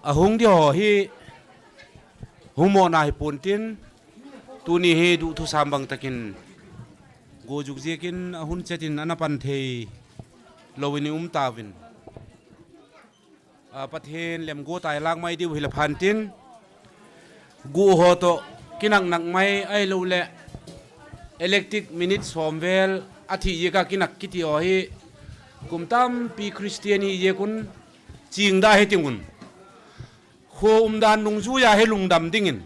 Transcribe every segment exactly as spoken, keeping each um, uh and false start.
Ahung di ho hi hung mo na hi pon tin, tuni hi duh thu sam bang takin go juk ziakin ahun chetin ana pan thei louvin i um tauvin. A, Pathen lemgu tai lak mai diu hi la phan tin, gu ho to kinak nak mai ai lo le electric minute som vel a thi ye ka kinak kiti ho hi kum tampi Christian hi ye kun ching da he tingun. Kho umdan nungjuiya he lungdam dingin,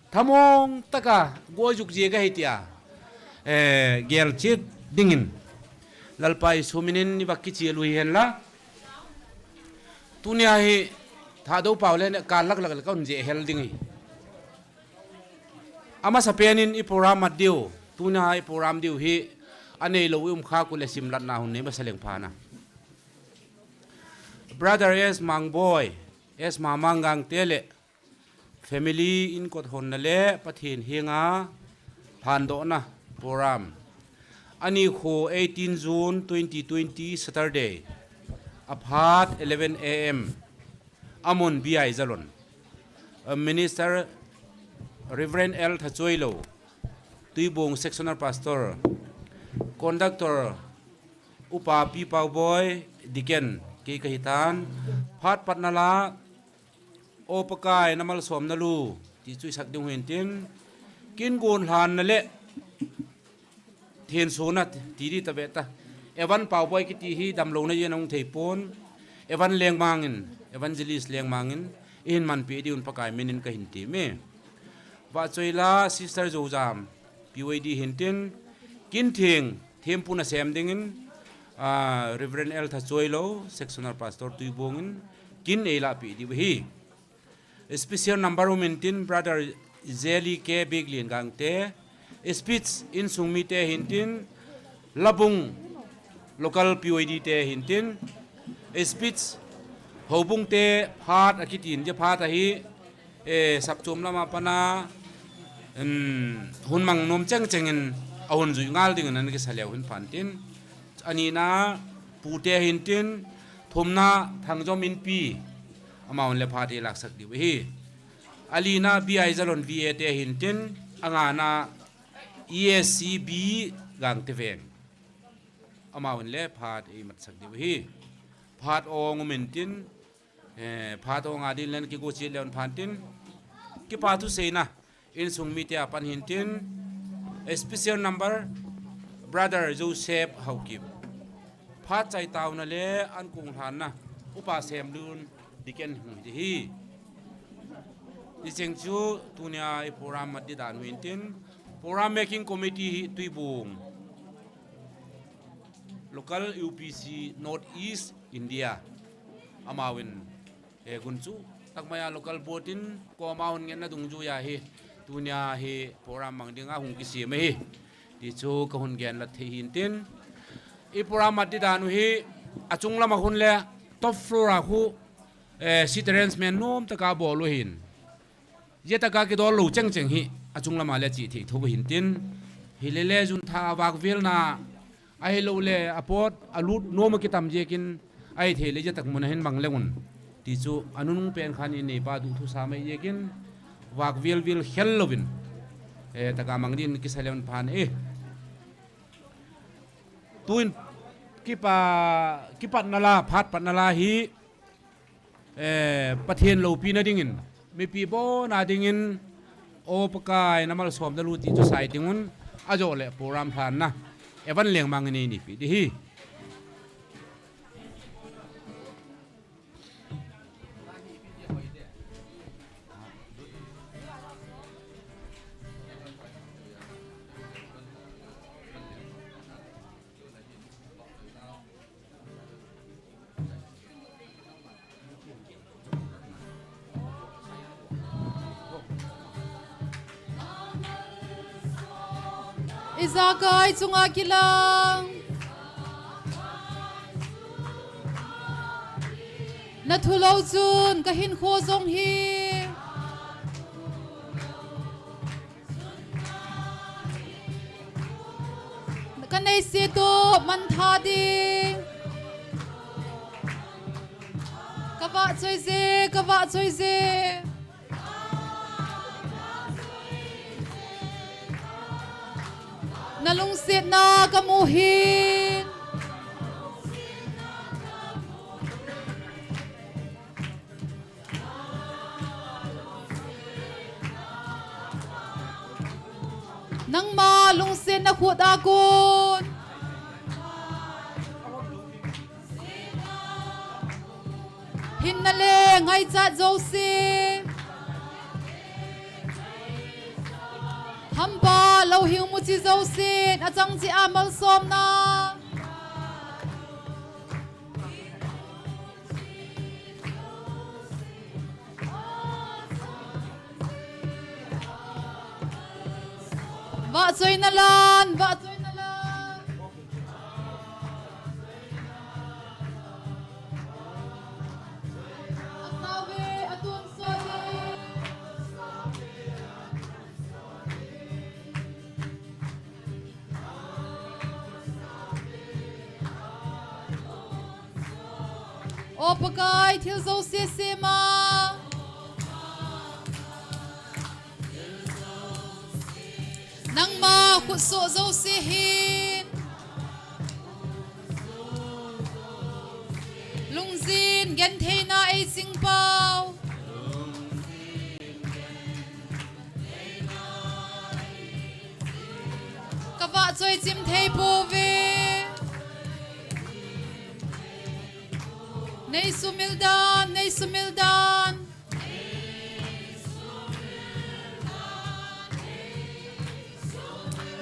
thamong taka guajuk je ka hi tia, eh, gel chet dingin Lalpa Jesu minin i va kichel u hi hen la. Tunia hi Thadou pau le ne ka lak lak le ka un je hel ding hi. Amasa penin i program mat diu, tunia i program diu hi anei lo i um kha ku le simlatna hun nei masa leng phana. Brother S Mangboi, S Mamang Gangte le Family in kot honna le Pathen henga phandohna program. Ani kho eighteen June twenty twenty Saturday. Aphat eleven A M. Amun B I Zalon. A Minister Reverend L Thachoilo. Tuibong Sectional Pastor. Conductor Upa Pi Pauboi, Deacon, kei kahitan. Phat patna la, O Pakai, namalsomna lu, ti chu isak ding hintin. Kin gon lhanna le, thensona, ti di ta ve ta. Evan Pauboi kiti hi damlouna jen ahung thei pon. Evan Lengmang in, Evangelist Lengmang in, ihin manpi diuvin Pakai minin kahin ti me. Vahchoila, Sister Zojam, P Y D hintin, kin theng, thempu nasem dingin, ah, Reverend L Thachoilo, Sectional Pastor Tuibong in, kin eilahpi diu hi. Special number um hintin, Brother Zeli K Biglin Gangte, speech insung mite hintin, Labung local P Y D te hintin, speech houbung te phat akitin, je phat ahi, eh, sapchom lama pana, um, hun mang nom cheng chengin ahun jui ngal dingin ana kisa leu hin phantin. Anina pute hintin, thumna Thangjom Inpi, amahon le phat eilahsak diu hi. Alina B I Zalon V A te hintin, angana E S C B Gangte Veng. Amahon le phat eimatsak diu hi. Phat ong um hintin, eh, phat ong adin len kigo chit leun phantin. Kipa thuseina, insung mite apan hintin. A special number, Brother Joseph Haokip. Phat chai tauna le ankong lhanna, Upa Semlun, Deacon hung hi. Hicheng chu tunia i program mat di dan hintin. Program making committee hi Tuibong. Local U P C North East India. Amahon, eh, gunchu takmaiya local board in ko amahon ngen na dungjuiya hi. Tunia hi program mang dinga hung kisem hi. Ti chu kahung gen la thei hintin. I program mat di dan u hi achung lama hun le top floor a khu, eh, seat arrangement nom taka bol u hin. Jetaka kidol lou cheng cheng hi, achung lama le chi thei tho hintin. Hilele jun tha a vakvelna, ahilou le apot, alut nom a kitam jekin, ahithei le jetak mun a hin mang le un. Ti chu, anunung pen khan in neipa duh thu sa mai jekin, vakvel vel khel louvin. Eh, taka mang din kisa leun phan e. Tuin kipa, kipatna la, phat patna la hi, eh, Pathen loupina dingin, mipi bona dingin, O Pakai namalsomna lu ti chu sai tingun, ajo le program lhanna, Evan Lengmang in einipi di hi. Ijakai chunga kilang. Na thulou chun ka hinkho jong hi. Ka neise toh mantha ding. Ka vahchoi je, ka vahchoi je. Na lungsetna ka mu hin. Nangma lungsetna khut a kon. Hinna le ngaichat jouse. Hampa louhing muchi jouse. Achang cheh a malsomna. Vahchoina lan, vahchoina lan. Asave, atun sole. O Pakai, thil jouse sema. Nangma khutsoh jouse hin lungjin gentheina eiching pau. Kavahchoi chim thei pouve. Nei sumil dan, nei sumil dan.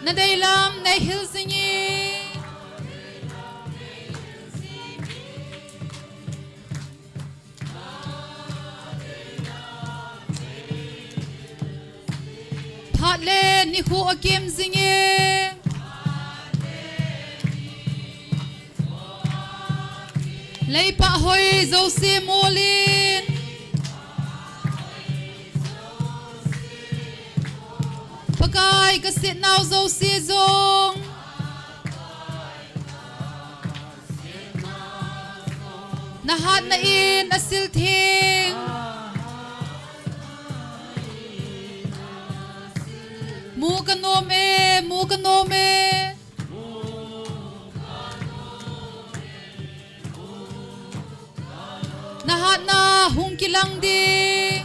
Nadeilam nei hil jingin. Phat le nikho akem jinge. Leipah hoi jouse molin. Pakai kasetnau jouse jong. Nahatna in asil theng. Mu kanom e, mu kanom e. Nahatna hung kilang ding.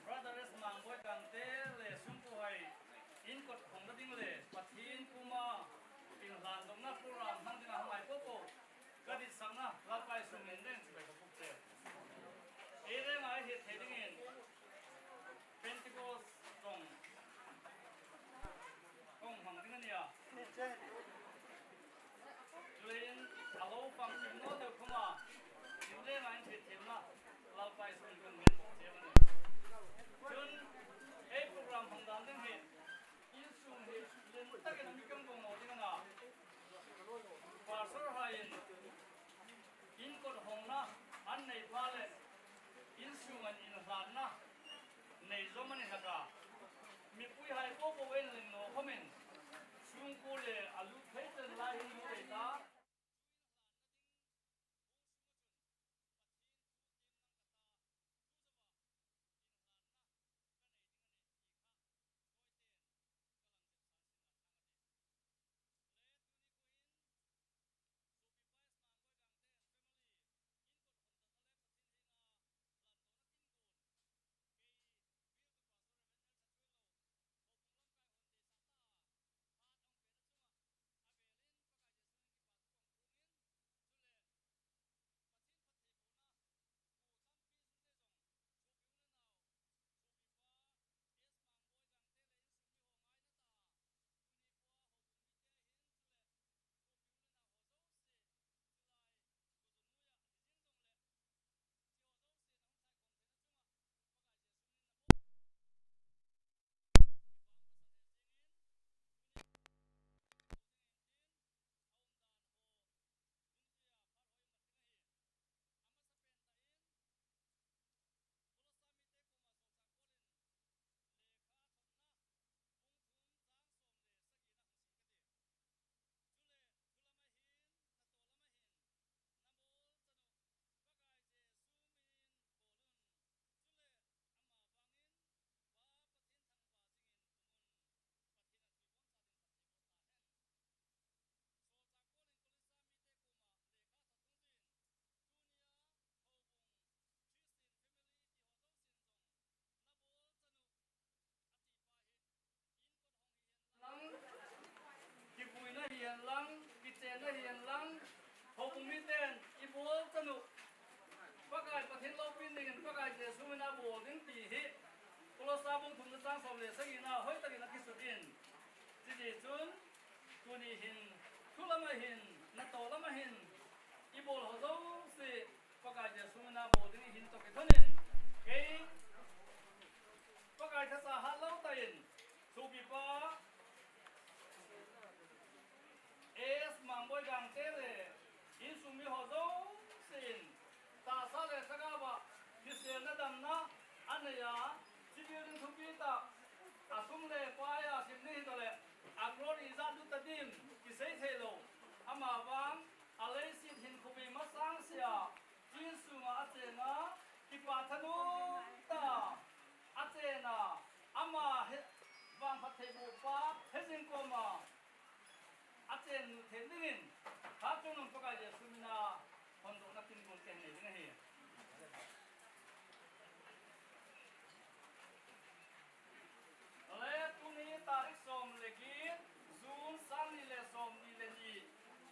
Brother S. Mangboi Gangte le sungkuhhai in kot khong na ding le Pathen puma in lhan dongna program hmang dinga hung ngai popo. Ka ditsakna Lalpa Jesu min in chibai ka buk te. Paul chanu, Pakai Pathen loupina dingin Pakai Jesu mina bol ding ti hi Kolose bung thumna chang som le sagina hoitakin akisut in. Chuti chun, tuni hin, thu lama hin, natoh lama hin, ibol ho jouse Pakai Jesu mina bol ding ihin toh kithonin. Kei Pakai thacha hatlou tah in, sopipa S Mangboi Gangte le insung mi ho jousen, tahsa le lhagao a kiselna damna anei a, chi building thupi tah, asum le pai a simna hitale, a glory ijat lut ta ding kisei theilou. Amavang, aleiset hinkho bei masang sea, insung a achen a, kipa thanop tah a achen a, ama hi vangphattheibohpa hejing koma achen nu thei dingin, Hatchungnung Pakai Jesu mina hondohna tin gon kahin nei ding ahi. Le tuni tarik som le get, June, sang ni le som ni le ni,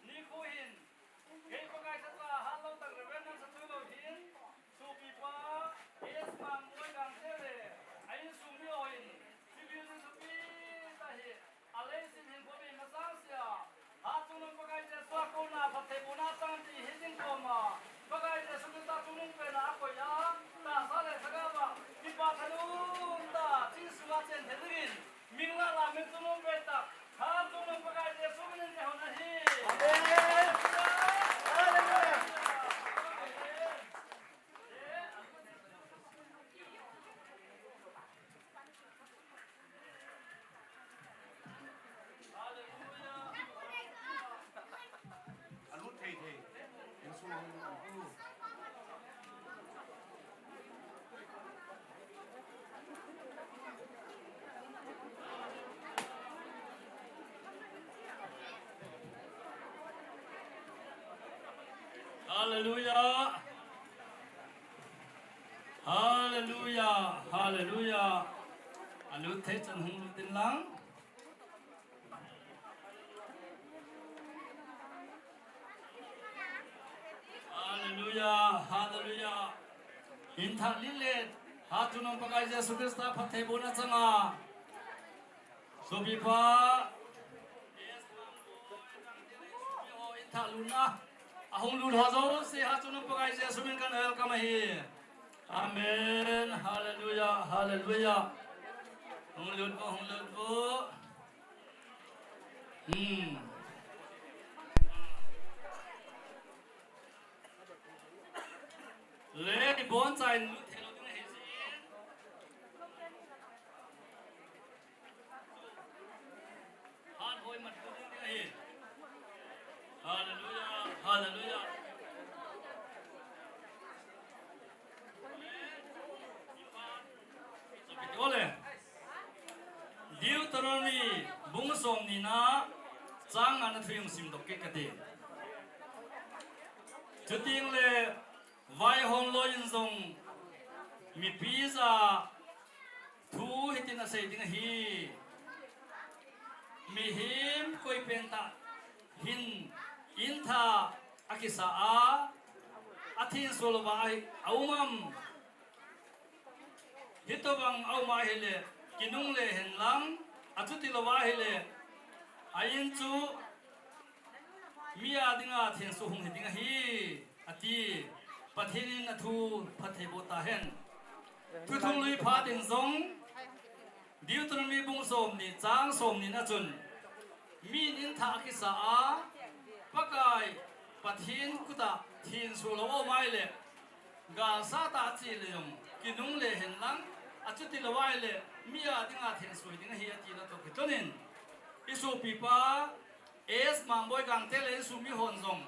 nikho hin, kei Pakai thacha hatlou tah Reverend Namsathuilou hin, sopipa S Mangboi Gangte le a insung mi ho in, chi building thupi tah hi, aleiset hinkho bei masang sea, Hatchungnung Pakai Jesu a kona phattheibohna chang ti hijing koma, Pakai Jesu Christa chungnungpena akoi a, tahsa le lhagao a kipa thanop tah a insung a chen thei dingin, min la la min chungnungpen tah, Hatchungnung Pakai Jesu minin kahon ahi. Amen. Hallelujah. Hallelujah. Hallelujah, hallelujah. Alut thei chan hung lut in lang. Hallelujah, hallelujah. Hin tha lin le, Hatchungnung Pakai Jesu Christa phattheibohna changa. Sopipa. Yes, Mangboi Gangte le insung mi ho in tha lutna. Ahung lut ho jouse Hatchungnung Pakai Jesu min kahin welcome ahi. Amen. Hallelujah. Hallelujah. Hung lut vo, hung lut vo. Hmm. Le, ibon chain lut thei lou ding ahi jin. Hallelujah, hallelujah. Deuteronomy bung som ni na chang nga na thu hung simdoh kit kate. Chuting le, Vaihom loi in jong mipi ja thu hitin asei ding ahi. Mihem koi pentah hin in thah akisa a, athenso louva aum am? Hitobang aum ahile, kinungle hen lang, achuti louva ahile, a in chu mi a dinga thenso hung hi ding ahi, ati. Pathen in athu phatthei boh tahen. Thuthung lui phat in jong, Deuteronomy bung som ni, chang som ni na chun, mi in in thah akisa a, Pakai Pathen khuta thenso lou aum ahile, galsat a ache le jong, kinungle hen lang, achuti louva ahile, mi a dinga thenso hi ding ahi, ati natoh kilhonin, i sopipa, S Mangboi Gangte le insung mi hon jong,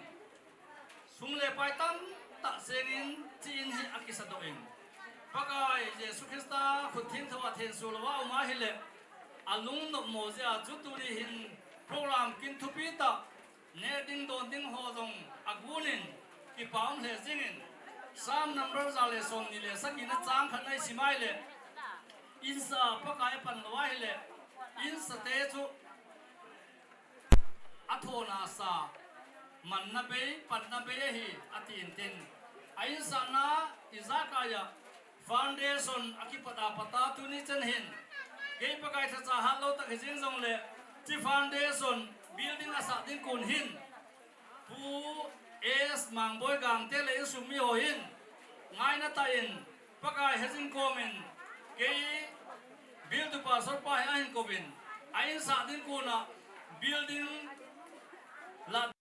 sum le pai tamtah sengin, chi in hi akisa doh in, Pakai Jesu Christa khut thengthou a thenso louva aum ahile, alung nopmo jeh a chu tuni hin program kin thupi tah, neh ding don ding ho jong agon in, kipa um lheh jengin, Psalm number ja le som ni le sagi na chang khat na isim ahile, insa Pakai apan lou ahile, insate chu athona sa, Manna bei, panna bei ahi, ati intin. A insahna ijakai a foundation akipat a pat a tuni chan hin, kei Pakai thacha hatlou tah hijeng jongle, chi foundation building asah ding kon hin, Pu S Mangboi Gangte le insung mi ho hin ngaina tah in, Pakai hejing komin, kei build to pastor pa hi ahin kouvin, a insah ding kona building la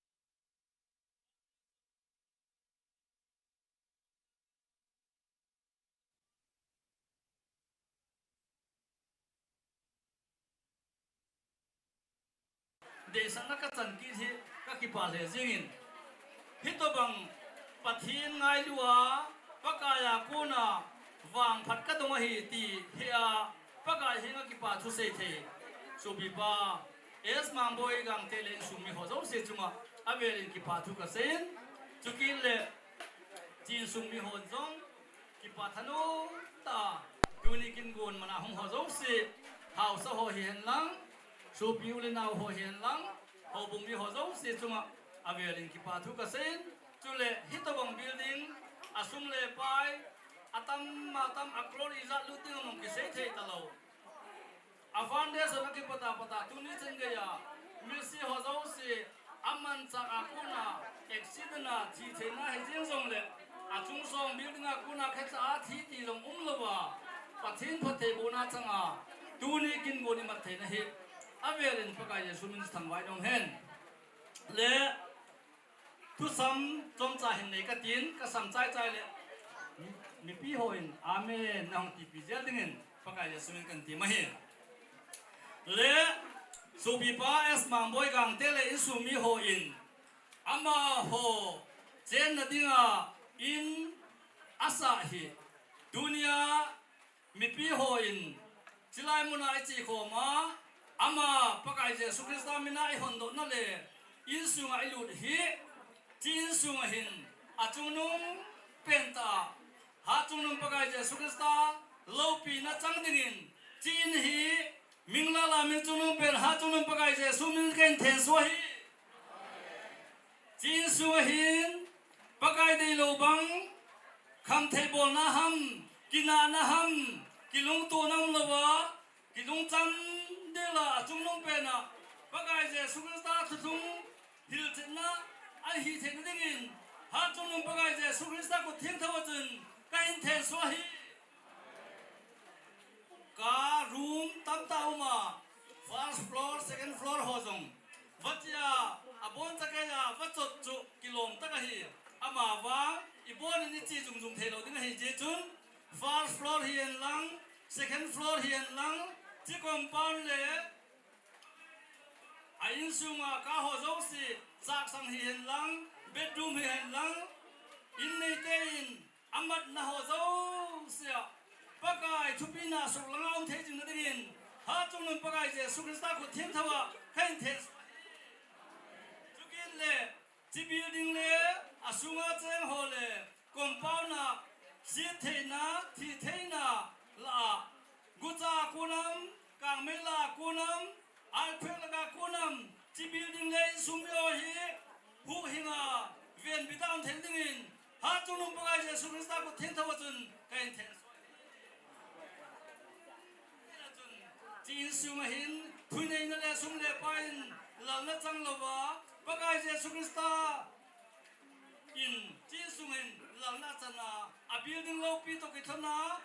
Deisahna kachan kit hi kakipah lheh jengin. Hitobang Pathen ngailu a, Pakai a kona vangphat kadong ahi ti hia, Pakai henga kipa thu seithei sopipa S Mangboi Gangte le insung mi ho jouse chunga avelin kipa thu kaseiyin. Chukit le, chi insung mi hon jong kipa thanom tah a, tuni kin gon mana hung ho jouse, haosa ho hihen lang, sopi u le nao ho hihen lang, houbung mi ho jouse chunga avelin kipa thu kaseiyin. Chule hitobang building, asum le pai, atam atam a crore ijat lut ding jong kisei thei talou. A foundation akipat a pat a tuni chan geiya misi ho jouse, amanchah a kona accident a thi theina hijeng jongle, achung song building a kona khecha a thi ti jong umlouva, Pathen phattheibohna changa tuni kin gon imat theina hi avelin Pakai Jesu min thangvah in um hen. Le thusam chomcha hin nei katin, kasam chaichai le, mi-, mipi hon amen nahung tipi jel dingin Pakai Jesu min kantim ahi. Le sopipa S Mangboi Gangte le insung mi hon amaho chenna dinga in asah hi, tunia mipi hon chilai muna iche khoma, ama Pakai Jesu Christa mina ihondohna le insunga ilut hi, chi insunga hin achungnung pentah a, Hatchungnung Pakai Jesu Christa loupina chang dingin, chi in hi, minglala min chungnung pen Hatchungnung Pakai Jesu min kahin thenso ahi. Chi insunga hin Pakai deilou bang, khamthei bolna ham, kinahna ham, kilungtona umlouva, kilungcham dela achungnung pena Pakai Jesu Christa thuthung hilchetna ahi theina dingin, Hatchungnung Pakai Jesu Christa khut thengthou a chun kahin thenso ahi. Ka room tamtah uma, first floor, second floor ho jong vachia, aboncha keiya vachot chu kilom tah ahi. Amavang ibonin iche jungjung theilou ding ahi jeh chun, first floor hihen lang, second floor hihen lang, chi compound le a insunga ka ho jouse, chaksang hihen lang, bedroom hihen lang, inneite in amatna ho jouse a Pakai thupina suhlanga um thei jingna dingin, Hatchungnung Pakai Jesu Christa khut thengthou a kahin thenso ahi. Chukit le, chi building le asunga cheng ho le compound a, siat theina, thi theina lah a, gucha a kon ham, kangmei lah a kon ham, earthquake lah a kon ham, chi building le insung mi ho hi huhhinga venbit a um thei dingin, Hatchungnung Pakai Jesu Christa khut thengthou a chun kahin thenso ahi. Chi insunga hin thuneina le sum le pai in lalna changlouva, Pakai Jesu Christa in chi insunga hin lalna achana, a building loupi toh kithona,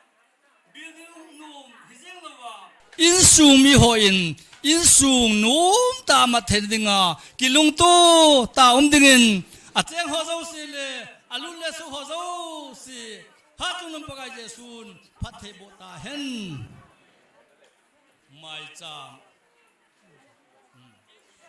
building nom hijeng louva, insung mi hon insung nomtah a mat thei dinga kilungto tah a um dingin, acheng ho jouse le alut le sut ho jouse Hatchungnung Pakai Jesun phattheiboh tahen. Maicham.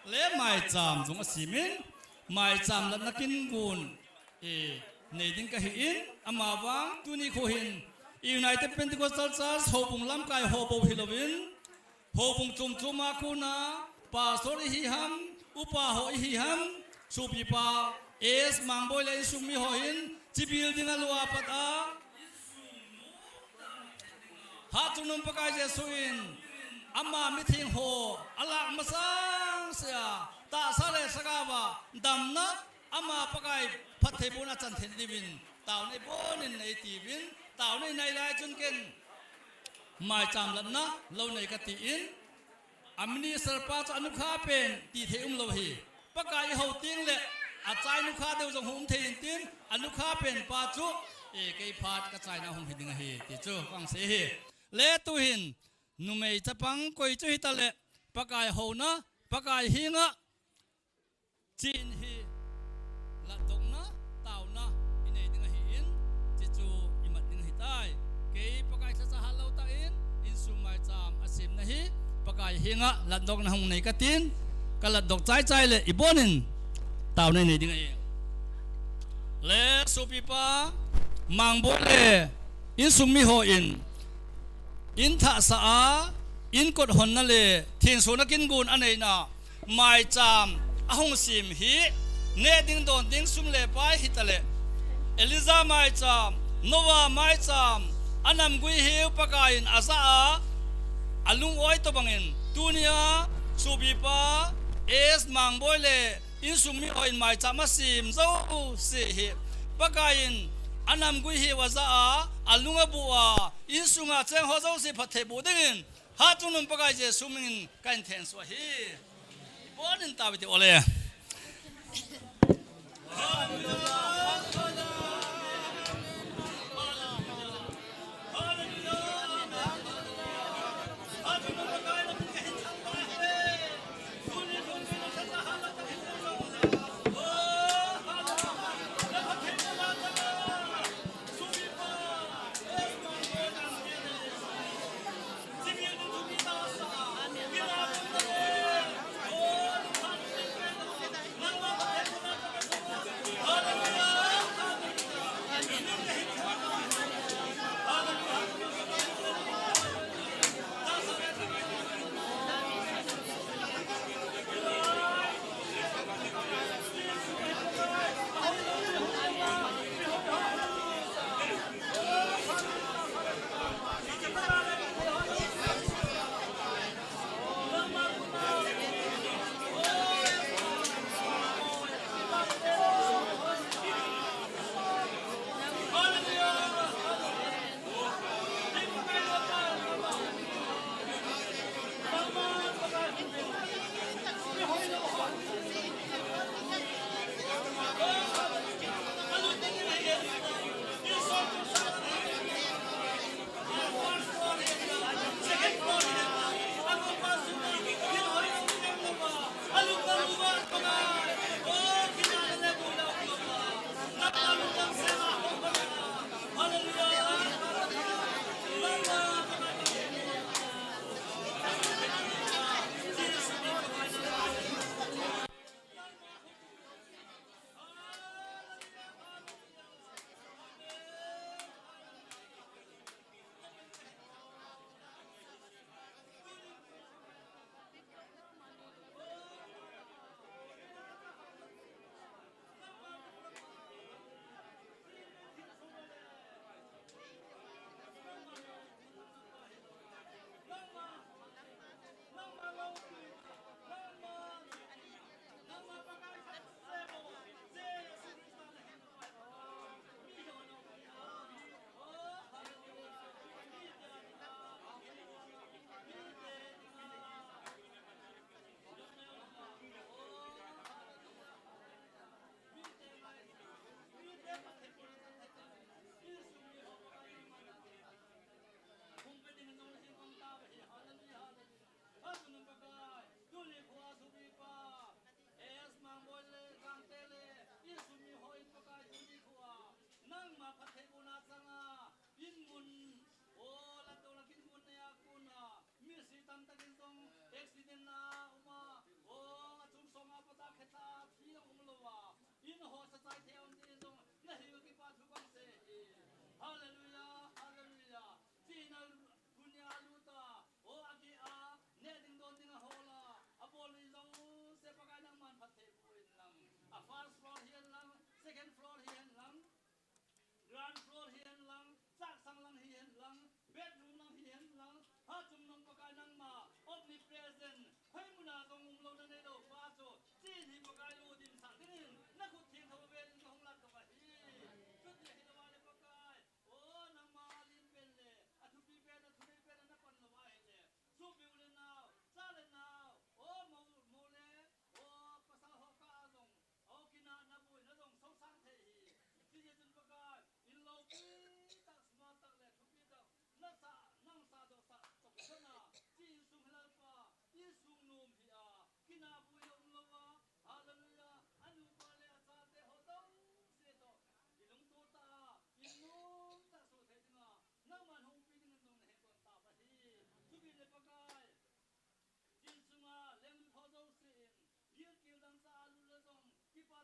Le maicham jong asemin, maicham latna kin gon, eh, nei ding kahin, amavang tuni kho hin United Pentecostal Church houbung lamkai ho bou hilouvin, houbung chom chom a kona, pastor ihi ham, upa ho ihi ham, sopipa S Mangboi le insung mi ho hin, chi building a lou a pat a, Hatchungnung Pakai Jesu in ama mitheng ho alak masang sea, tahsa le sagao a damna Ama Pakai phattheibohna chan thei diuvin taona ibonin nei tiuvin, taona inei lai chun ken maicham latna lou nei kati in, a minister pa chu anukha pen ti thei umlou hi. Pakai ihou teng le achai nukha deu jong hung um thei intin, anukha pen pa chu, e, kei phat kachaina hung hi ding ahi, ti chu kasei hi. Le tuhin, numei chapang koi chu hitale, Pakai houna, Pakai henga, chin hi, latdohna, taona inei ding ahin, chuchu imat ding ahitai. Kei Pakai lhacha hatlou tah in, insung maicham asemna hi, Pakai henga latdohna hung nei katin, kalatdoh chaichai le ibonin, taona inei ding ahi. Le sopipa, Mangboi le insung mihon, in thahsah a, in kot honna le thensona kingon aneina, maicham ahung sem hi, neh ding don ding sum le pai hitale, Elijah maicham, Noah maicham, anamgui hiu Pakaiyin ajah a, alung-oi tobangin, tunia, sopipa, S Mangboi le insung mihon maicham asem jouse hi, Pakaiyin anamgui hiu ajah a, alung abu a, insunga chengho jouse phattheiboh dingin, hatchungnung Pakai Jesu minin kahin thengsuh ahi. Ibonin tauvin ti ole.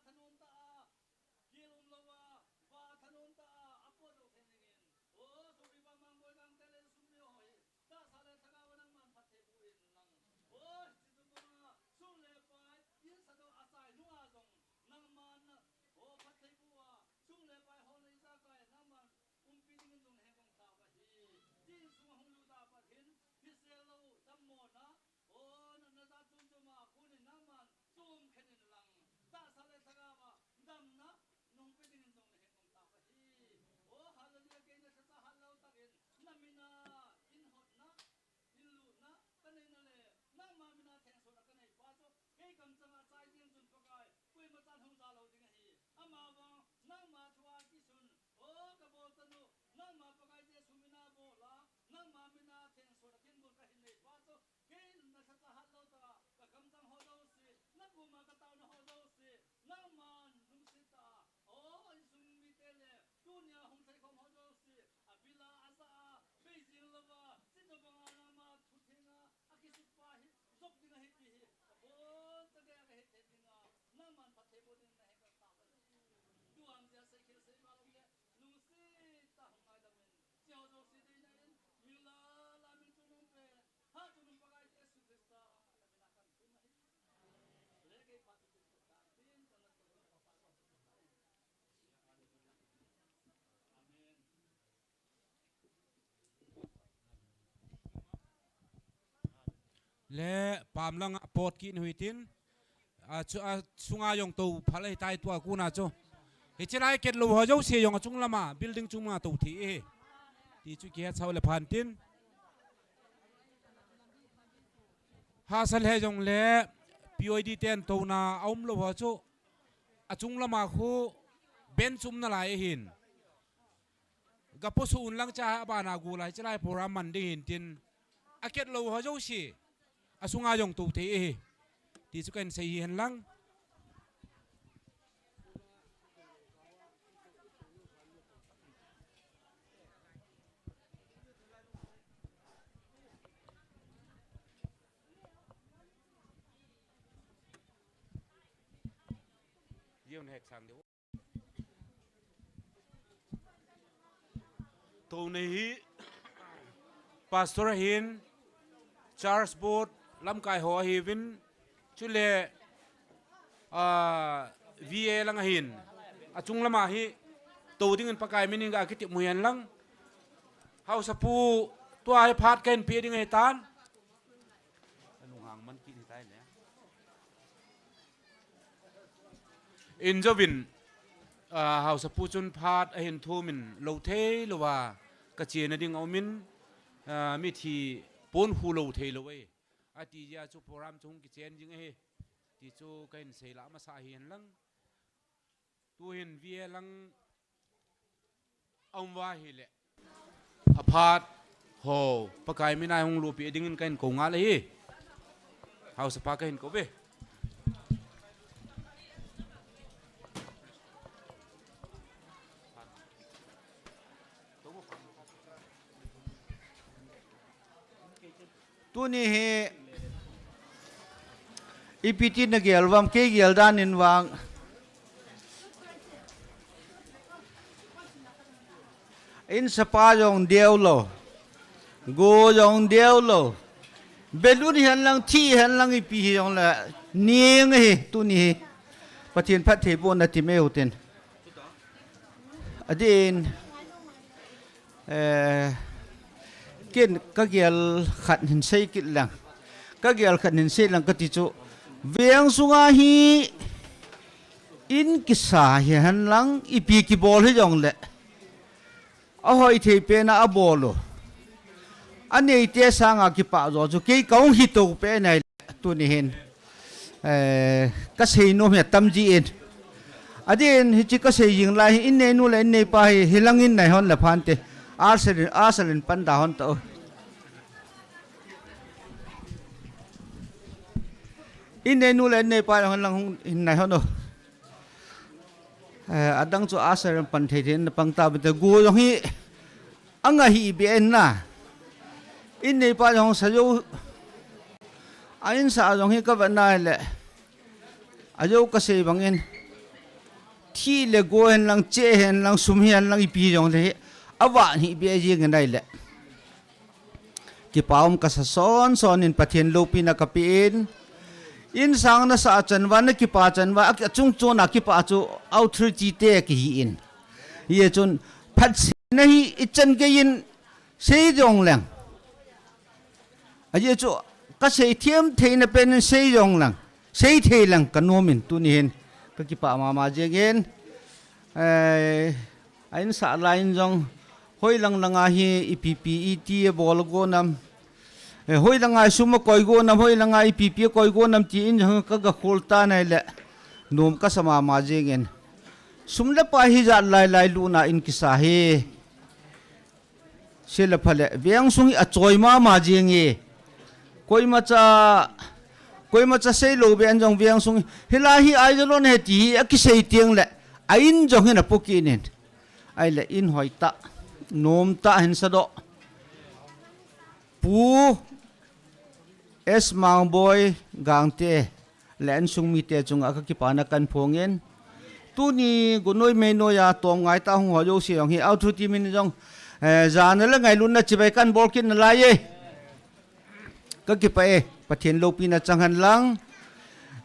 thanom ta a, gel umlou a, va thanom ta a, apot lou thei dingin. O, sumpi pa Mangboi Gangte le sumpi ho hi, tahsa le lhagao a nangman phattheiboh in lang. O, hiche chu banga, sum le pai, insung a chai nunga jong, nangman na, o, phattheiboh a, sum le pai ho na ijakai, nangman umpi dingin jong nahen gong tauve. Tin sunga hung lut a pat hin, hisel lou, dammo na, O, na, na jat chom chom a, kunin nangman chom khen in lang. Tahsa le lhagao a, damna, nahung pe dingin jong nahen gong tauve. O, hallelujah, kei na lhacha hat lou tah in, na min a, in hotna, in lutna, ka neina le, nangma min a thengsohna ka nei pa chu, kei kamchang a chai ding chun Pakai, koima chan hung ja lou ding ahi. Amavang, nangma thu a kisun, O, ka bol tanu, nangma Pakai Jesu min a bol a, nangma min a thengsohna thingol ka hin nei pa chu, kei na lhacha hat lou tah a, ka kamchang ho jouse, na koma ka taona ho jouse, nangman lungset tah a, o, insung mite le, tunia hung thei khom ho jouse, a bil a, a ja a, bei jing lou a, chutobang a nangma thu theng a, a kisut pa hi, jop ding ahi ti hi, ka bon chang gei a ka hetthei ding a, nangman phattheiboh ding nahen gong tauve. Tuam jia sei khel sei val um le, lungset tah a hung ngaidam in, hiche ho jouse deina in, min la la min chungnung pen, hatchungnung Pakai Jesu Christa, na min a kahin thum ahi. Le kei phat chu chu tan tin, kana to pa pa chu chu tan. Amen. Le pam lang a pot kit hui tin. A chu, a sunga jong tou phal ahi tai tua kuna chu. Hiche lai ket lou ho jouse jong a chung lama building chung ma tou thei e. Ti chu kihet sau le phan tin. Hahsa le jong le P O D ten touna a um lou ho chu. A chung lama khu bench umna lai ahin. Ga posuh un lang cha abana gulai, chilai program man ding hin tin, a ket lou ho jouse, a sunga jong tou thei ahi. Ti chu kahin sei hi hen lang. Touna hi pastor ahin, church board lamkai ho ahiuvin, chule, ah, V A lang ahin, a chung lama hi tou dingin Pakai min in ga kitep mu hen lang. Hausapu tua hi phat kahin pe ding ahitan. Anung hang man kit hitai ne. Injovin, ah, hausapu chun phat ahin thumin lou thei louva, ka chena ding a umin, ah, mithi pon hu lou thei lou e. Ati jeh a chu program chu hung kichen jing ahi. Ti chu kahin sei lah masa hi hen lang. Tuhin V A lang a um uva ahile, aphat ho Pakai min a hung lutpi dingin kahin kou ngal ahi. Hausapa kahin kou ve. Tuni hi ipi ti nagel uvam, kei gel dan in vang. Insapa jong deu lou. Go jong deu lou. Balloon hi hen lang, thi hi hen lang, ipi hi jong le ning hi tuni hi. Pathen phattheibohna ti mai u tin. Adin, eh, ken ka gel khat hin sei kit lang. Ka gel khat hin sei lang kati chu. Veng sunga hi in kisa hi hen lang ipi kibol hi jong le. Ahoi thei pen a abol u. Aneite sanga kipah jo chu kei kahung hi to pen ahi le tuni hin. Eh, ka sei nom hi atam jin. Adin hiche ka sei jing lai hi in neinu le in neipa hi, hilang in nai hon le phante. Arsalin, arsalin pan da hon tao. In neinu le in neipa hon lang hung hin nai hon o. Eh, adang chu arsalin pan thei thei in na pang ta bete gu jong hi. Anga hi ipi en na. In neipa jong sa jo. A in sa jong hi ka va na le. A jo ka sei bang in. Thi le go hen lang, che hen lang, sum hen lang, ipi jong le hi, avan hi be jing nai le. Kipa um kasa son son in Pathen loupina kape in. Insang nasa chan uva, nakipa chan uva, achung chon a kipa chu authority te kihi in. Hichun phatsei na hi ichan geiyin sei jong leng. Ajeh chu kasei them thei na pen in sei jong leng. Sei thei leng kanom in tuni hin. Kakipa mama jeng in. Eh, a insah lai in jong, hoi lang langa hi ipi ipi iti abol go nam. Eh, hoi langa sum akoi go nam, hoi langa ipi ipi akoi go nam ti in jong ka ga khol ta nai le. Nom kasa mama jeng in. Sum le pai hi jat lai lai luna in kisa hi. Sila phale, veng sung hi achoi mama jeng e. Koima cha, koima cha sei lou be an jong veng sung hi. Hilai hi ai jalo ne ti hi akisei teng le. A in jong hin apu kit in. Ai le in hoi ta. Nom ta hin sa do. Pu S Mangboi Gangte le insung mite chunga kakipana kahin phong in. Tuni gunoi meinoi a tom ngai ta hung ho jouse jong hi authority min jong, eh, jana le ngailutna chibai kahin bol kit nalai e. Kakipa e, Pathen loupina chang hen lang.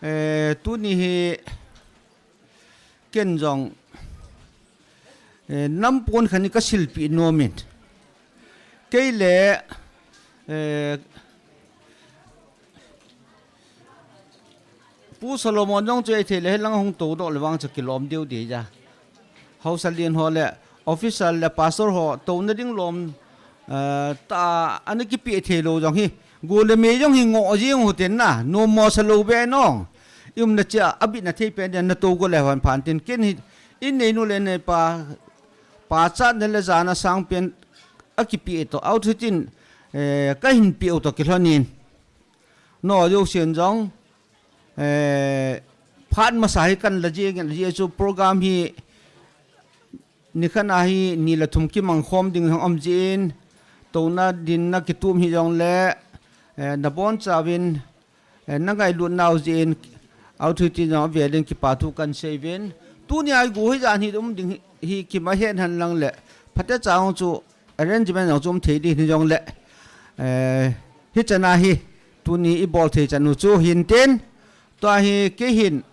Eh, tuni hi Ken jong, eh, nam pon khat in kasilpi nom in. Kei le, eh, Pu Solomon jong chu eithei le hilang hung tou doh le vang chu kilom deu dei ja. Haosa lien ho le, officer le, pastor ho, touna ding lom, eh, ta, ana kipe thei lou jong hi. Go le me jong hi ngoh jing u ten na, nom mo sa lou be nong. I umna chia, abitna thei pen den na tou go le hon phan tin. Ken hi, in neinu le neipa, pachatna le jana sang pen, akipe to, authority in, eh, kahin pe u to kilhon in. No, jouse in jong, eh, phat masa hi kahin la jing in, jeh chu program hi, Nikhat a hi ni le thum kimang khom ding jong um jin, touna dinna kitum hi jong le, eh, nabon chauvin, eh, nangailut nau jin, authority jong avel in kipa thu kahin sei uvin. Tuni a i go hi jan hi um ding hi, hi kima hen hen lang le, phatecha jong chu arrangement jong chu um thei ding hi jong le, eh, hichan a hi, tuni i bol thei chan u chu hin tin, tua hi kei hin,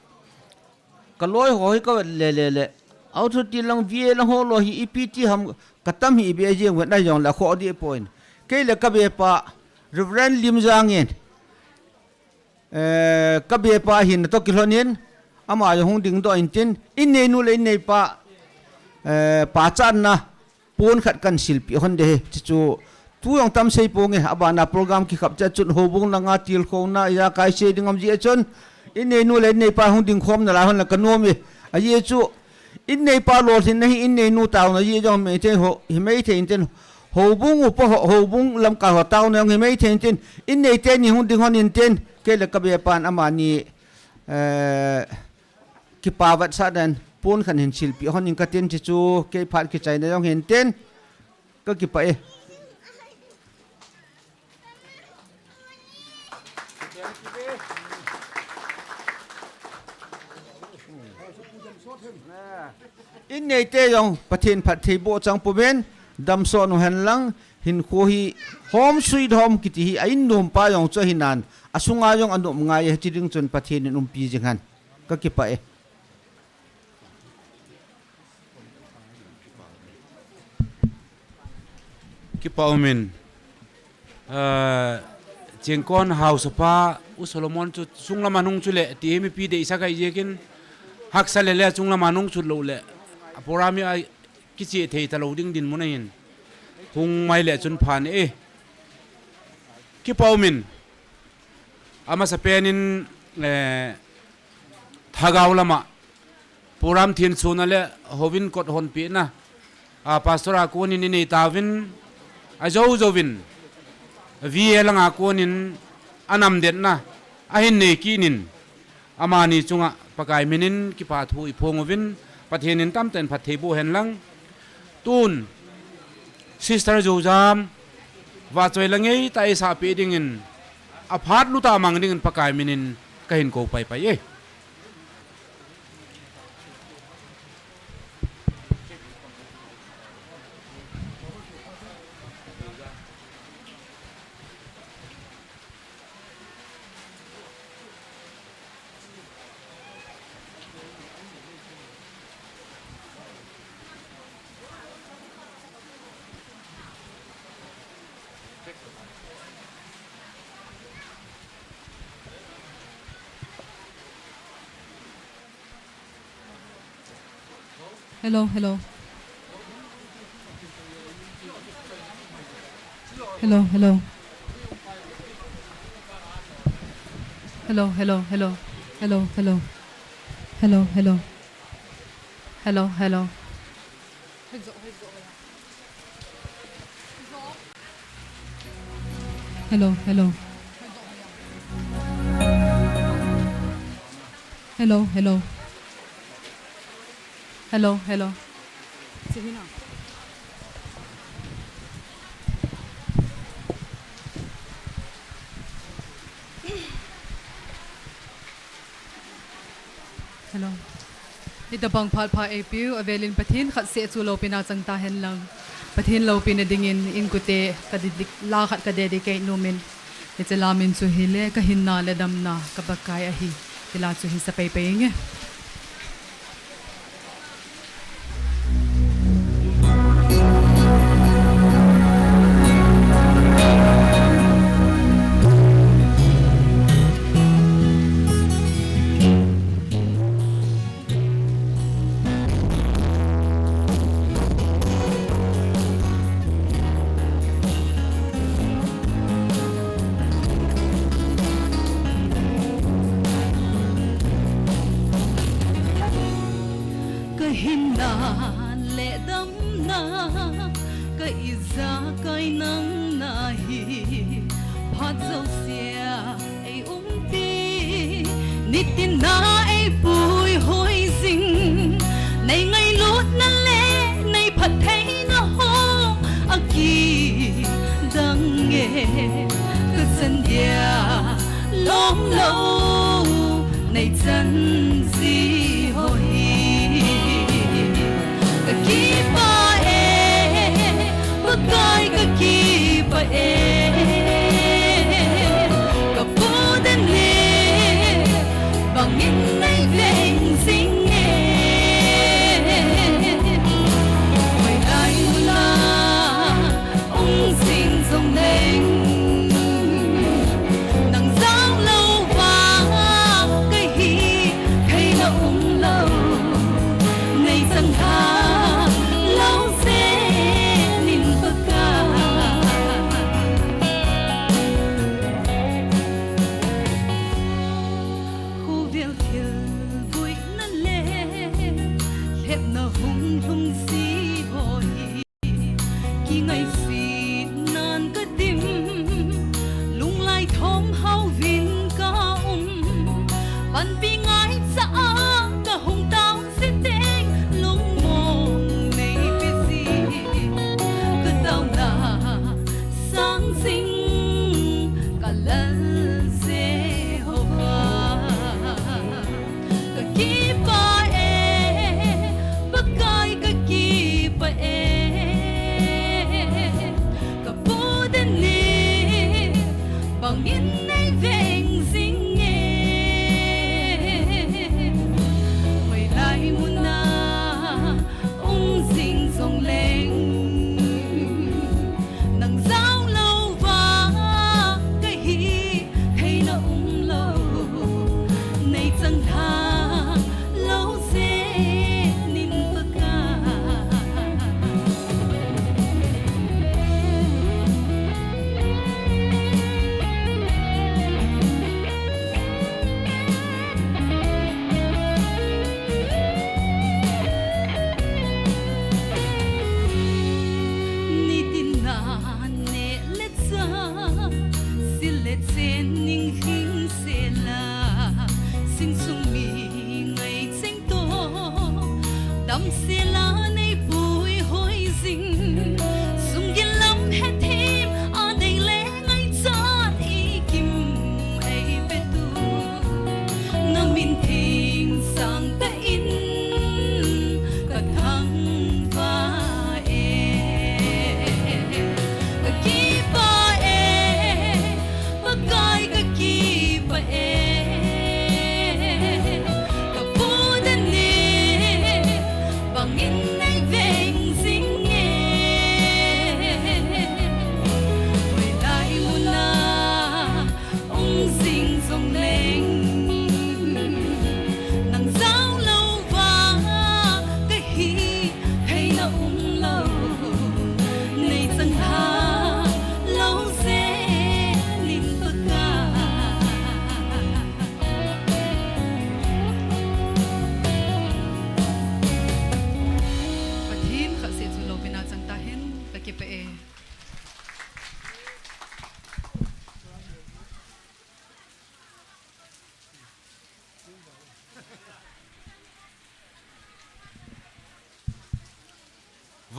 Ka loi ho hi ka vet le le le. Authority lang V A lang ho loi hi ipi ti ham ka tam hi ibe jeng vet nai jong le a kho di point. Kei le ka be pa Reverend Lim Jang in, eh, ka be pa hin na to kilhon in ama jong hung ding doh in tin, in neinu le in neipa, eh, pachatna pon khat kahin silpi hon de hi, chi chu, tu jong tam sei ponge, abana program kikhap che chun houbung langa tilkhouna, ijakai sei ding um jeh chun, in neinu le in neipa hung ding khom nalai hon la ka nom e, ajeh chu, in neipa lolhinna hi in neinu taona jeh jong himai thei ho, himai thei in tin, houbung upa ho, houbung lamkai ho taona jong himai thei in tin, in nei teni hung ding hon in tin, kei le ka be pan amani, eh, Kipa vetsah den, pon khat hin silpi hon in ka tin chi chu, kei phat kichaina jong hin tin, ka kipah e. In neite jong Pathen phattheiboh chang pumin, damsot u hen lang, hinkho hi home sweet home kiti hi a in nompa jong chu ahi nan, asunga jong anom ngai e, hichi ding chun Pathen in umpi jing hen. Ka kipah e. Kipah umin. Ah, Chingkon haosapa U Solomon chu chunglam a nung chu le, ti hi mipi deisah ahi jeh in, haksa le le chunglam a nung chu lou le, a program hi a kichih thei talou ding dinmun ahin. Hung mai le chun phan e. Kipah umin. Amasapen in, eh, Thagau lama, program thin suna le, houbung kot honpina, a pastor a konin inei tauvin, ajou jouvin, V A langa konin anamdetna, ahin nei kit in, amani chunga Pakai minin kipa thu iphong uvin, Pathen in tamtah in phattheiboh hen lang, Tun, Sister Joujam, vahchoi la ngeitah a eisahpeh dingin, aphat lutah mang dingin Pakai minin kahin kou paipai e. Hello, hello. Hello, hello. Hello, hello, hello. Hello, hello. Hello, hello. Hello, hello. Hello, hello. Hello, hello. Hello, hello. Hello. Hitabang phat pha eipeu, avelin Pathen khat seh chu loupina chang tahen lang. Pathen loupina dingin inkote ka ded-, la khat ka dedicate nomin. Hiche la min chu hile, Ka hinna le damna ka Pakai ahi. Ti la chu hisa paipai inge. Ka hinna le damna, ka ijakai nang nahi, phat jousea ei umpi. Nitin na ei puihoi jing, nei ngailutna le nei phattheina ho akidang e. Ka chan dia lom lou, nei chan ji ho hi ka kipah e, Pakai ka kipah e. Ka pu Daniel bangin nei veng jing e. Hoilai muna um jing jong leng, nang jao louva ka hi theina um lou, nei chang tha lou jeng in Pakai. Khovel thil boina le lhepna hung lhung ji ho hi, kingaisutnan ka dim, lunglai thom hauvin ka um, panpi ngaicha a ka hung tao jiteng, lungmong neipe ji, ka taona sang jing ka Lal Jehovah. Ka kipah e, Pakai ka kipah e. Ka pu Daniel bangin nei veng jing e.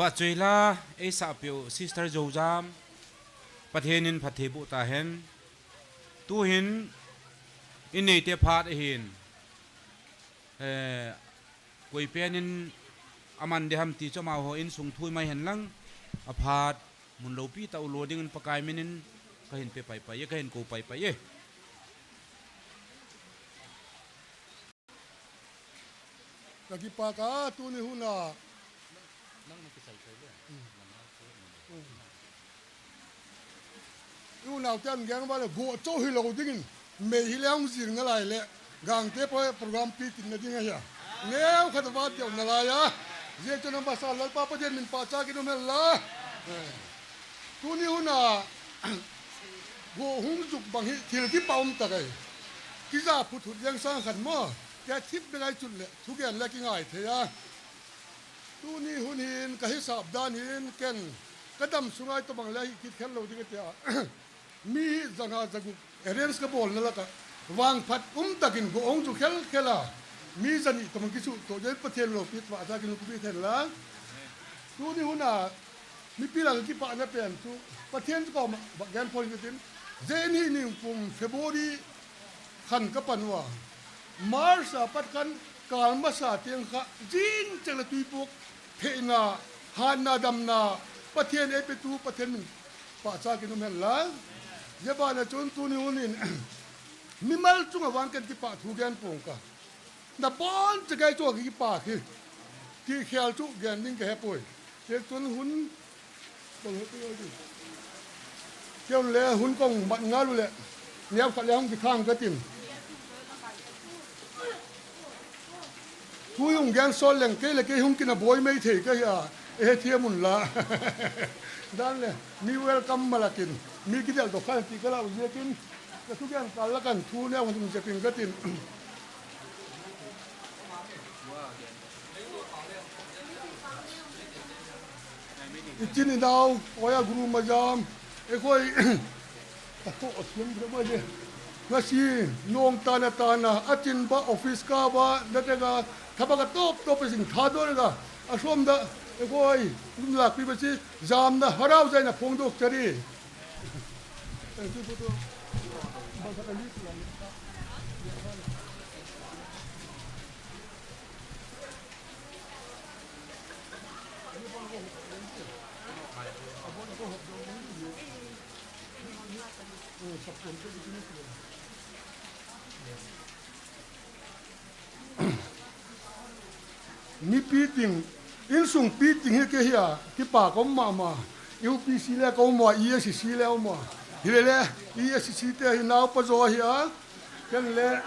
Vahchoi la, eisahpiu Sister Joujam, Pathen in phatthei boh tahen. Tuhin, inei te phat ahin, eh, koi pen in aman ding ham ti chu amaho insung thu mai hen lang, aphat, mun loupi tah u lo dingin Pakai min in kahin pe paipai e, kahin kou paipai e. Ka kipak a, tuni hun a. Unau ten geng vale go cho hi lo dingin, mei hi le hung jing nalai le, Gangte pa program pi tin na ding ahi a. Neo khat va deu nalai a. Jeh chun a masa Lalpa Pathen min pachat in um hen la. Tuni hun a, go hung juk bang hi thil kipa um tak ahi. Kija phu thut jeng sang khat mo. Tia thip bek ahi chun le, thugen le kingai thei a. Tuni hun hin ka hisap dan hin ken ka dam sunga itobang le hi kit khel lo ding tia. Mi hi janga jaguk arrange ka bolna laka vangphat um takin go hung juk khel khel a. Mi jani tobang kisuh to jeng Pathen loupitah a kin kupi thei la. Tuni hun a Mipi lang kipana pen chu Pathen chu koma va gen phoi tin. Jeh in hi ningkum February khan ka pan uva. March a pat khan kal masa teng kha jing cheng le tuipuk theina, hatna damna Pathen eipetu Pathen min pachat in um hen la. Jeh bana chun tuni hun in mimal chunga vang ken kipah thu gen pong ka. Na bon che kai chu kipa khi. Ti khel chu gen ding ka he poi. Te chun hun kong he poi di. Keu le hun kong mat nga lu le. Niam khat le hung ki thang ka tin. Thu hung gen sol leng kei le kei hung kina boi mai thei ka hi a. E he thiam un la. Dan le mi welcome malakin. Mi kidel to khan ti ka la u je kin. Ka thugen kal la kan thu neo kan tum chepin ka tin. Ichin inao, oya guru majam, ekhoi, ako asim dama je. Ngasi, nong tana tana, achin ba office ka ba, natega, thaba ka top top sing thado ga, asom da, ekhoi, lum lak pi ba si, jam da, harau jai na phong dok chari. Mipi ting, insung pi ting hi kei hi a, kipa ka um mama. U P C le ka um a, E S C le um a. Hi le le, E S C te hi nao pa jo hi a. Ken le,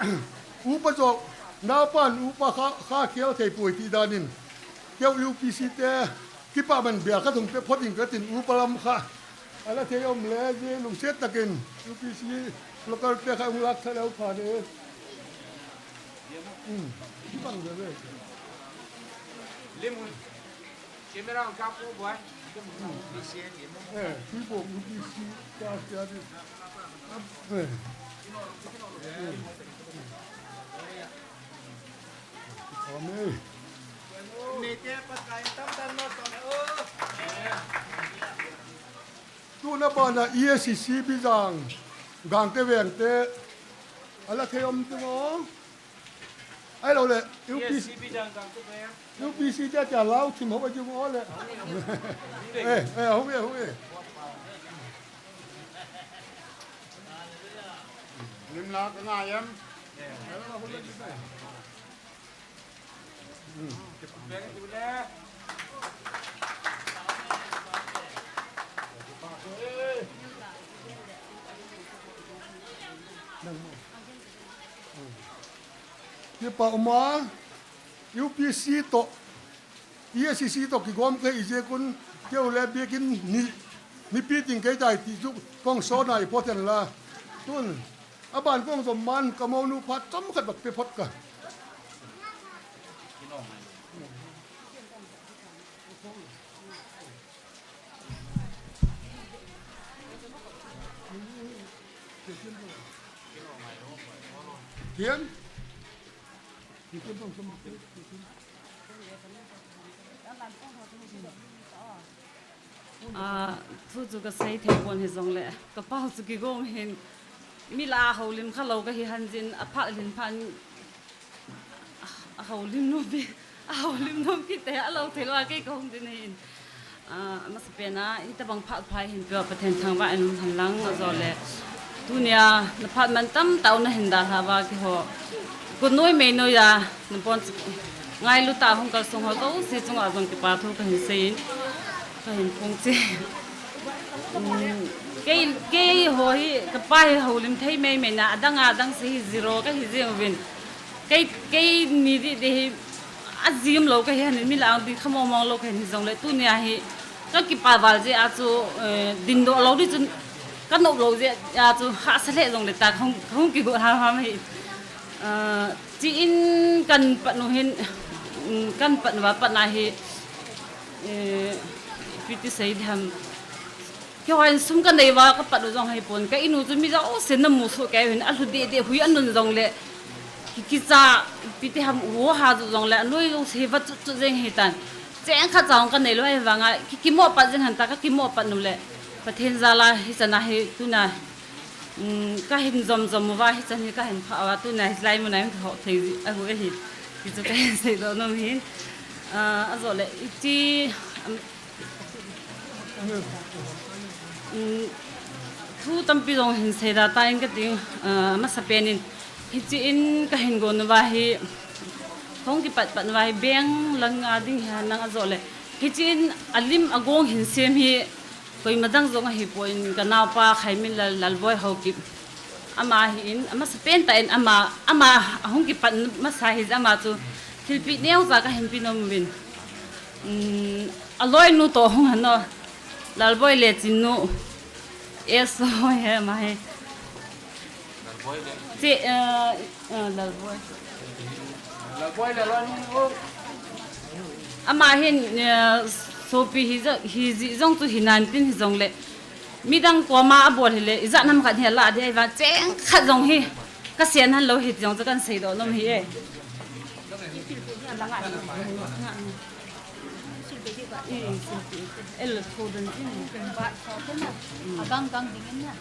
upa jo, nao pan upa kha, kha khel thei poi ti danin. Keu U P C te, kipa man bia ka thum pe phot in ka tin upa lam kha. Ala thei om le, je lungset takin, U P C local te kha ung lak tha leu pha de. Hmm, kibang de ve. Lim hun. Camera ang kapo, boy. Hmm. Eh, people, U P C, ka, ka, di. Eh. Amen. Nete, Pakai, tam, tam, no, tam, oh. Tuna bana E S C Bijang, Gangte Vengte, ala thei om tu mo. Ai lo le, U P C, U P C te tia lau thim ho ai tu mo le. Eh, eh, ho ye, ho ye. Lim la ka ngai em. Kipa uma, U P C to, E S C to kigom ka ije kun, keu le bikin ni, ni pi ting kei tai ti chu kong so nai po ten la. Tun, aban kong jom man ka mo nu phat chom khat bak pe phot ka. Kian? Ah, thu chu kasei thei pon hijongle, kapau chu kigong hin, mi lah a houlim khalou kahi hanjin, aphat lhin phat in, ah, ahoulim nom pi, ahoulim nom kit te, alou thei lou a kei kahung din ahin. Ah, amasapen a, hitabang phat pha hin pia Pathen thangvah in um hen lang, ajole, tunia, naphat man tamtah u nahin dalha uva keiho, kon noi mei noi a, napon chu, ngailu tah a hung kalsong ho jouse chunga jong kipa thu kahin seiyin, kahin phong che. Um, kei, keiho hi, kapa hi houlim thei mei mei na, adang a, adang se hi zero kahi jeng uvin. Kei, keini ding ding hi, ajim lou kahi hin, mi lah a ding khamong mong lou kahi hijongle, tunia hi, kakipah val jeh a chu, eh, dindoh lou ding chun, kanop lou jeh a chu, hahsa lheh jongle ta, kahung, kahung kigot ham ham hi. Ah, chi in kahin pat u hin, um, kahin pat uva pat na hi, eh, ipi ti sei ding ham. Keiho hin sum kanei uva kapat u jong ahipon, ka in u chu mi jousen namu soh kei uvin, alhu deh deh, hui anun jongle, ki, kicha, ipi ti ham, u ho ha ju jongle, anoi jouse va chut chut jeng ahitan. Cheng khat cha jong kanei lou ahivanga, ki, kimoh pat jeng hen ta, kakimoh pat u le, Pathen jal a hichan a hi tuna, um, kahin jom jom uva, hichan hi kahin phah uva, tuna hilai mun a hin ho thei ji ahi, ahi. Hichu kahin seidoh nom ahin. Ah, ajole, iti, um, um, thu tampi jong hin seida tan kating, ah, amasapen in, hiche in kahin gon uva hi, kahung kipat pat uva hi, bank lang a ding hi henlang ajole, hiche in alim agong hin sem hi, koima dang jong ahipon, kanaopa Khaiminlal, Lalboi Haokip. Ama ahin, amasapen tah in ama, ama ahung kipat masa hi jeh a ama chu thilpeh neocha kahin pe nom uvin. Um, aloinu toh hung hen o. Lalboi le Chinnu. Eso hi ama hi. Che, eh, eh, Lalboi. Ama hin, eh, sopi hi jo, hijeh jong chu hinan tin hijongle, midang koma abol hile, ijat ham khat hi alah ding ahi vang, cheng khat jong hi kasen hen lou hi ti jong chu kahin seidoh nom ahi e. Agang gang ding in na.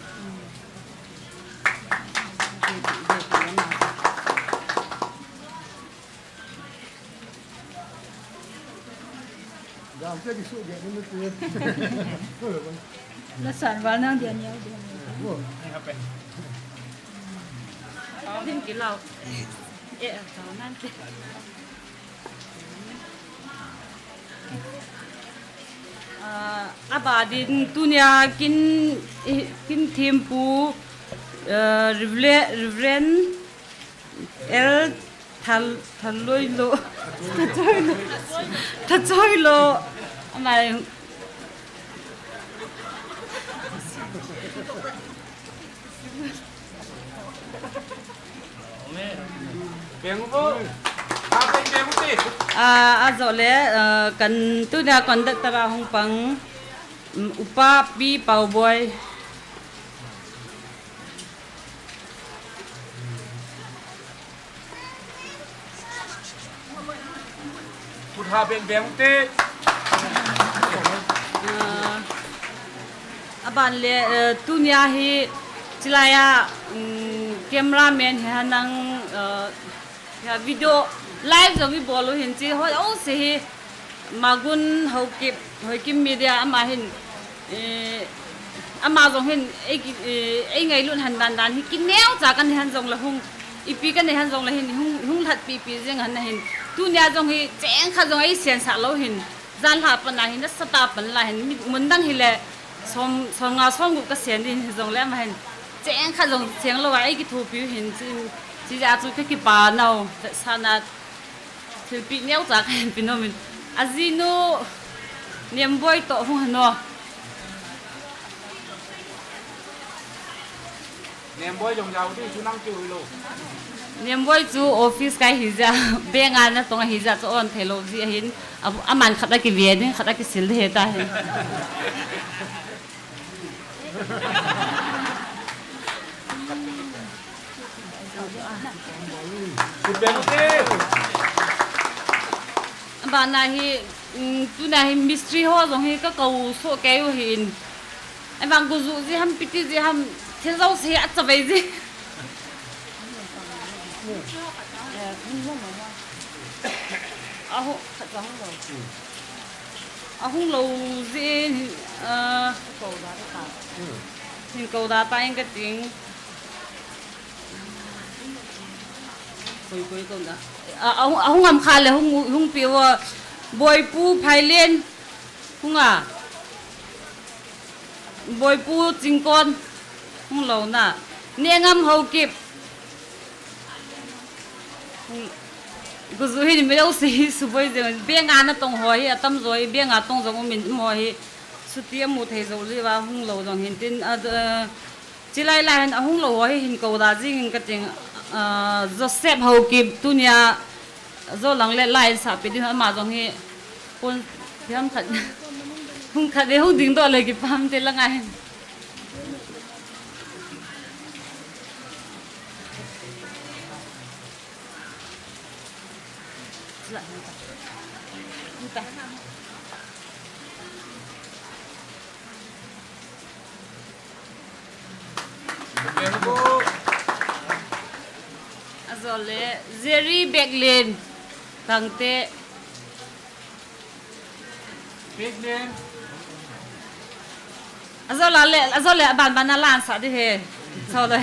Nasan val nang dia niau dia. Din kilau. Eh, tao nan te. Ah, abadin tunia kin, eh, kin thempu, eh, Revle-, Reverend L Thal-, Thaloilo. Thachoilo. Thachoilo. Amai. Peng u. Ah, peng, peng u te. Ah, ajole, ah, kan tunia conductor a hung pang, um, Upa Pi Paoboi. Khut ha beng beng u te. Ah, aban le, eh, tunia hi chilai a, um, cameraman hi henlang, eh, ya video live jong ibol u hin chi ho, o se hi. Magun Haokip, Haokim Media ama hin, eh, ama jong hin, ei ki, eh, ei ngailut hen dan dan hi kineocha kanei hen jongle hung, ipi kanei hen jongle hin, hung, hung lhatpi pi jeng hen ahin. Tunia jong hi cheng khat jong eisensah lou hin, janhi a pat na hin, nasatah a pat na hin, mi, mun dang hile, som, somnga somgup kasen ding hijongle ama hin, cheng khat jong seng lou a, ei kithopi u hin, chi, chi jeh a chu kakipa nau, sana, Thilpeh neocha kahin pe nom in. Ajinu Nemboi toh hung hen o. Nemboi jong jao ding chu nang chu hilou. Nemboi chu office kai hi jeh a, bank a natong ahi jeh a chu on thei lou jeh ahin, a, aman khat a kive ding, khat a kisil ding ahi ta hin. Abana hi Tuna hi mistri ho jong hi ka kou soh kei u hin. Ahivang kou ju ji ham piti ji ham thil jouse hi achavei ji. Aho, ahung lou ji in, ah, hin kou da ta in ka ting. Koi, koi, koi na. A, a, ahung am kha le hung, hung pi vo. Boipu Phailen. Hung a. Boipu Chingkon. Hung lou na. Nengam Haokip. Hung. Kou ju hi mi lou si hi suboi je. Benga na tong ho hi atam jo hi. Benga tong jong um in um ho hi. Suti amu thei jo li va hung lou jong hin tin a, a, Chilai lai hin ahung lou ho hi hin kou da jing in ka ting, ah, Joseph Haokip tunia jo lang le lai sa pe ding ama jong hi pon hiam khat hung khat de hung ding doh le kipah te lang a hin. Ajole, Jerry Beklen, Kangte. Beklen. Ajole, ajole, aban ban a lan sa di he. Chole.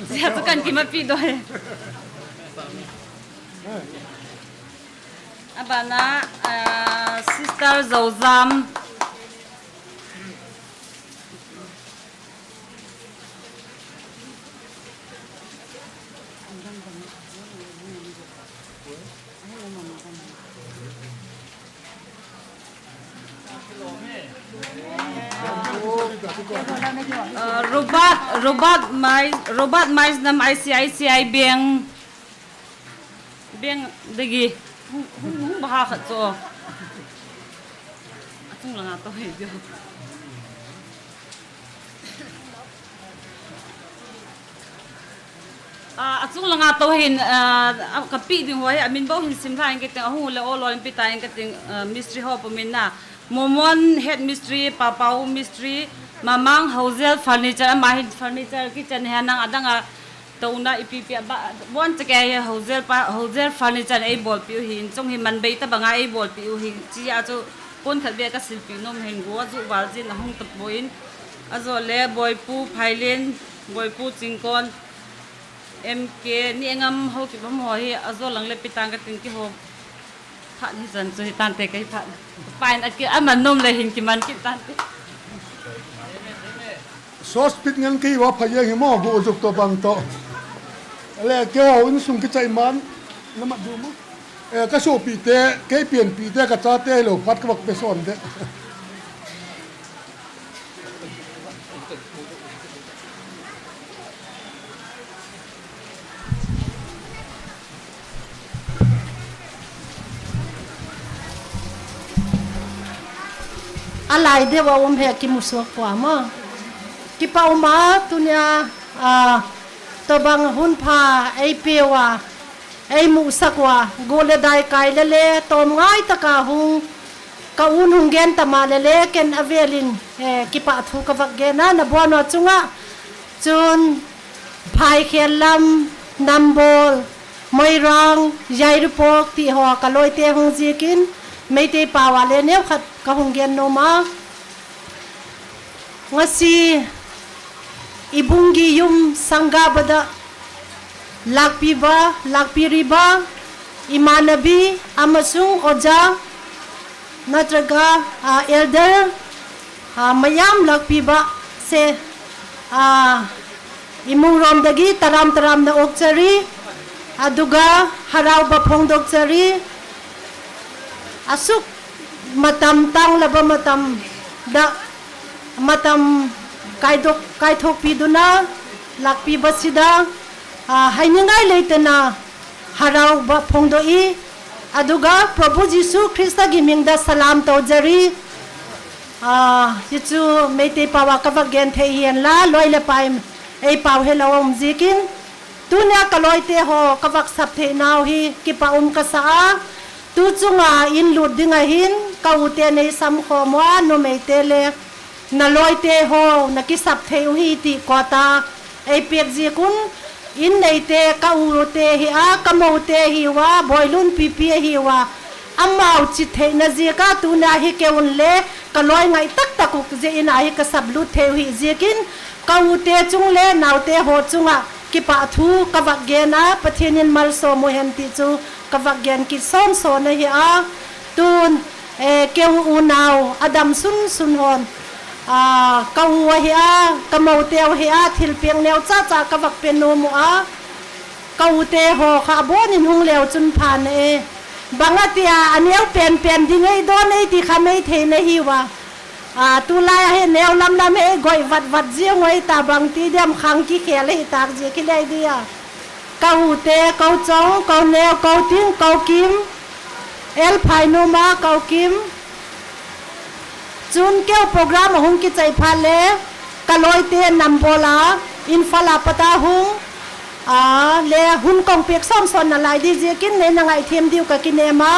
Sia tu kan kimapi do he. Abana, ah, Sister Zozam. Ah, Robert, Robert Mais, Robert Mais nam I C I C I Bank. Bank dagi. Hung, hung, hung baha khat cho. Achung langa to he jo. Ah, achung langa to hin, ah, kapi ding ho hi, amin bou hin sim lha in ka ting, ahung le o lo in pi ta in ka ting, ah, mistri ho pumin na. Momon head mistri, Papau mistri, Mamang Housel furniture, ama hin furniture kitchen he nang adang a, Touna ipi pi a ba, bon chakei hi Housel pa, Housel furniture ei bolpi u hin, chung hi man bei ta banga ei bolpi u hin, chi a chu pon khat be ka silpi nom hin go a ju val jin ahung ta poi in, ajole Boipu Phailen, Boipu Chingkon, M K, Nengam Haokip bam ho hi, ajo lang le pi tang ka ting ki ho. Phat hi jan chu hi tante kei phat. Pain aki aman nom le hin kiman kit tante. Sos pit ngan kei va pha jeng hi mo gu juk to bang to. Le kei ho in sung kichai man na mat du mo. E, ka sopi te, kei pianpi te, ka chate lo phat ka vak pe son te. Alai deu a um hi kimusuak poi mo. Kipa um a tunia, a, tobang hun pha ei peuva, ei musak uva, go le dai kai le le, tom ngai taka hung, ka un hung gen tama le le, ken avelin, eh, kipa thu ka vak gen a, na bon uva chunga, chun, Phaikhel lam, Nambol, Moirang, Yairipok, ti ho, ka loite hung zikin, Meitei pao a le neo khat ka hung gen nom a. Ngasi, Ibungi yum sangga bada, lakpi ba, lakpi riba, imanabi, amasung oja, natraga, ah, elder, ah, mayam lakpi ba, se, ah, imung rom dagi, taram taram na okchari, aduga, harau ba phong dokchari, asuk, matam tang laba matam da matam kaidok, kaithokpi duna, lakpi ba sida, ah, hai ni ngai leitena, harau ba phongdo i, aduga Prabhu Jisu Krista gi ming da salam to jari, ah, hichu Meitei pao a ka vak gen thei hihen la, loi le pai ei pao he lo um zikin, Tunia ka loite ho ka vak sap thei nau hi kipa um ka sa a. Tu chunga in lut ding ahin, Ka u te nei samkhom uva, numei te le na loi te ho na kisap thei u hi ti kota ei pek jik un, in nei te ka u te hi a, ka mo te hi uva, Boilun pipi hi uva. Amau chit theina jik a tuna hi kei un le ka loi ngai tak tak u jeh in a hi ka sap lut thei u hi jik in, ka u te chung le nau te ho chunga kipah thu ka vak gen a, Pathen in malsom u hen ti chu ka vak gen kit son son ahi a. Tun, eh, kei u unau, a dam sun sun hon. Ah, ka u ahi a, ka mo te u ahi a, thil pek neo cha cha ka vak pe nom u a. Ka u te ho kha abon in hung leu chun phan e. Bang a tia, a neo pen pen ding ei don ei ti kha mei thei na hi uva. A, tulai a hi neo lam lam hi goi vat vat jia ngoi ta bang ti diam khang kikhel hi tak jia kilei dia. Ka u te, ko chong, ko neo, ko ting, ko kim. El phai nu ma, ko kim. Chun keu program a hung kichai phat le, ka loi te nam bol a, Imphal a pat a hung, a, le hun kong pek son son na lai di jia kin nei na ngai them diu ka kinem a.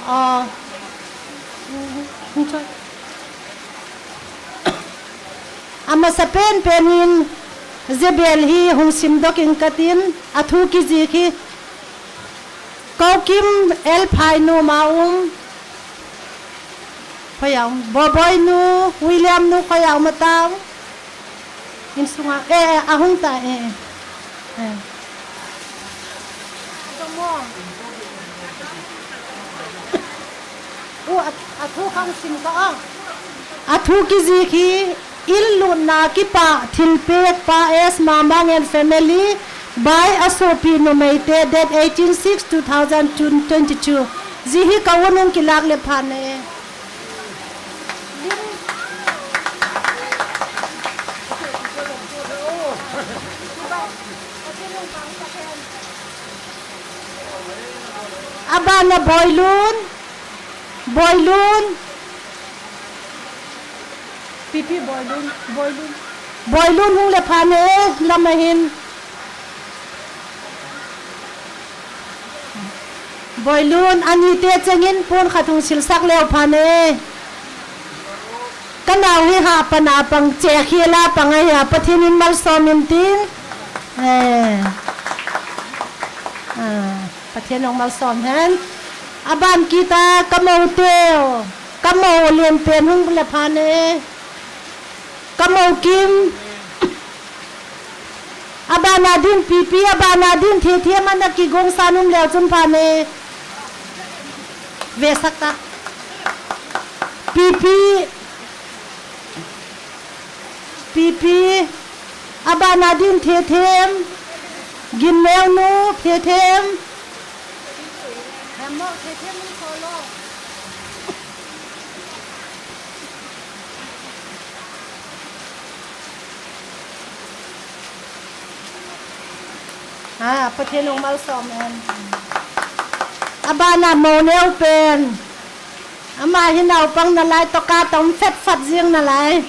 A. Amasa pen pen in Jebel hi hung sim dok in katin, a thu kijik hi. Ko kim el phai nu ma um. Khoi a um. Boboi nu, William nu khoi a um a tao. Insunga, eh, eh, a hung ta, eh, eh. Eh. U, a, a thu khang sim ka a. A thu kijik hi, il lutna kipah, thilpek pa S Mamang and family, by a sopi numeite, date eighteen six two thousand twenty-two. Ji hi ka u nung kilak le phan e. Abana Boilun, Boilun. Pipi Boilun, Boilun. Boilun hung le phan e, lam a hin. Boilun, ani te chengin pon khat hung silsak leu phan e. Ka nau hi ha pan a pang che khel a pang a hi a Pathen in malsom in tin. Eh. Ah, Pathen in malsom hen. Aban kita ka mo teu. Ka mo len pen hung le phan e. Ka mo kim. Abana din pipi, abana din thethem ana kigong san um leu chun phan e. Ve sak ta. Pipi. Pipi. Abana din thethem. Gin leu nu thethem. Hem mo thethem nu solo. Ha, Pathen in malsom hen. Abana mo neo pen. Ama hi naupang nalai toh ka tong fet fat jing nalai.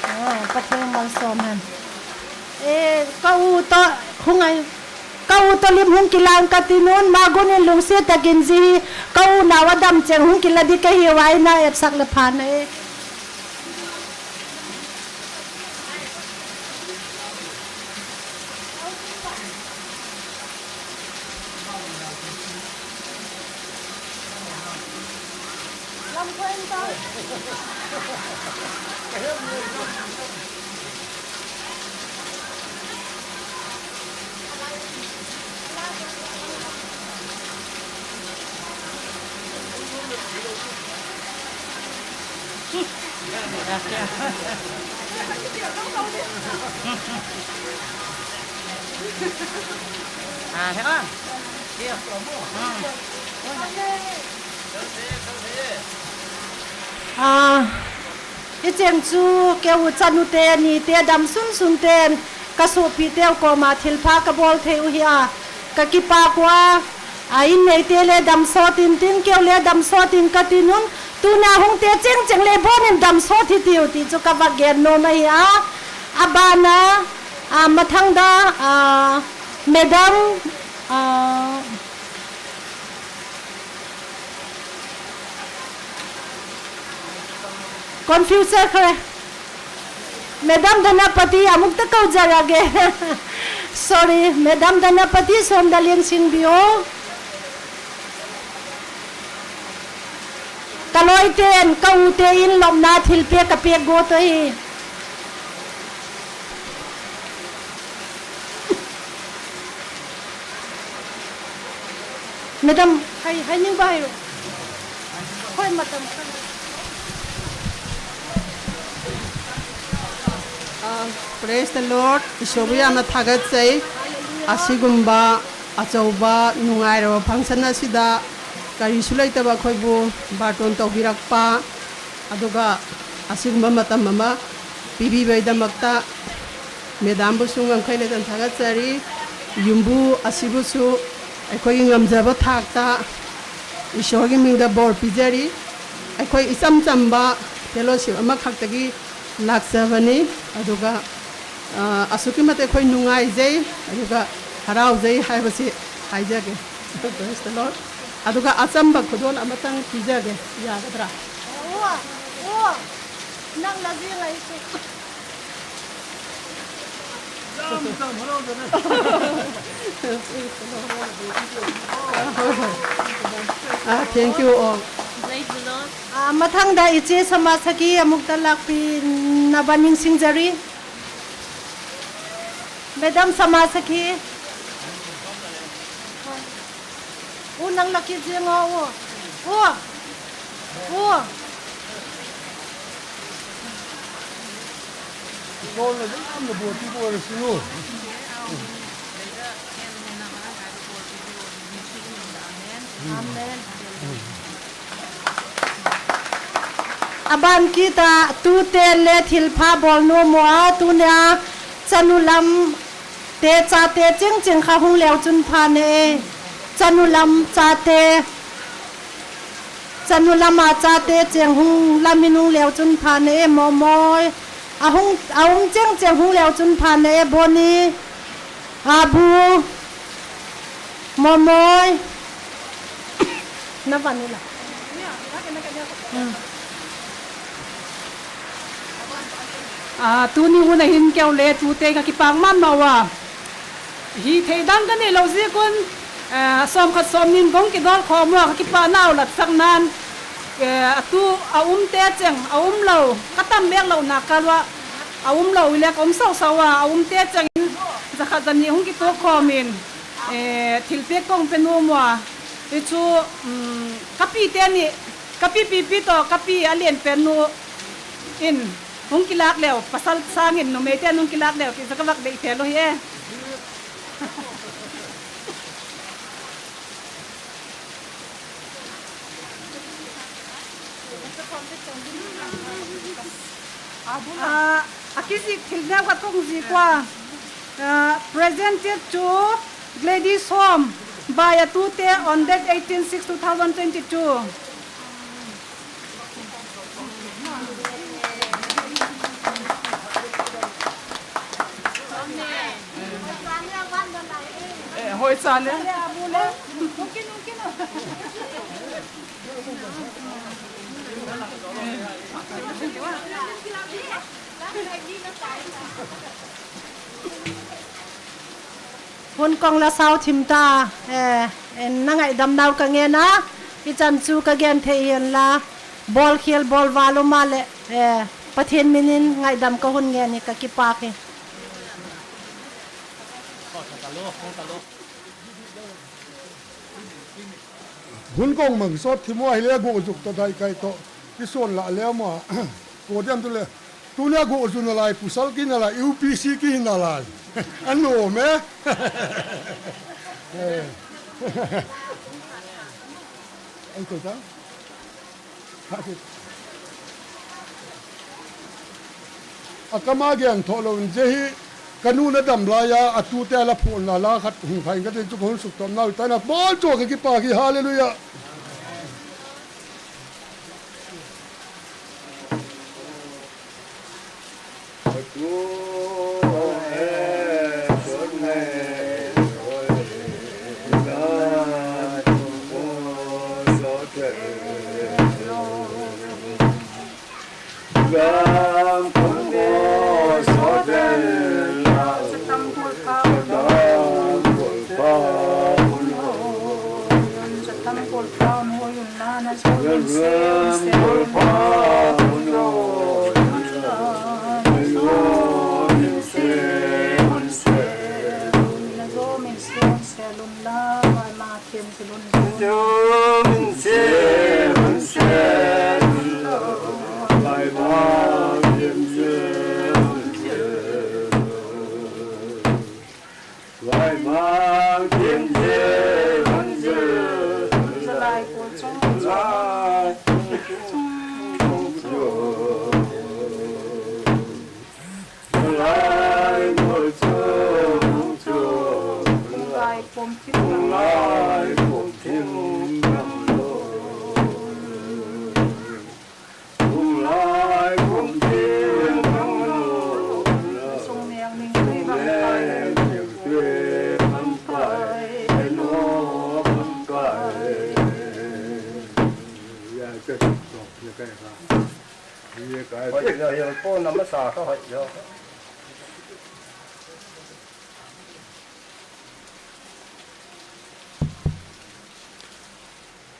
Ah, Pathen in malsom hen. Eh, ka u toh hung ai. Ka u toh lim hung kilang katin un, magun in lungset takin ji hi, ka u nau adam cheng hung kila di kahi uva ina etsak le phan e. Ah, hicheng chu keu chanu te ni te dam sun sun ten ka sopi teu koma thilpha ka bol thei u hi a, ka kipa kua, a in nei te le dam sot in tin keu le dam sot in katin un, Tuna hung te cheng cheng le bon in dam sot hi tiu ti chu ka va gen nom ahi a. Abana, a, mathang da, a, Madam, a, Confuser khare. Madam Dhanapati, amuk ta kau jara ge. Sorry, Madam Dhanapati, som da lien sing bio. Ka loi ten, ka u te in lopna thil pe ka pe go to hi. Madam, hai, hai ning ba hai ro. Hoi, madam. Ah, praise the Lord. Isobu yamna thagat sei. Asigumba, achouba, nungai ro, function asida. Kari sulai taba khoi bu, baton tau hirak pa. Aduga, asigumba matam mama. Pibi bai da makta. Madam bu su ngam khai le tan thagat sari, yumbu asibu su, aikhoi ngamjaba thak ta, Ishwar ki ming da bor pijari, aikhoi icham chamba, fellowship ama khak ta ki lak sa bani, aduga, ah, asuki mate khoi nungai jai, aduga harau jai, hai basi, hai jage. Praise the Lord. Aduga achamba khudon amatang pijage, ya gadra. Nang la jing ai su. Ah, thank you all. Praise the Lord. Ah, mathang da iche sama saki amuk ta lakpi na baning singjari. Madam sama saki. U nang laki jing o, u. U. U. Amen. Aban kita tute le thilpha bol nom u a, tunia chanu lam te chate cheng cheng kha hung leu chun pha ne e. Chanu lam chate, chanu lama chate cheng hung lam in hung leu chun pha ne e, Momoi. Ahung, aum cheng cheng hung leu chun pha ne e, Boni. Abu. Momoi. Na van ula. Hmm. Ah, tuni hun a hin keu le tute ka kipak mama uva. Hithei dang ka nei lou jeh un, eh, som khat som ni in kong kidol khom uva ka kipana u lat sak nan. Eh, atu aum te cheng, aum lou, ka tam bek lou na kal uva. Aum lou le ka um sau sau uva, aum te cheng in, jakhat jani hung kito khom in. Eh, thilpeh kong pe nom uva. Hichu, um, ka pi teni, ka pi pi pi to, ka pi alen pen nu in, hung kilak leu, pasal sang in, numei ten hung kilak leu, ti jaka vak dei te lou hi e. Ah, akijih thil neo khat kong jih uva. Ah, presented to Gladys Home by Atute on date eighteen six two thousand twenty-two. Eh, hoi cha le. Hun kong la sao thim ta, eh, en na ngaidam nau ka ngen a, ichan chu ka gen thei hen la, bol khel bol val um a le, eh, Pathen min in ngaidam ka hun ngen hi ka kipak hi. Hun kong mang sot thim uva hile go juk to dai kai to. Kison la le ma. Ko diam tu le. Tunia go ju nalai, pasal ki nalai, U P C ki nalai. Anom e. Eh. Ai ko ta. Akam a gen tho lou in, jeh hi ka nu na dam lai a, atute a la phon na la khat hung khai ka tin chu ka hun suk tom nau ta na bol cho ka kipak hi, hallelujah.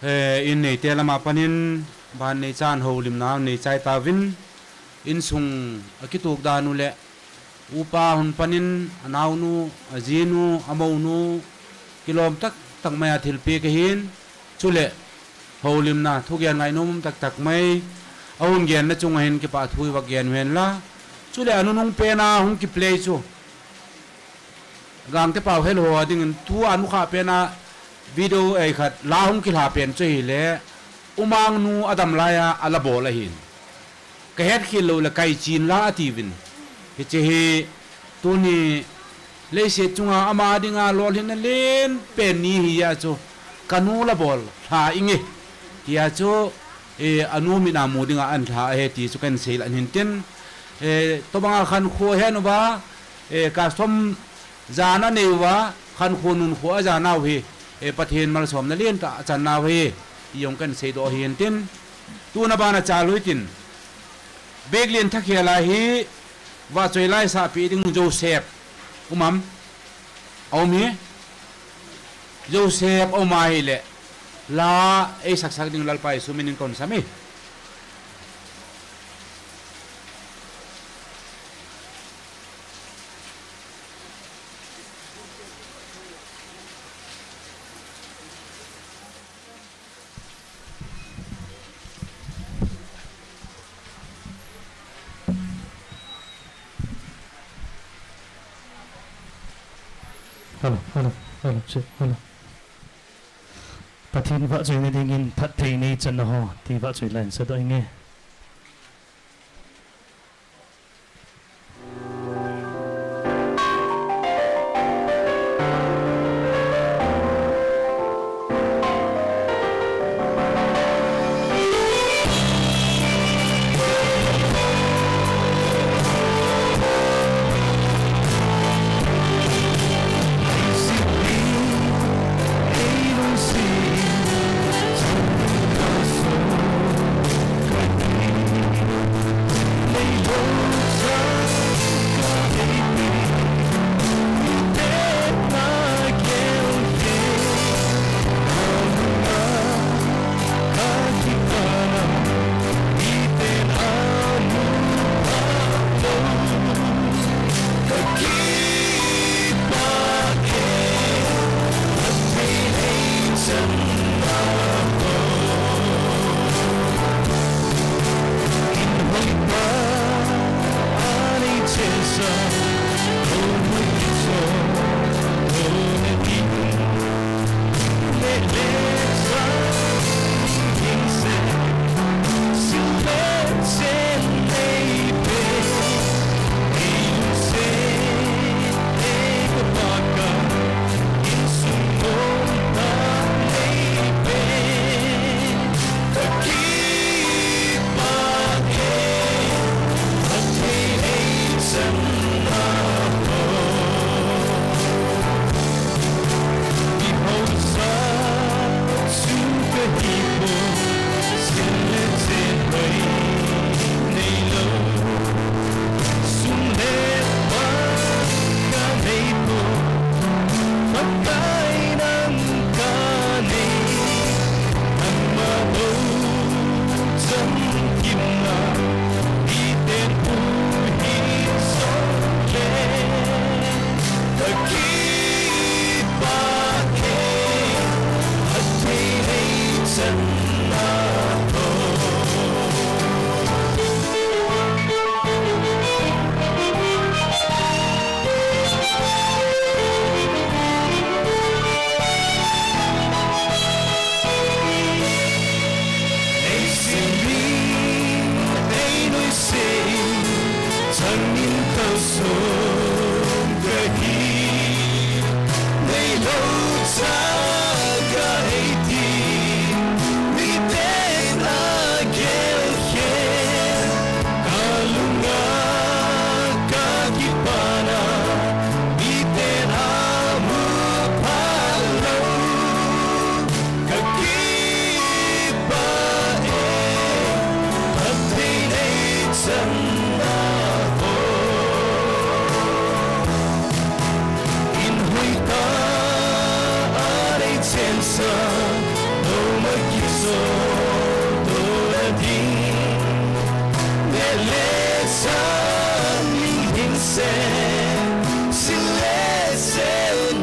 Eh, in neite lama panin, ban neichan houlimna neichai tauvin, insung akituk dan u le, upa hon panin, anaonu, ajinu, amounu, kilom taktak mai a thilpeh kahin, chule, houlimna, thugen ngainom taktak mai, ahung genna chunga hin kipah thu iva gen uhen la, chule anunung pena hung kiplay chu. Gangte pao helho dingin tua nukhah pena video ei khat la hung kilha pen chu hile, umang nu adam laiya ala bol ahin. Kahet khel lou le kaichin la atiuvin. Hiche hi tuni leiset chunga ama dinga lolhinna len pen ni hia chu kanu la bol lha inge. Tia chu, eh, anu mina mu dinga ahin lha ahi ti chu kahin seilha hintin. Eh, tobanga khankho ahen uva, eh, custom jana anei uva, khankho nunkho ajanau hi, eh, Pathen malsomna lentah achan nau hi, ijong kahin seidoh hintin. Tuna bana chalui tin. Bek len thakhel a hi, vahchoi la isahpeh ding Joseph. Um am? Aum hi? Joseph aum ahile. La eisaksak ding Lalpa Jesu minin kahin sam e. Hello, hello, hello, check, hello. Pathen vahchoina dingin phatthei neichanna ho, ti vahchoi la hin sadoh inge. Sa, no ma kiso, to la ding. Ne le sa, ning hin se, sin le se,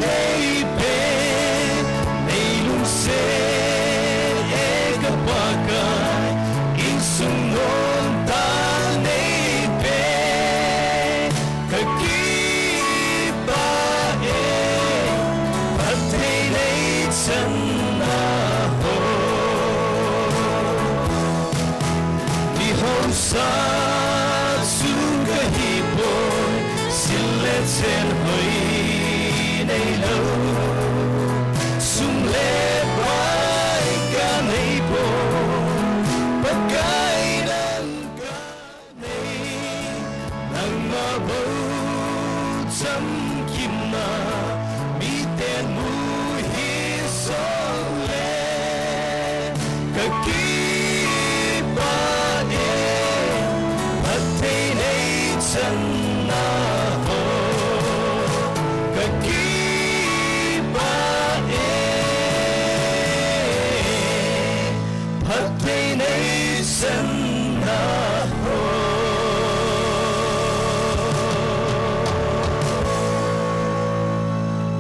nei pe, nei lung se, e ka Pakai, insung nom ta nei pe. Ka kipah e, phatthei nei channa ho. Ni haosa chu ka hi poi, sil le chen hoi nei lou. Sum le pai ka nei poi, Pakai nang ka nei, nangma bou chamkimna, miten mu hi song le, ka kipah e, phatthei nei channa ho, ka kipah e. Phatthei nei channa ho.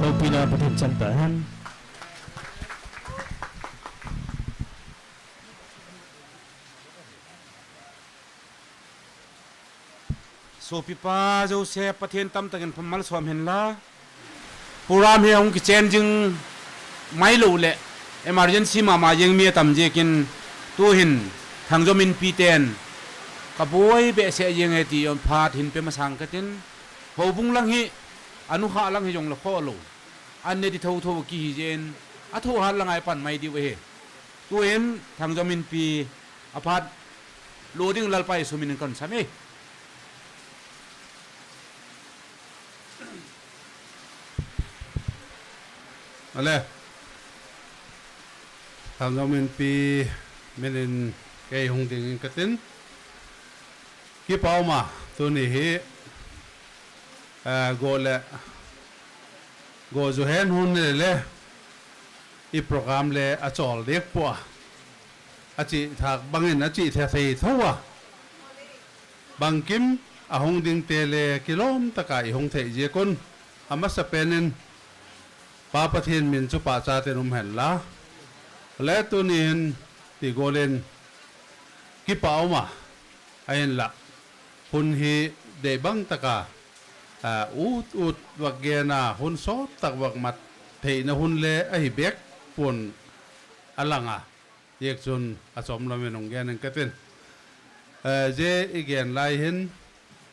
Loupina Pathen chang ta hen. Sopipa Joseph, Pathen tamtakin phamal som hen la. Program hi hung kichen jing mai lou le, emergency mama jeng mi atam jeh in, tuhin Thangjom Inpi ten ka boi behseh jeng e ti jong phat hin pe masang katin, houbung lang hi, anukhah lang hi jong la kho lou. An ne ti thotho kihi jeh in, athohat lang a i pan mai diu ahi. Tuhin Thangjom Inpi aphat lo ding Lalpa Jesu min in kan sam e. Ale. Thangjom Inpi min in kei hung ding in katin. Kipah um a, tuni hi, eh, go le, go ju hen hun le le, i program le achol dek pua. Achih thak bangin achih thei thei tho a. Bangkim ahung ding te le kilom taka i hung thei jeh un. Amasa penin Pa Pathen min chu pahcha ten um hen la. Le tunin ti golin kipah um a, ahin la. Hun hi dei bang taka, a, ut ut vak gen a, hun sot tak vak mat theina hun le ahi bek pon alang a. Jeh chun achom lam in hung gen in katin. Eh, je i gen lai hin,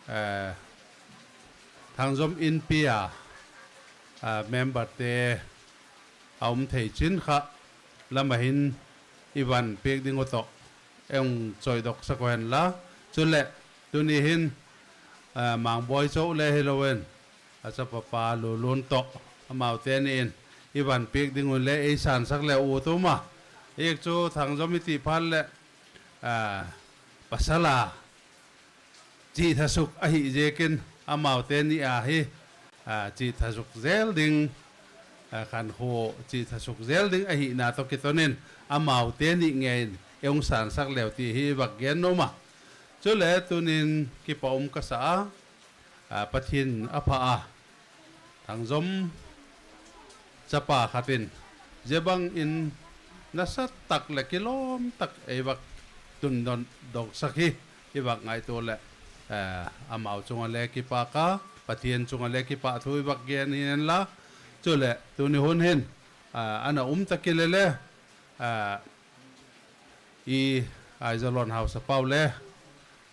eh, Thangjom Inpi a, a, member te a um thei chin kha lam a hin i van pek ding u toh, ei hung choidok sak u hen la. Chule, tuni hin, a, Mangboi Cho le hilou in, a chapa pa Lulun toh, amau teni in, i van pek ding u le, ei sansak le u tuma. Jeh chu Thangjom i ti phat le, a, pasal a, chih thasuk ahi jeh in, amau teni a hi, a, chih thasuk jel ding, a, khankho chih thasuk jel ding ahina toh kiton in, amau teni ngei in, ei hung sansak leu ti hi vak gen nom a. Chule tunin kipah um kasa a, a, Pathen apha a, Thangjom chapa khat in, je bang in nasatah le kilom tak ei vak tun don dok sak hi, i vak ngaito le, eh, amau chunga le kipah a, Pathen chunga le kipah thu i vak gen hi hen la, chule tuni hun hin, ah, ana um ta kile le, ah, i Aijalon haosapau le,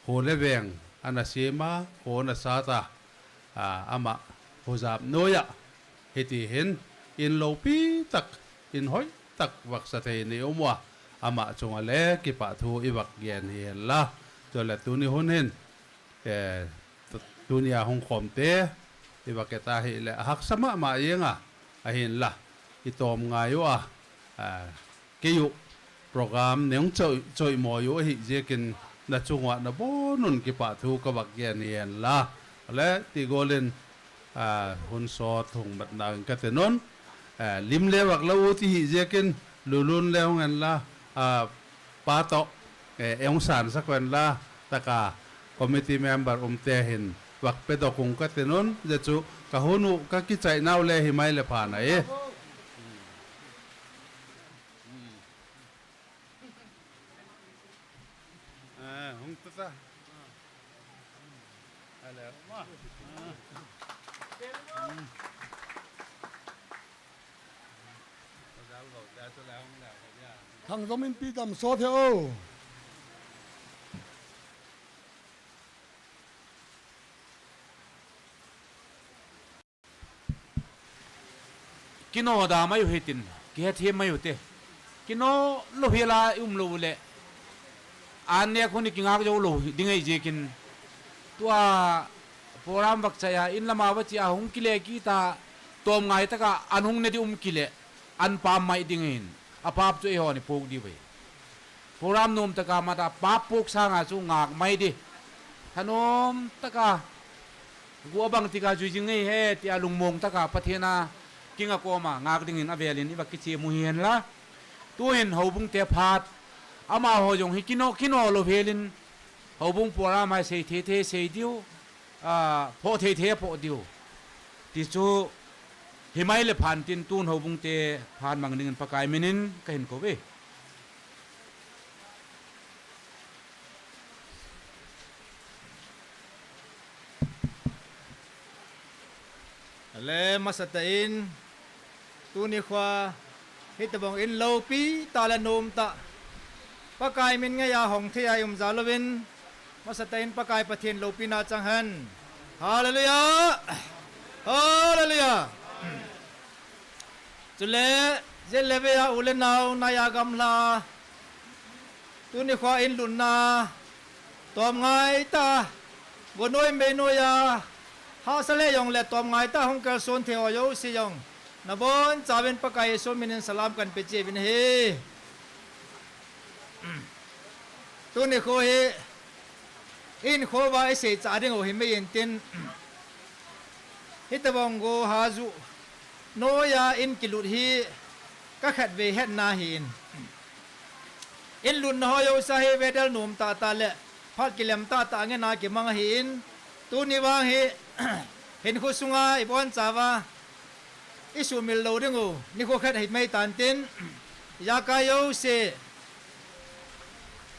kho le veng ana sem a, kho ana sat a, a, ama hojap noi a, hiti hin, in loupi tak, in hoi tak vak sa thei in i um u a, ama chunga le kipah thu i vak gen hi hen la, chule tuni hun hin, eh, tu-, tunia hung khom te, i vak et a hile, ahaksa mama jeng a, ahin la, i tom ngai u a, a, kei u program nei hung choi, choi mo u ahi jeh in na chung uva na bon un kipah thu ka vak gen hi hen la. Le ti golin, a, hun sot hung mat nau in ka ti nom. Eh, lim le vak lo u ti hi ziakin lulun le hung en la, ah, pa to, eh, eung san sak ven la, taka committee member um te hin vak pe do kung ka tenun, ze chu ka hun u ka kichai nau le hi mai le pha na e. Eh, hung tu ta. Ale. Thangzom in pi dam sot he o. Kino da mai u hitin, kihet hi mai u te. Kino lo hi la i um lo u le. An ne khuni kingak jo lo ding ei jekin. Tua program vak chaya in lama va chi a hung kile kita tom ngai taka an hung ne di um kile. An pam mai ding in. A pap chu ei ho ni pok di vai. Program nom taka mata pap pok sanga chu ngak mai di. Thanom taka gu abang tika jui jing ngei he tia lungmong taka Pathen a kinga koma ngak dingin avelin i va kichi mu hi hen la. Tuhin houbung te phat ama ho jong hi kino kino lo helin houbung program a sei the the sei diu, a pho the the pho diu. Ti chu hi mai le phan tin tun houbung te phat mang dingin Pakai minin ka hin ko ve. Le masata in tuni khua hitobang in lopi ta le nom ta Pakai min ngai a hong thei a i um za lovin masata in Pakai Pathen lopi na chang hen. Hallelujah. Hallelujah. Chule, zia le ve a u le nau, nai a gamla, tuni khua in lutna, tom ngai ta, go noi mei noi a, hahsa le jong le tom ngai ta, hung kalson thei ho jouse jong, na bon chauvin Pakai Jesu min in salam kan pe chiuvin ahi. Tuni khu hi, in khu va i sei cha ding u hi mei in tin, hitobang go ha ju, noi a in kilut hi, ka khat ve hetna hi in. In lutna ho jouse hi vedel nom ta ta le, phat kilem ta ta ngen a kimang ahi in, tuni vang hi, hin khu sunga i bon chauva, i sumil lo ding u, ni khu khat hi mei tan tin, jakai jouse,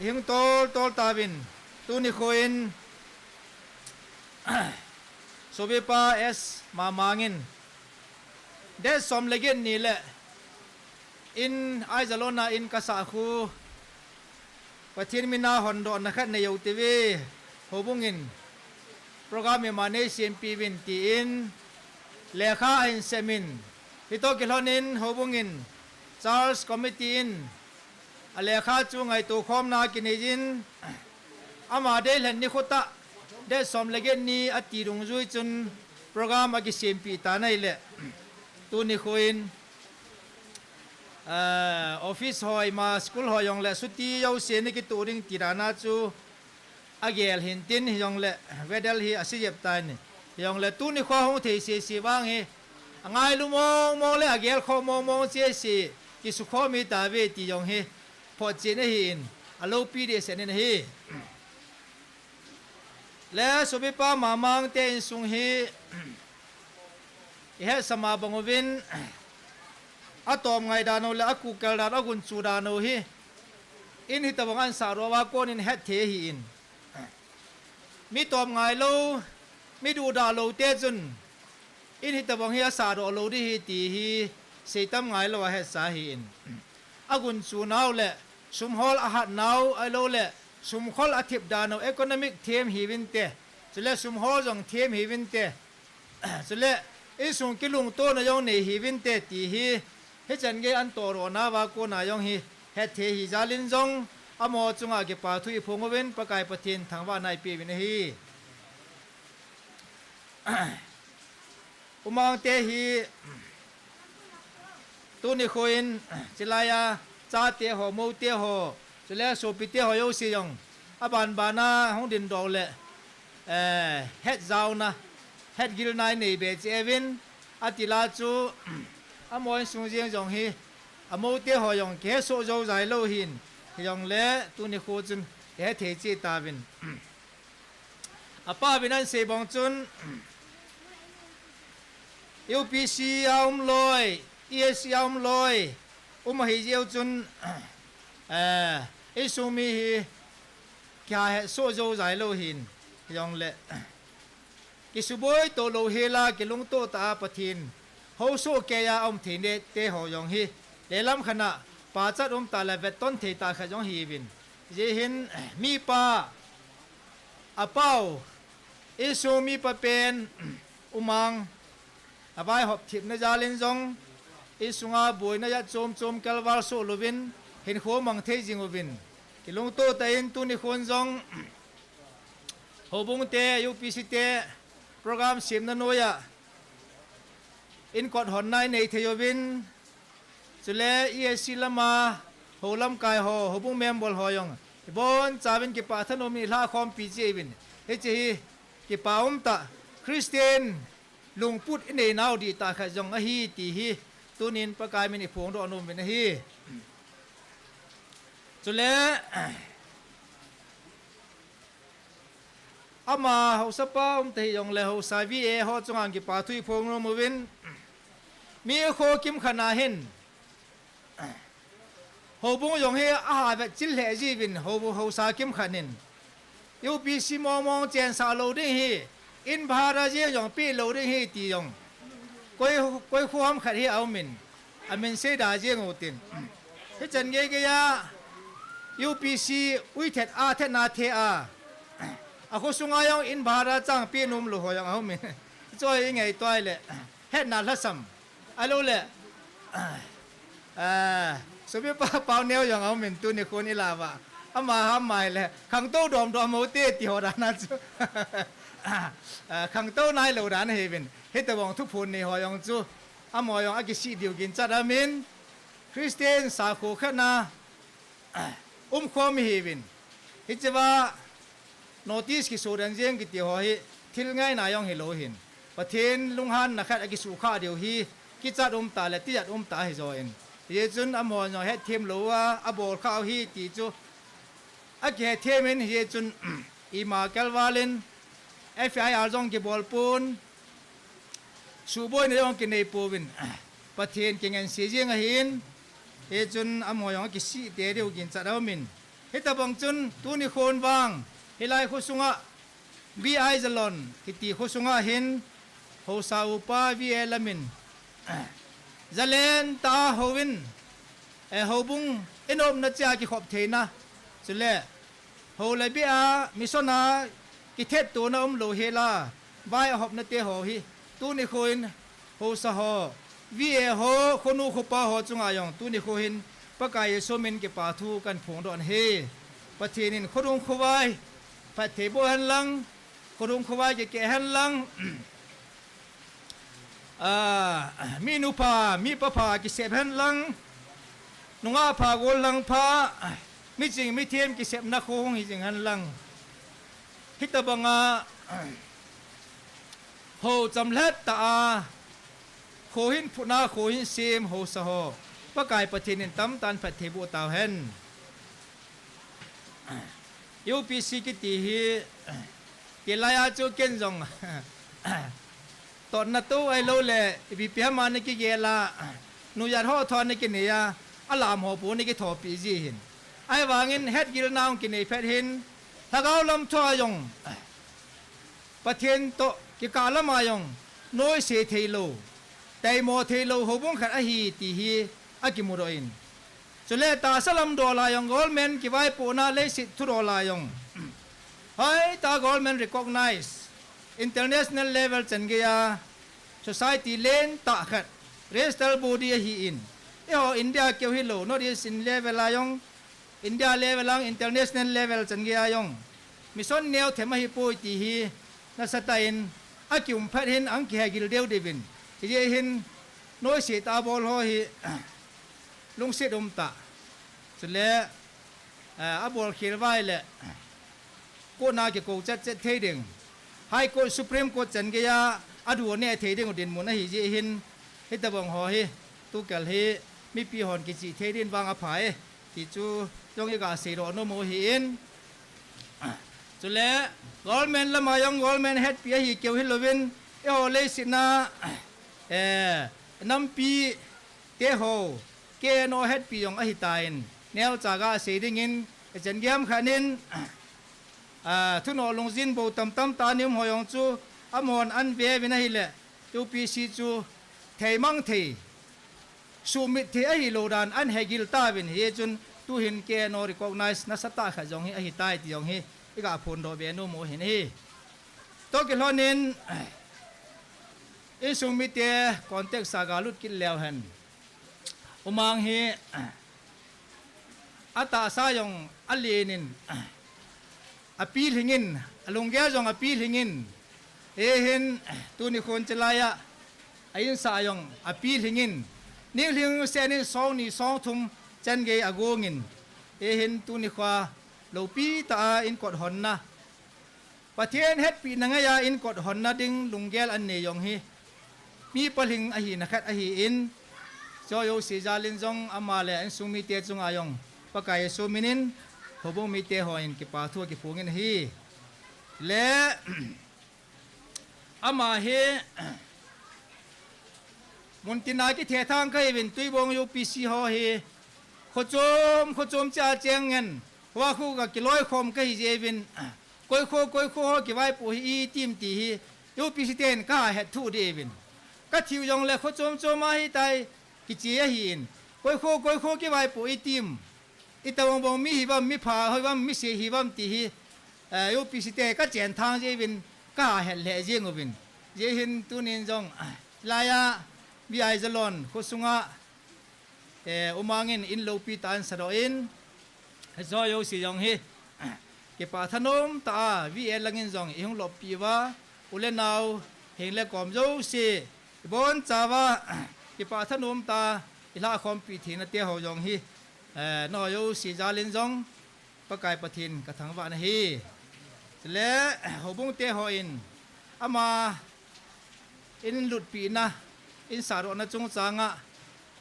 i hung tol tol tauvin, tuni khu in, Sopipa S Mamang in, date som le get ni le in Aijalon a in ka sah khu Pathen min a hondohna khat nei u te ve, houbung in program ima nei sempi uvin tin lekha ahin sem in, hitoh kilhon in houbung in church committee in a lekha chu ngaito khomna kinei in, ama deilhen ni khu tah, date som le get ni a ti dungjui chun program a kisempi ta nai le, tuni khu in, ah, office ho ima school ho jong le suti jouse ni kitu ding ti dan a chu a gel hin tin hi jong le, vedel hi a si jep ta ni. Hi jong le tuni khua hung thei sese vang hi, a ngailu mong mong le a gel kho mong mong sese, kisukhom hi ta ve ti jong hi, photchen ahi in, a lopi deh sen in ahi. Le Sopipa Mamang te insung hi, i hetsah ma bang uvin, a tom ngai dan u le a kukel dan, a gunchu dan u hi, in hitobang an sah doh uva kon in het thei ahi in. Mi tom ngai lo, mi duhdah lo te chun, in hitobang hi a sah doh lo di hi ti hi, seitam ngai lo a hetsah ahi in. A gunchu nau le, sumhol a hat nau, ahilou le, sumkhol a thip dan u, economic them hi uvin te, chule sumhol jong them hi uvin te, chule, insung kilungtona jong nei hi uvin te ti hi, hichan gei an tohdoh nauva kona jong hi, het thei hi jal in jong, amaho chunga kipa thu i phong uvin, Pakai Pathen thangvahna i pe uvin ahi. U Mang te hi, tuni khu in, chilai a, chate ho, mou te ho, chule sopi te ho jouse jong, a ban ban a hung ding doh le, eh, het jaona, het gilna i nei be cheh uvin, a ti la chu, Amaho insung jeng jong hi, amoute ho jong kihe soh jou jai lou hin, hijongle tuni kho chun kihe thei cheh tauvin. Apa vin ahin sei bang chun, U P C a um loi, E A C a um loi, um ahi jeh u chun, eh, insung mi hi kihe soh jou jai lou hin, hijongle kisuboi to lou hel a, kilungto tah a Pathen housoh keiya um thei nate ho jong hi, lehlam khat a pachat um tah le vetton thei tah khat jong hiuvin. Hijeh hin, mipa, apau, insung mipa pen, umang, avaihop thipna jal in jong, insunga boina jat chom chom kalval soh louvin, hinkho mang thei jing uvin. Kilungto tah in tuni khon jong, houbung te, U P C te, program semna noiya, inkot honna inei thei uvin, chule E A C lama, hou lamkai ho, houbung member ho jong, ibonchauvin kipah thanom in ilhahkhompi cheh uvin. Hiche hi, kipa umtah, Christian lungput inei nau dihtah khat jong ahi ti hi, tunin Pakai min iphongdoh nom uvin ahi. Chule, ama haosapa umtah hijongle haosa V A ho chunga kipa thu iphong nom uvin. Mi kho kimkhat a hin, houbung jong hi aha vetchil lheh jiuvin, hou, haosa kimkhat in, U P C mongmong chensah lou ding hi, in bhara jeng jong peh lou ding hi ti jong, koi, koi kho ham khat hi aumin, amin seida jeng utin. Hichan geigeiya U P C ui thet a thetna the a, akho sunga jong in bhara chang peh nom lou ho jong aumin. Choi ingaito le, hetna lhasam, ahiloule, sopipa Paoneo jong aumin, tuni khon ilah uva, ama ham mai le khangtou domdom houte ti ho dan a chu, khangtou nailou dan ahiuvin, hitobang thuphon nei ho jong chu, amaho jong akisih diu ginchat aumin, Christian sakho khat a umkhom ihiuvin. Hichea notice kisodoh jeng kiti ho hi, thil ngaina jong hilou hin, Pathen lunghanna khat akisuhkhah diu hi, kichat umtah le tijat umtah ahijouvin. Hijeh chun amaho jong hetthem louva abolkhah u ahi ti chu akihethem in, hijeh chun ima kalval in F I R jong kibolpon, suhboina jong kineipouvin, Pathen kingansei jeng ahin, hichun amaho jong akisih tei diu ginchat aumin. Hitobang chun tuni khon vang, hilai kho sunga, V I Jalon kiti kho sunga hin, haosa upa V A lamin, jalentah a houvin, eh, houbung inopna cheh a kikhop theina, chule, hou le beh a, mission a kithetona umlou hel a, vai ahopna te ho hi, tuni kho in, haosa ho, V A ho, khonu khopa ho chunga jong, tuni kho hin, Pakai Jesu min kipa thu kahin phongdoh ahi. Pathen in khodung khovai phattheiboh hen lang, khodung khovai kikeh hen lang, mi nupha, mi papha kisep hen lang, nungah pha, gollhang pha, miching mithem kisepna kho hung hi jing hen lang. Hitobanga hou chamlhat tah a, kho hin phutna, kho hin sem haosa ho, Pakai Pathen in tamtah in phattheiboh tauhen. U P C kiti hi, tilai a chu ken jong totna tou ahiloule ipi ipi ham a nakigel a, nuijat ho thua nakinei a, alam ho bou nakithopeh ji hin. Ahivangin hetgilna hung kinei phat hin, lhagao lam thua jong Pathen toh kikah lama jong noise theilou, taimo theilou houbung khat ahi ti hi akimudoh in, chule tahsa lam dol a jong, government kivaipohna leiset thudol a jong, hoitah government recognize, international level chan geiya society lentah khat, register body ahin, eiho India keu hilou, North East in level a jong, India level lang, international level chan geiya jong, mission neo them ahipoi ti hi nasatah in akium phat hin ahung kihegil deudeuvin. Hijeh hin noise tah a bol ho hi lungset umtah, chule abolkhel vai le court a kikou chetchet thei ding, High Court, Supreme Court chan geiya adu aneh thei dingu dinmun ahijeh hin, hitobang ho hi Tukel hi mipi hon kichih thei din vang apha e, ti chu jong iga seidoh nom u ahin. Chule government lama jong government hetpi ahi keu hilouvin, eiho leiset a, eh, nampi teho, K N O hetpi jong ahitan, neocha ga sei dingin, ichan gei khat in, ah, thunoh lungjin bou tamtah a um ho jong chu, amahon ahin ve uvin ahile, U P C chu theimang thei, sumit thei ahilou dan ahin hegil tauvin, hichun tuhin K N O recognize nasatah khat jong hi ahitai ti jong hi iga phondoh be nom u ahin ahi. Toh kilhonin, insung mite contact sa ga lut kit leu hen. U Mang hi, atahsa jong alenin, apilhingin, alunggel jong apilhingin, hihin tuni khun chilai a, a insung jong apilhingin, nilhing senin song ni song thum chan gei agongin, hihin tuni khua loupi tah a inkot honna, Pathen hetpina ngeiya inkot honna ding lunggel anei jong hi, mi palhing ahina khat ahin, Jojo Sijalin jong ama le insung mite chunga jong Pakai Jesu minin, houbung mite hon kipa thu akiphongin ahi. Le, ama hi, muntina kithethang kahiuvin Tuibong U P C ho hi, khochom, khochom cha cheng ngen, hua khu ga kiloikhom kahi jeh uvin, koi kho, koi kho ho kivaipoh hi itim ti hi, U P C ten kahet thuh diuvin. Kathiu jongle khochom chom a hitai, kiche ahin. Koi kho, koi kho kivaipoh itim. Itobang bang mi hiuvam, mi pha hiuvam, mi se hiuvam ti hi, eh, U P C te kachen thang jeh uvin, kahet lheh jeng uvin. Hijeh hin tunin jong, laiya, V I Jalon, khosunga, eh, U Mangin in loupi tah in sadoh in, Jojo si jong hi, kipah thanom tah a, V A langin jong ihung loppi uva, u le nao, heng le kom jouse, ibon chauva, kipah thanom tah a, ilhakhompi theina teho jong hi, eh, nangho jouse jalin jong, Pakai Pathen kathangvah nahi. Chule, houbung te hon, ama, in lutpina, in sadohna chungchang a,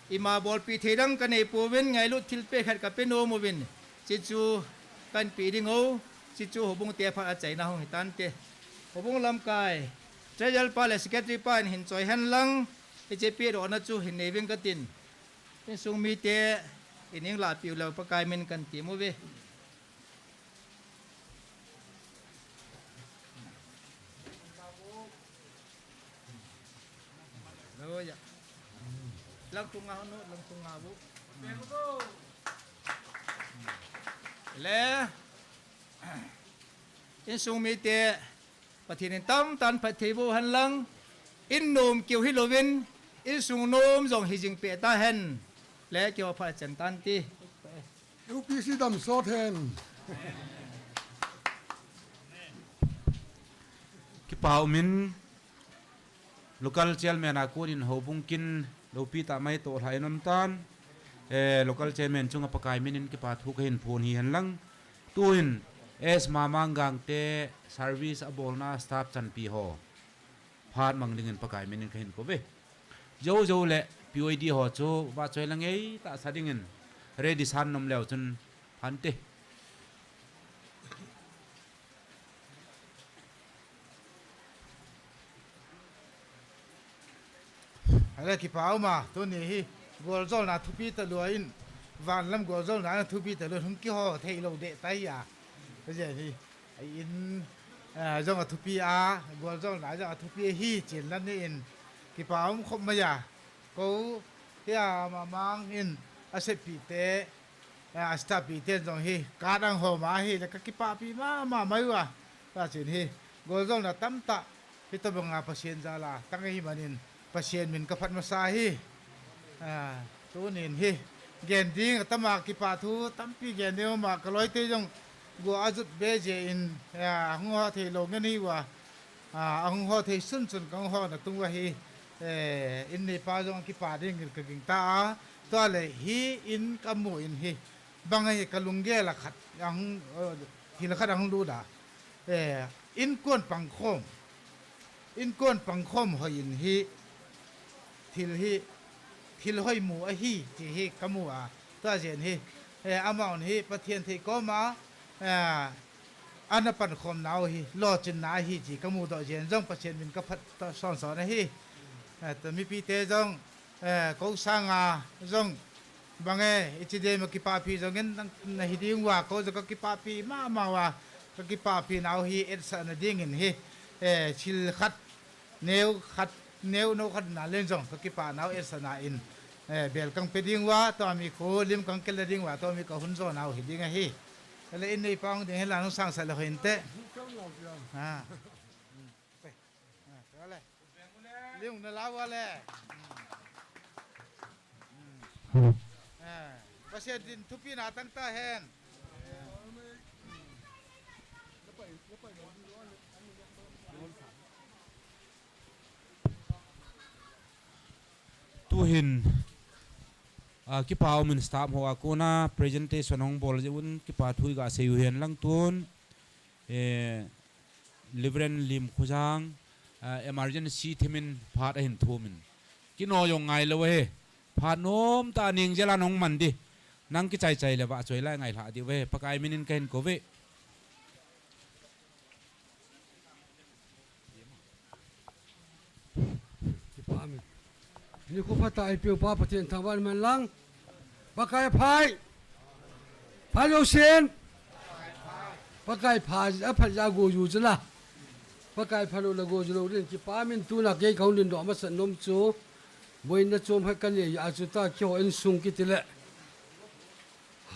ima bolpi thei dang kanei pouvin, ngailut thilpeh khat kape nom uvin, chuchu kahin pe ding o, chuchu houbung te phat a chaina hung hitante. Houbung lamkai, Treasurer pa le Secretary pa in hin choi hen lang, hiche pedohna chu hin nei uvin katin. Insung mite, in eilahpeh u leh Pakai min kahin tem uve. Hallelujah. Langthung nga hon, langthung nga bu. Le, insung mite, Pathen in tamtah in phatthei boh hen lang, in nom keu hilouvin, insung nom jong hijing peh tahen. Le keiho phat chan tante. U P C damsot hen. Kipa umin, local chairman a konin houbung kin loupi tah mai toh lhai nom tan. Eh, local chairman chunga Pakai minin kipa thu kahin phong hi hen lang. Tuhin, S Mamang Gangte service abolna staff chanpi ho phat mang dingin Pakai minin kahin kouve. Jojo le P O D ho chu vahchoi la ngeitah sa dingin ready san nom leu chun phante. Hale kipa uma, tuni hi goljolna thupi talou in, vanlam goljolna thupi talou in, hung kiho thei lou deh tai a. Kaje hi. Ai in, eh, jong a thupi a, goljolna jong a thupi hi, chin la ni in, kipa um khop mai a. Ko, hia Mamang in, a sepi te, eh, a staff pi ten jong hi, ka dang ho ma hi, le ka kipapi mama mai uva. Ka chin hi, goljolna tamtah, hitobang a Pathen jal a, tang ahi manin, Pathen min ka phat masa hi. Ah, tunin hi, gen ding, atama kipa thu, tampi gen ding, ama ka loi te jong, go a jut be je in, ah, hung ho thei lou ngen hi uva. Ah, ahung ho thei sunsun ka hung ho na tung uva hi, eh, in neipa jong kipa ding in ka ging ta a, tua le hi in ka mu in hi, bang hi ka lunggel a khat, ahung, eh, thil khat ahung lut a, eh, in kon pang khom, in kon pang khom hoi in hi, thil hi, thil hoimu ahi ti hi kamu a. Tua jeh in hi, eh, amount hi Pathen thei koma, eh, ana pankhomnau hi, lochinna ahi ti kamudoh jeh in jong Pathen min kaphat ta son son ahi. Eh, tua mipite jong, eh, kou sanga jong, bang e, ichi dem a kipahpi jong in, nang, nahi ding uva, kou jong kakipahpi mama uva, kakipahpi nau hi etsahna ding in hi, eh, thil khat, neo khat, neo nou khat na leng jong, kakipah nau etsahna in, eh, bel kang pe ding uva, tua mi khu, lim kang kila ding uva, tua mi kahung jo nau hi ding ahi. Ele in neipa hung ding hi la nung sang sa le hoi inte. Ah. Ah, tua le. Lim na la uva le. Hmm. Hmm. Ah. Pathen din thupina tang ta hen. Tuhin, ah, kipa um in staff ho a kona presentation hung bol jeh un kipa thu iga sei u hen lang tun, eh, Reverend Lim Khojang, ah, emergency thim in phat ahin thum in. Kino jong ngai lou ahi. Phat nom tah a ning jel a nahung man di. Nang kichai chai le vahchoi lai ngai lha diu ve. Pakai min in kahin kou ve. Kipa min. Nikho phatah eipeu pa Pathen thangvah in um hen lang. Pakai phat. Phat lou sen. Pakai phat, aphat jeh a gou ju chu la. Pakai phat lou le gou ju lou din kipa min tuna kei kahung dingdoh masat nom chu. Boina chom khat kanei a chu ta keiho insung kiti le.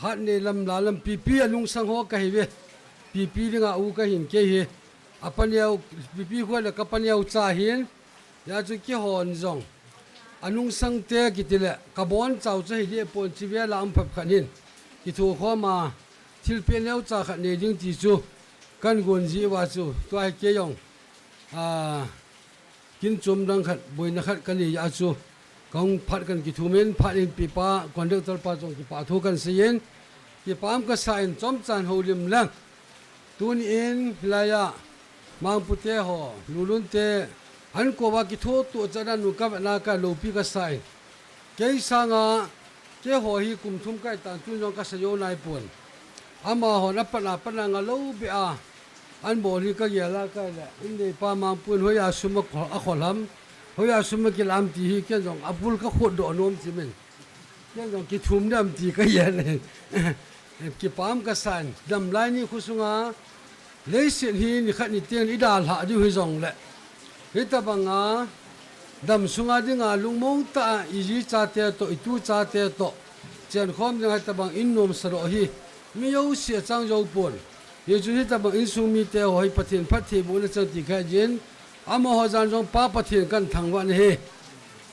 Hat nei lam la lam pipi a nungsang ho kahi ve. Pipi dinga u kahin kei hi. Apa neo, pipi khu le kapa neocha hin. Hijeh chun keihon jong. A nungsang te kiti le. Ka bonchau chu hi deh pon chi ve la um phap khat hin. Kitho khom a. Thilpeh neocha khat nei ding ti chu. Kan gon ji uva chu. Tua hi kei jong. A, Kin chom dang khat, boina khat kanei a chu. Kahung phat kan kithum in, phat in pipa, conductor pa jong kipa thu kan sei in. Kipa um kasa in, chomchan houlim lang. Tuni in, hilai a, Mangpu te ho, Lulun te, an kou va kitho tu cha dan nu kavet na ka loupi kasa in. Kei sanga, keiho hi kum thum kai tan tun jong kasa jou nai pon. Amahon apat a, pat a nga lou beh a. An bol hi kagel a kai le. In neipa Mangpu in hoiya sum a kho-, akhol ham. Hoiya sum akilah ham ti hi ken jong abul kakhut doh nom ti min. Ken jong kithum dem ti kagel e. Kipa um kasa in. Damlai ni khu sunga. Leiset hi nikhat niteng idalhah diu hijongle. Hitabanga damsunga dinga lungmong tah a iji chate toh, itu chate toh. Chenkhom dinga hitabang in nomsa doh hi. Mi jouse achang jou pon. Hichu hitabang insung mite ho hi Pathen phattheibohna chang ti kajin. Amaho jan jong Pa Pathen kan thangvah in ahi.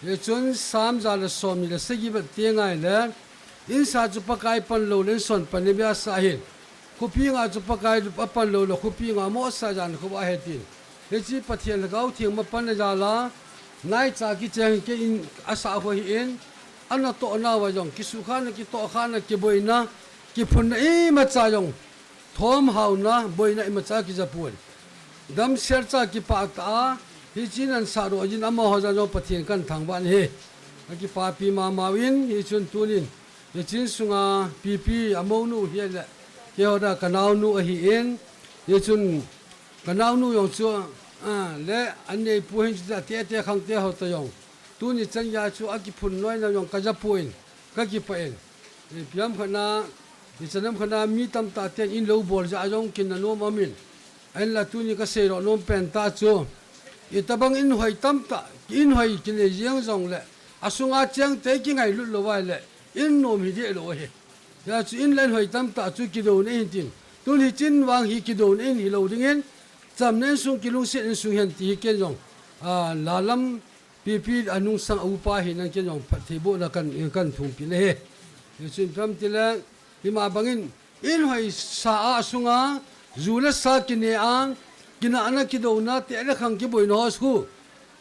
Hichun Sam ja le som ni le sagi vet te ngai le. Insa chu Pakai pan lou le inson pan le bia sa hin. Khopi nga chu Pakai apan lou le khopi nga mo sa jan kho ahi tin. Hiche Pathen Lhagao Theng ma pan a jal a. Naicha kicheng kei in asa ho hi in. Ana toh nauva jong. Kisukhana, kitohkhana, kiboina. Kiphunna imacha jong. Thom hauna, boina imacha kija pon. Damsel cha kipah tah a. Hiche nan sa doh jin amaho jan jong Pathen kan thangvah in ahi. Akipapi mama uvin, hichun tunin. Hiche insunga pipi amounu hi le, keiho da kanaonu ahin, hichun kanaonu jong chu, a, le an neipu hin chu ate ate khang te ho ta jong. Tuni chan geiya chu akiphun noina jong kaja pon, kakipah in. Ipi ham khat na, ichan ham khat na mi tamtah ten in lou bol jeh a jong kin na nom aum in. Ahinla tuni kasei doh nom pen tah chu. Itabang in hoi tamtah, in hoi kinei jeng jongle, asunga chengte kingailut lou vai le, in nom hi deh lou ahi. Hijeh chun in le in hoi tamtah chu kidouna in tin. Tun hiche in vang hi kidouna in hilou dingin, chamna insung kilungset insung hen ti hi ken jong. A, lalam pipi anungsang a upa hi nan ken jong phattheibohna kan, kan thumpi na ahi. Hichun ipi ham tile, hima bangin, in hoisa a sunga, ju le sa kine a, kinahna kidouna, teh le khang kiboina ho khu.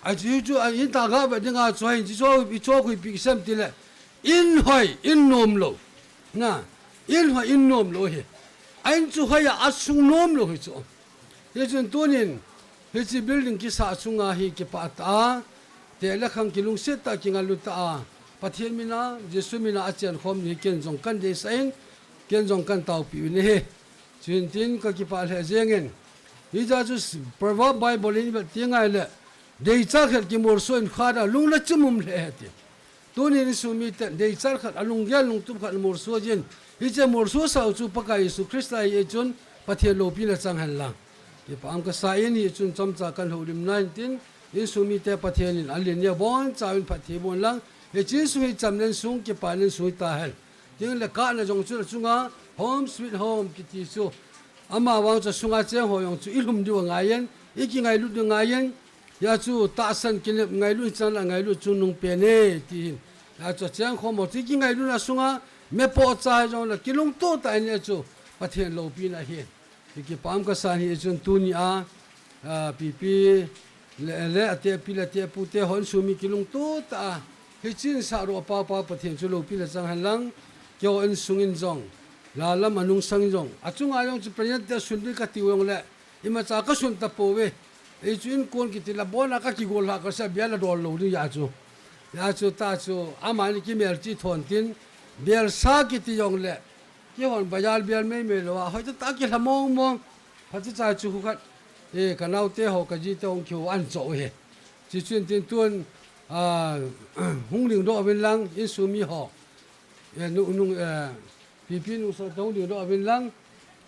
Achu chu, a in ta ga ve dinga chu hin, chu chu, i chu khuipi kisem tile. In hoi, in nom lou. Na, in hoi, in nom lou hi. A in chu hoi a, asung nom lou hi chu. Hichun tunin, hiche building kisa chunga hi kipah tah a, teh le khang kilungset tah a, kingailutah a, Pathen mina, Jesu mina achen khom ni ken jong kan deisah in, ken jong kan taopi u ahi. Chuin tin kakipah lheh jengin. Hijeh chun Proverb Bible in ivet teng ahile, deicha khat kimolso in khat a lung le chim um lheh ahi ti. Tuni insung miten deicha khat, alunggel lungtup khat molso jin. Hiche molso sau chu Pakai Jesu Christa ahi chun Pathen loupina chang hen lang. Kipah um kasa in hichun chomcha kan houlim nan tin, insung mite Pathen in alen nia boncha in phatthei boh hen lang. Hiche insung hi chamna insung, kipana insung hita hen. Tin le kana jong chu achunga home sweet home kiti chu. Amavang chu sunga cheng ho jong chu ilhum diu angaiyin, ikingailut diu angaiyin. Hia chu tahsan kinep ngailut hichan la ngailut chu nung pen e, ti hin. Hia chu cheng khom ho chu kingailutna sunga, mepoh cha hijongle kilungto tah in hia chu Pathen loupina ahi. Kipah um kasan hichun tunia, a, pipi le, le atepi le atepu te hon sung mi kilungto tah a. Hichin sah ro apa pa Pathen chu loupina chang hen lang. Keiho insung in jong, la lam anung sang jong. Achunga jong chu president te sun ding kati jongle. Imacha kasun tapouve. Hichu inkon kiti la bona kakigol lha kasa bel la dol lou ding hia chu. Hia chu ta chu, amani kimelchih thon tin, bel sa kiti jongle. Keihon bazar bel meimei lou a, hoitah tah kilha mong mong. Phatecha chu khu khat. E, kanaote ho, kajite ho kiho an cho u ahi. Chuchun tin tun, a, hung dingdoh uvin lang, insung mi ho. E, nu, nu, e, pipi nu sa tong dingdoh uvin lang,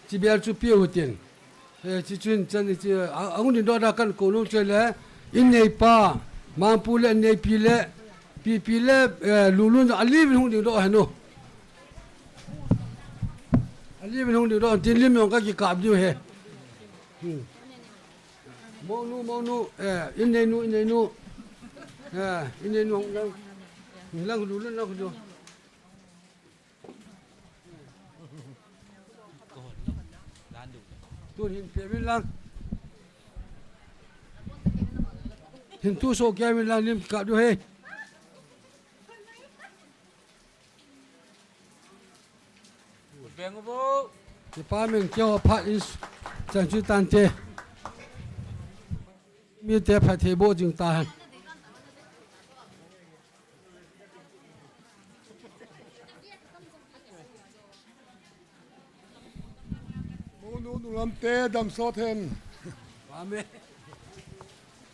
chi bel chu peh u hitin. E, chuchun chan chi, a, a hung dingdoh da kan kou nom chu le, inneipa, Mangpu le inneipi le, pipi le, e, Lulun ali uvin hung dingdoh hen u. Ali uvin hung dingdoh, tin lim jong kakikap diu ahi. Hmm. Mounu, mounu, e, inneinu, inneinu. E, inneinu hung lang. Hung lang, Lulun lang, Lulun. Tun hin peh uvin lang. Hin tu so kei uvin lang lim kap diu ahi. Department keiho phat in chan chu tante. Mite phatthei boh jing tahen. Mounu, nunglamte damsot hen. Amen.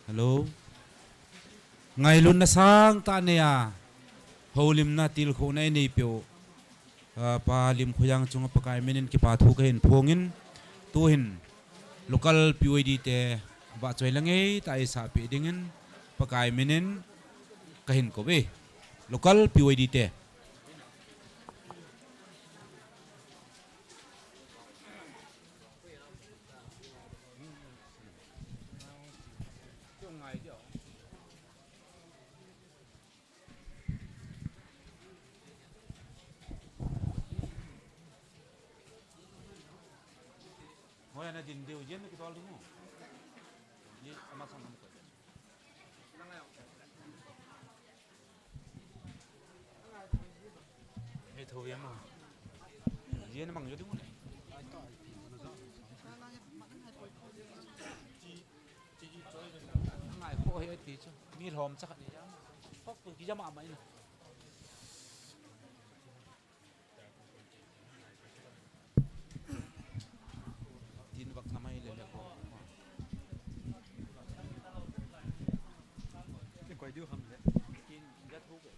Hello. Ngailutna sangtah neiya, houlimna tilkhouna inei peh u, a, Pa Limkhoyang chunga Pakai minin kipa thu kahin phongin, tuhin local P Y D te vahchoi la ngeitah a eisahpeh dingin Pakai minin kahin kouve. Local P Y D te. Hoi, ana din deu jen ki tol ding ho. Ye ama sang ham ko. He tho ye ma. Jen mang jo ding ho ne. Ngai kho he ti chu. Mi lhom cha khat ni ja. Kok pu ki ja ma ma ina. Tin vak na mai le le ko. Ke koi diu ham le. Tin ja thu ke.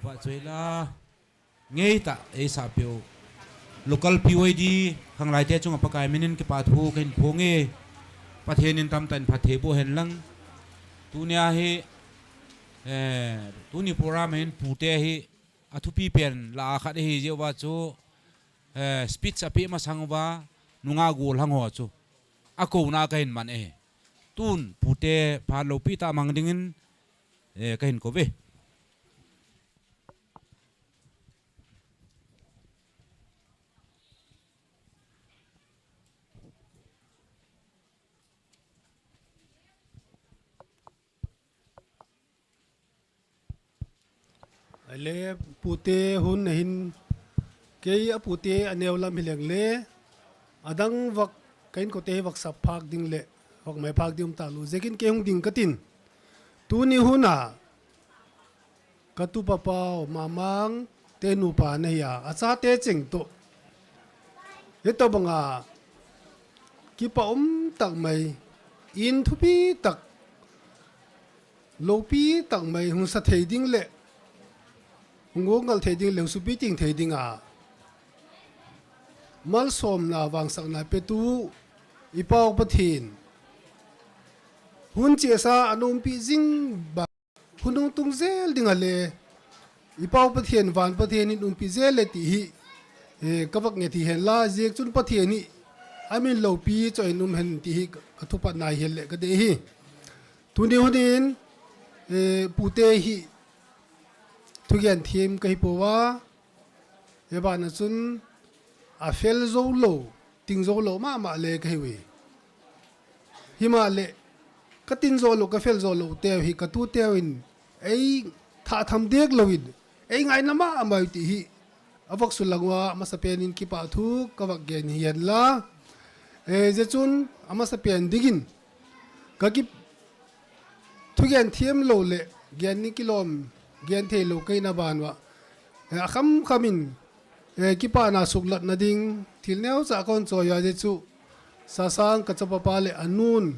Vahchoi la. Ngeitah eisah peh u local P Y D khanglaite chunga Pakai minin kipathu kahin phong e. Pathen in tamtah in phatthei boh hen lang. Tunia hi, eh, tuni program hin pute hi athupi pen lah a khat ahi jeh uva chu, eh, speech apeh masang uva nungah gollhang ho chu akouna kahin man ahi. Tun pute phat loupi tah mang dingin, eh, kahin kou ve. Ahile pute hun ahin, kei a pute aneo lam hileng le, adang vak, ka inkote hi vak sap phak ding le vak mai phak ding um talou, jeh in kei hung ding katin. Tuni hun a, ka tupa pau, Mamang te nupa nahi a, achate cheng toh. Hitobang a, kipa um tak mai, in thupi tak, loupi tak mai hung sa thei ding le, hung gongal thei ding le, hung supi ting thei ding a, malsomna, vangsahna petu, i Pau Pathen. Hun chesa ana umpi jing ba. Hun hung tung jel ding ale, i Pau Pathen, van Pathen in umpi jel e ti hi, eh, ka vak nget hi hen la, jeh chun Pathen hi amin loupi chu ahin um hen ti hi ka, ka thupatna hi hen le ka dei hi. Tuni hun in, eh, pute hi thugen thiem ka hi pouva, Hibana chun a fel jou lou, ting jou lou mama le ka hiuve. Himale, ka ting jou lou, ka fel jou lou teu hi ka tuteu in ei thah tham dek louvin, ei ngaina mama u ti hi a vak sulang uva, amasapen in kipa thu ka vak gen hi hen la. Eh, jeh chun amasapen dingin ka ki thugen thiem lou le, gen ni kilom, gen thei lou ka hina ban uva, eh, akham kham in, eh, kipana suklatna ding, thil neocha kon choi a jeh chu, Sasang ka chapa pa le anun,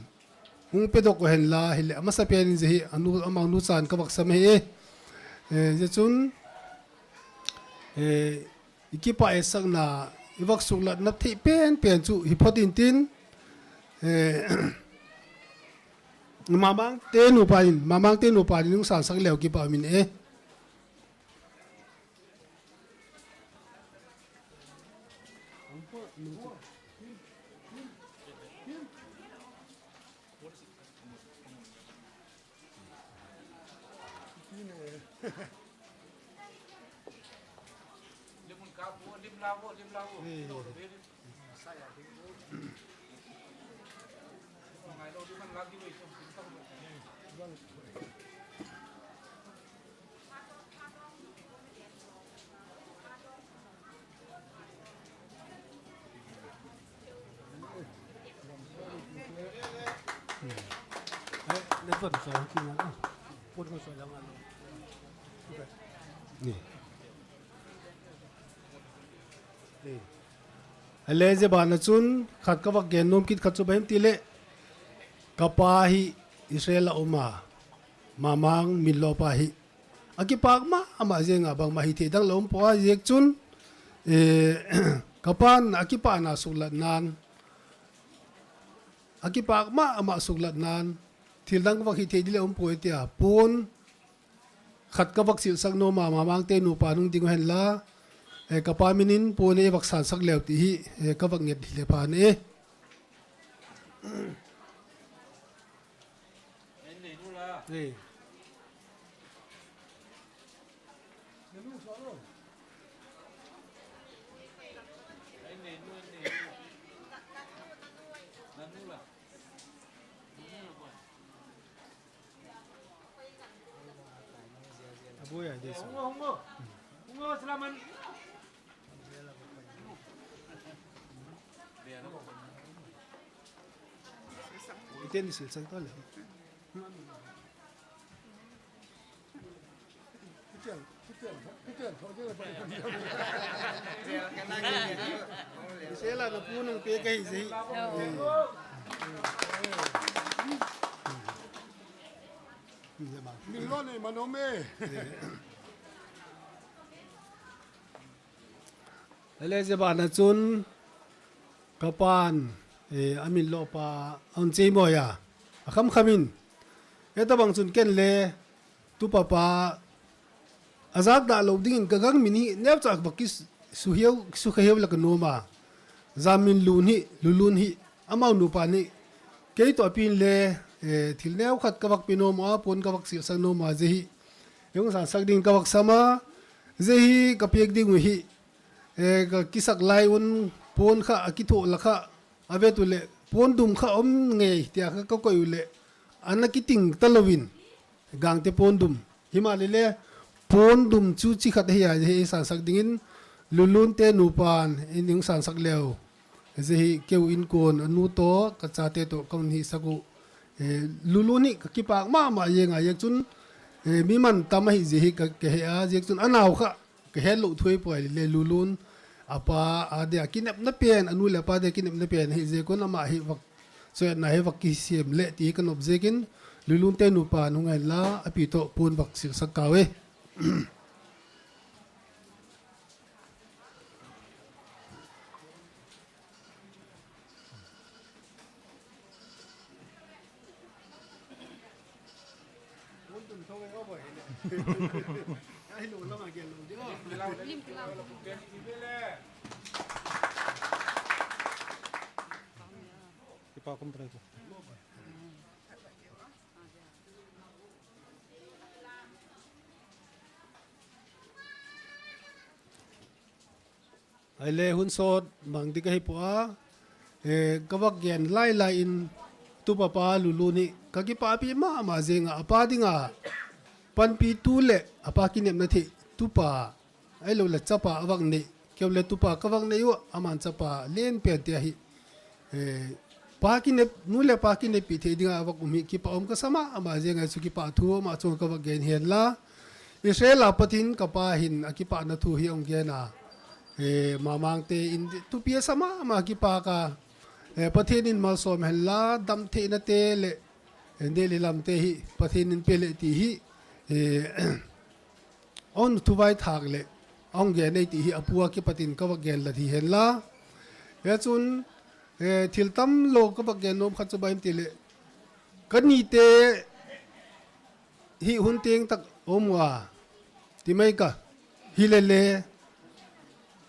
hung pedoh u hen la, hile amasapen in jeh hi, anu, amanu chan kavak sam ahi e. Eh, jeh chun, eh, i kipah etsakna, i vak suklatna thei penpen chu hi phot intin, eh, Mamang te nupa in, Mamang te nupa in hung sansak leu kipah min e. Ahile, hijeh a bana chun khat kavak gen nom kit khat chu bang ham tile, kapa hi Israel a um a, Mamang Minlo pa hi akipak mama jeng a, bangma hithei dang la um poi a, jeh chun, eh, kapan akipana suklatnan, akipak mama suklatnan, thil dang vak hithei ding le um poi tia, pon khat kavak silsak nom a, Mamang te nupa hung ding u hen la, eh, kapa min in pon hi vak sansak leu ti hi, eh, kavak nget hile pha e. Iten silsak tale. Sela na pu nung pe kahi jeh. Minlo nei man um e. Ahile, hijeh a bana chun kapan, eh, a Minlo pa ahung chei moi a, akham kham in, hitabang chun ken le tupa pa ajat da lou dingin kagang min hi neocha vak kisuheu, kisukha heu la kanom a, Jamminlun hi, Lulun hi, amau nupa ni, kei toh apin le, eh, thil neo khat kavak pe nom a, pon kavak silsak nom a, jeh hi, hung sansak ding kavak sam a, jeh hi kapek ding u hi, eh, kakisak lai un, pon kha akithoh la kha, avet u le, pon dum kha um nge tia kha kakoi u le, ana kiting ta louvin, Gangte pon dum. Himahleh le, pon dum chu chi khat ahi a, jeh hi sansak dingin, Lulun te nupan in hung sansak leu. Jeh hi keu in kon, anu toh, kachate toh, kahin hisak u. Eh, Lulun hi kakipak mama jeng a, jeh chun, eh, mi mantam ahi jeh hi ka, kahe a, jeh chun anao kha kahet lou thei poi le, Lulun apa a dia kinepna pen, anu le apa dia kinepna pen hi jeh kon ama hi vak, soina hi vak kisem le ti kanop jeh in, Lulun te nupa hung hen la, api toh pon vak silsak kau e. Kipa kum try ko. Ahile hun sot mang ding kahi poi a, eh, kavak gen lai lai in tupa pa Lulun hi kakipapi mama jeng a, apa dinga panpi tu le apa kinepna thei tupa, ahilou le chapa avak nei, keu le tupa kavak nei u, aman chapa len pen tia hi. Eh, pa kinep, nu le pa kineppi thei dinga avak um hi kipa um kasa mama jeng a, chu kipa thu ama chunga kavak gen hen la. Israel a Pathen kapa hin akipana thu hi ahung gen a. Eh, Mamang te in thupi asa mama kipa ka. Eh, Pathen in malsom hen la, damtheina te le Delhi lam te hi Pathen in pe le ti hi, eh, ahung thuvai thak le ahung gen nei ti hi apu a kipat in ka va gen la ti hen la. Hichun, eh, thil tam lo ka va gen nom khat chu bang em ti le, ka ni te hi hun teng tak um uva, ti mai ka, hi le le,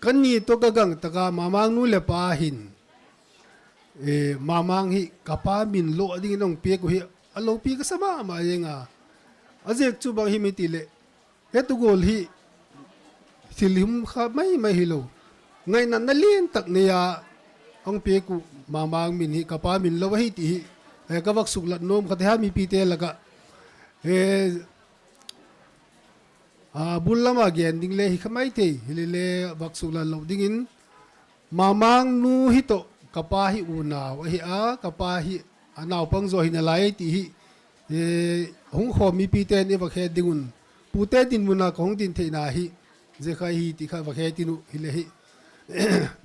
ka ni to ka gang taka Mamang nu le pa hin, eh, Mamang hi ka pa min lo ding in ahung pek u hi, a lopi ka sa mama jeng a. A jeh chu bang hi mi ti le, he tu gol hi, thil hum kha mai mai hi lo. Ngaina na lien tak nei a, ahung pek u Mamang min hi, ka pa min lo hi ti hi, eh, ka va suklat nom khat hi a mipi te laka. Eh, a bul lama gen ding le hi kha mai thei, hi le le va suklat lo ding in, Mamang nu hi to, ka pa hi unau ahi a, ka pa hi a naupang jo hi na lai ti hi, eh, hung khom mipi ten i va khe ding un. Pu te dinmun a ka hung din thei na hi, je kha hi ti kha va khe ti nu hi le hi.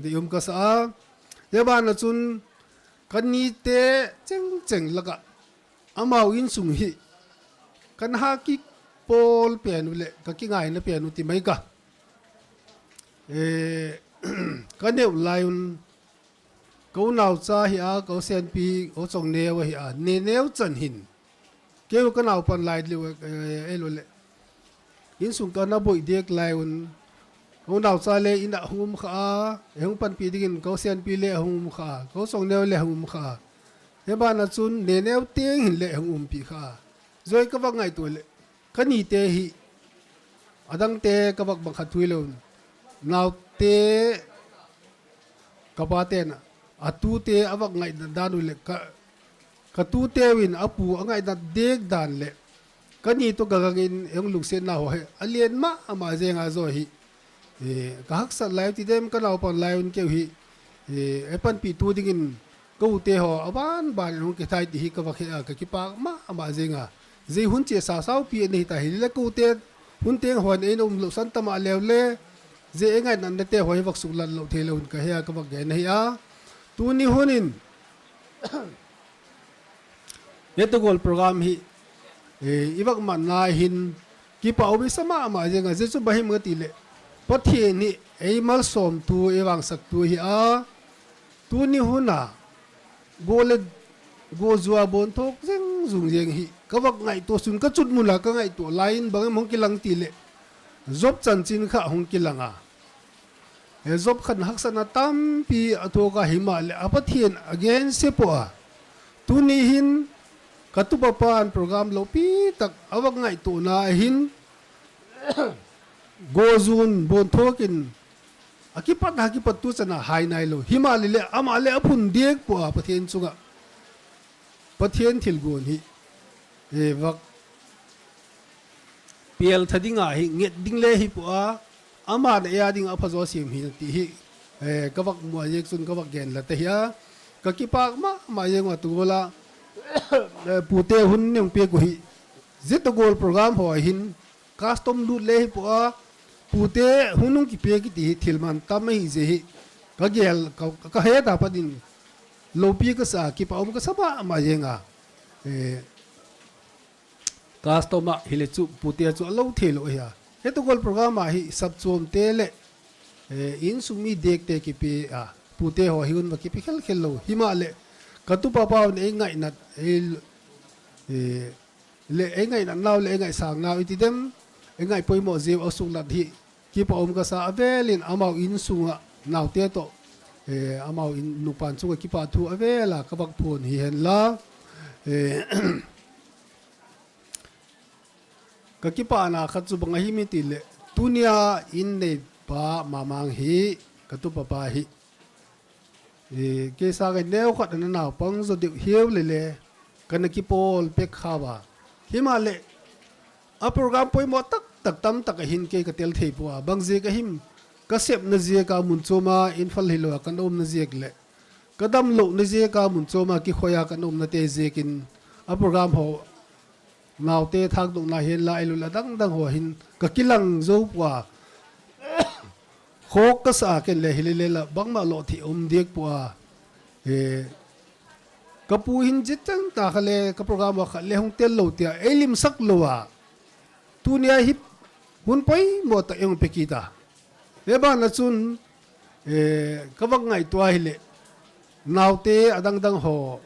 Dei um ka sa a. Hi bana chun ka ni te cheng cheng laka amau insung hi, ka na ha kipol pen u le, ka kingaina pen u ti mai ka. Eh, ka neu lai un, ka unau cha hi a, ka u Senpi, ka u Chongneu ahi a, ne neu chan hin. Keu ka naupan lai liu, eh, eh, lo le. Insung ka na boi dek lai un, ka unau cha le in a hung um kha a, eh, hung panpi ding in ka u Senpi le hung um kha a, ka u Chongneu le hung um kha a. Hi bana chun ne neu teng hin le hung umpi kha a. Joi ka va ngaito le, ka ni te hi, adang te ka va bang khat thui lo un. Nau te, ka pa te na, a tu te a va ngaina dan u le, ka, ka tu te u in a pu a ngaina dek dan le, ka ni to ka gang in ahung lungset na ho hi, a lien mama jeng a jo hi. Eh, ka haksat lai ti dem ka naupan lai un keu hi. Eh, e panpi tu ding in ka u te ho, a ban ban in hung kithai ti hi ka va khe a, ka kipak mama jeng a. Jeh hun che sa sau pi nei ta hi le ka u te hun teng hon ei na um lo san tama leu le. Jeh e ngaina na te ho hi va suklat lo thei lo un ka he a ka va gen hi a. Tu ni hun in, He tu gol program hi, eh, i va man na hin, kipa um i sa mama jeng a, jeh chu bang hi ma ti le, Pathen hi ei malsom tu, ei vangsak tu hi a, tu ni hun a, go le, go jua bon thok jeng jung jeng hi, ka va ngaito sun ka chut mun a ka ngaito lai in bang em hung kilang ti le, Job chanchin kha hung kilang a. He Job khan haksatna tampi a thok a hi ma le a Pathen a gen se po a. Tu ni hin ka tupa pan program lopi tak a va ngaito na a hin go jun bon thok in a kipat a kipat tu chan a hai nai lo. Hi ma le le ama le a phun dek po a Pathen chunga. Pathen thilgon hi, eh, va pel tha ding a hi, nget ding le hi po a, ama na ya ding a pha jo sem hi ti hi, eh, ka va mu a jeh chun ka va gen la ta hi a, ka kipak mama jeng a tu gol a, eh, pu te hun nei pe ko hi, jeh tu gol program ho hin, Custom lut le hi po a, pu te hun hung kipe kiti hi thil man tam ahi jeh hi. Ka gel, ka, ka he ta pa din lopi ka sa, kipa um ka sa mama jeng a. Eh, custom a hi le chu pu te chu a lo thei lo hi a. He tu gol program a hi sap chom te le, eh, insung mi dek te kipe a. Pu te ho hi un va kipe khel khel lo. Hi ma le, ka tupa pa un ei ngainat, ei, eh, le ei ngainat nau le ei ngaisang nau i ti dem, ei ngai poimo jeh a suklat hi. Kipa um ka sa a vel in amau insung a nau te to, eh, amau in nupan chunga kipa thu a vel a ka va phon hi hen la. Eh, ka kipa na khat chu bang a hi mi ti le, tu ni a in nei pa Mamang hi, ka tupa pa hi. Eh, kei sa ngai neo khat a na naupang jo deu hiu le le, ka na kipol pek kha va. Hi ma le, a program poimo tak tak tam tak a hin kei ka tel thei po a, bang jeh ka him, ka sep na jeh ka mun chom a, Imphal hi lo a ka na um na jeh le, ka dam lo na jeh ka mun chom a, kikhoi a ka na um na te jeh in, a program ho, Naute thakdohna hi la, ei lul a dang dang ho hin ka kilang jou pua. Khok ka sa a ken le hi le le la bangma lo thei um dek pua. Eh, Kapu hin jitang ta kha le, ka program a kha le hung tel lou tia, ei limsak lou a. Tunia hi hun poimo tah eihung pe kit a. Hi bana chun, eh, ka vak ngaito a hile, naote adang dang ho,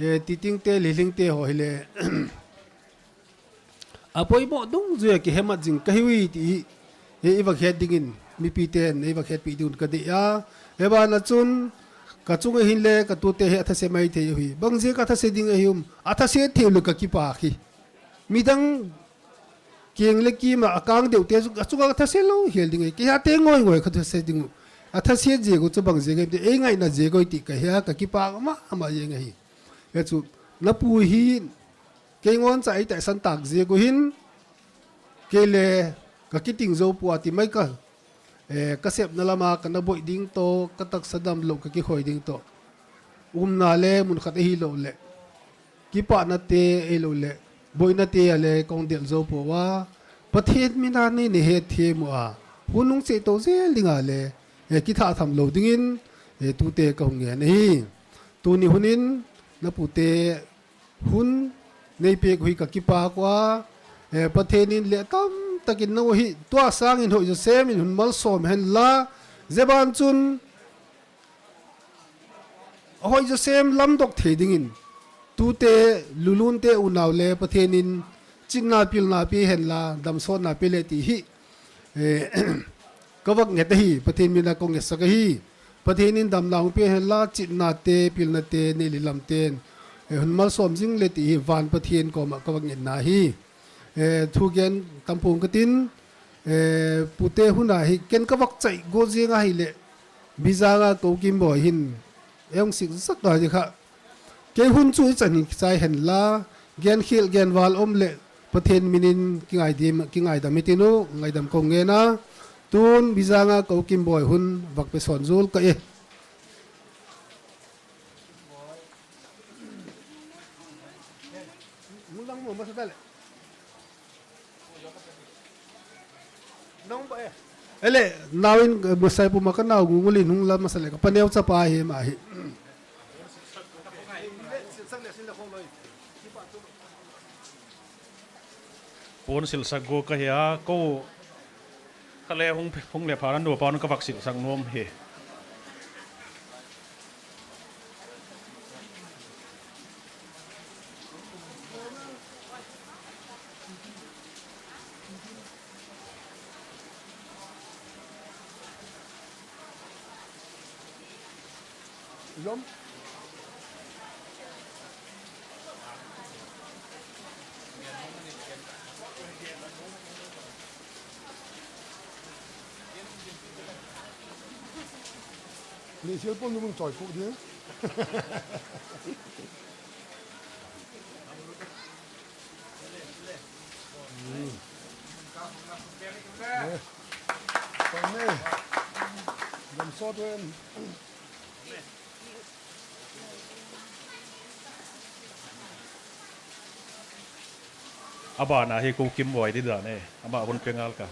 eh, Titing te, Lhilhing te ho hile, apoimo dungjuia kihemat jing kahiuve ti hi, hi i vak het dingin, mipi ten i vak hetpi diuvin ka dei a. Hi bana chun, ka chunga hin le, ka tute hi athase maithei uhi. Bang jeh a athase ding ahi um, athase thei le ka kipa hi. Midang keng le kima akang deuh te chu, achunga athase lou hel ding ahi. Kei hate ngoi ngoi ka thase ding u. Athase jeh u chu bang jeh a, ei ngaina jeh u ti ka hia, ka kipa mama jeng ahi. Hichu, napu hi, kei ngon cha ei taisan tah jeh u hin, kei le ka kiting jou poi ati mai ka, eh, ka sepna lama ka na boi ding toh, ka taksa damlou ka kikhoi ding toh. Umna le mun khat ahilou le, kipana te ahilou le, boina te a le kong del jou poi a, Pathen mina nei na hethem u a, hun hung che to jel ding a le, eh, kitha tham lou dingin, eh, tute ka hung ngen ahi. Tuni hun in, napu te hun nei peh u hi ka kipa koi a, eh, Pathen in le tamtah in nau hi tua sangin hoijo sem in hun malsom hen la, hi bana chun hoijo sem lamdok thei dingin tute lulun te unau le Pathen in chitna pilna pe hen la, damsotna pe le ti hi, eh, ka vak nget ahi, Pathen mina ka ngetsak ahi. Pathen in damna hung pe hen la, chitna te, pilna te, nei le lam ten, eh, hun malsom jing le ti hi van Pathen koma ka vak ngetna ahi. Eh, thugen tampon ka tin, eh, pute hun a hi, ken ka vak chai go jeng a hile, Bijanga Koukim Boi hin, eihung sik sak a hi kha. Kei hun chu ichan hin kichai hen la, gen khel gen val um le, Pathen minin kingai dim, kingaidam hitin u, ngaidam kong ngen a, tun Bijanga Koukim Boi hun vak pe son jul ka e. Ele, naoin, eh, masai puma ka nao ngungulin hung la masa le, ka paneo chapa hi ma hi. Pon silsak go ka hia, ko. Kha le hung, hung le pha na nu pa nu ka vak silsak nom hi. Lom. Ni sil pun lung choi pu ding. Hmm. Eh. Pang ne. Dam sot wen. Abana hi Koukim Boi di dan e. Ama hun pe ngal ka.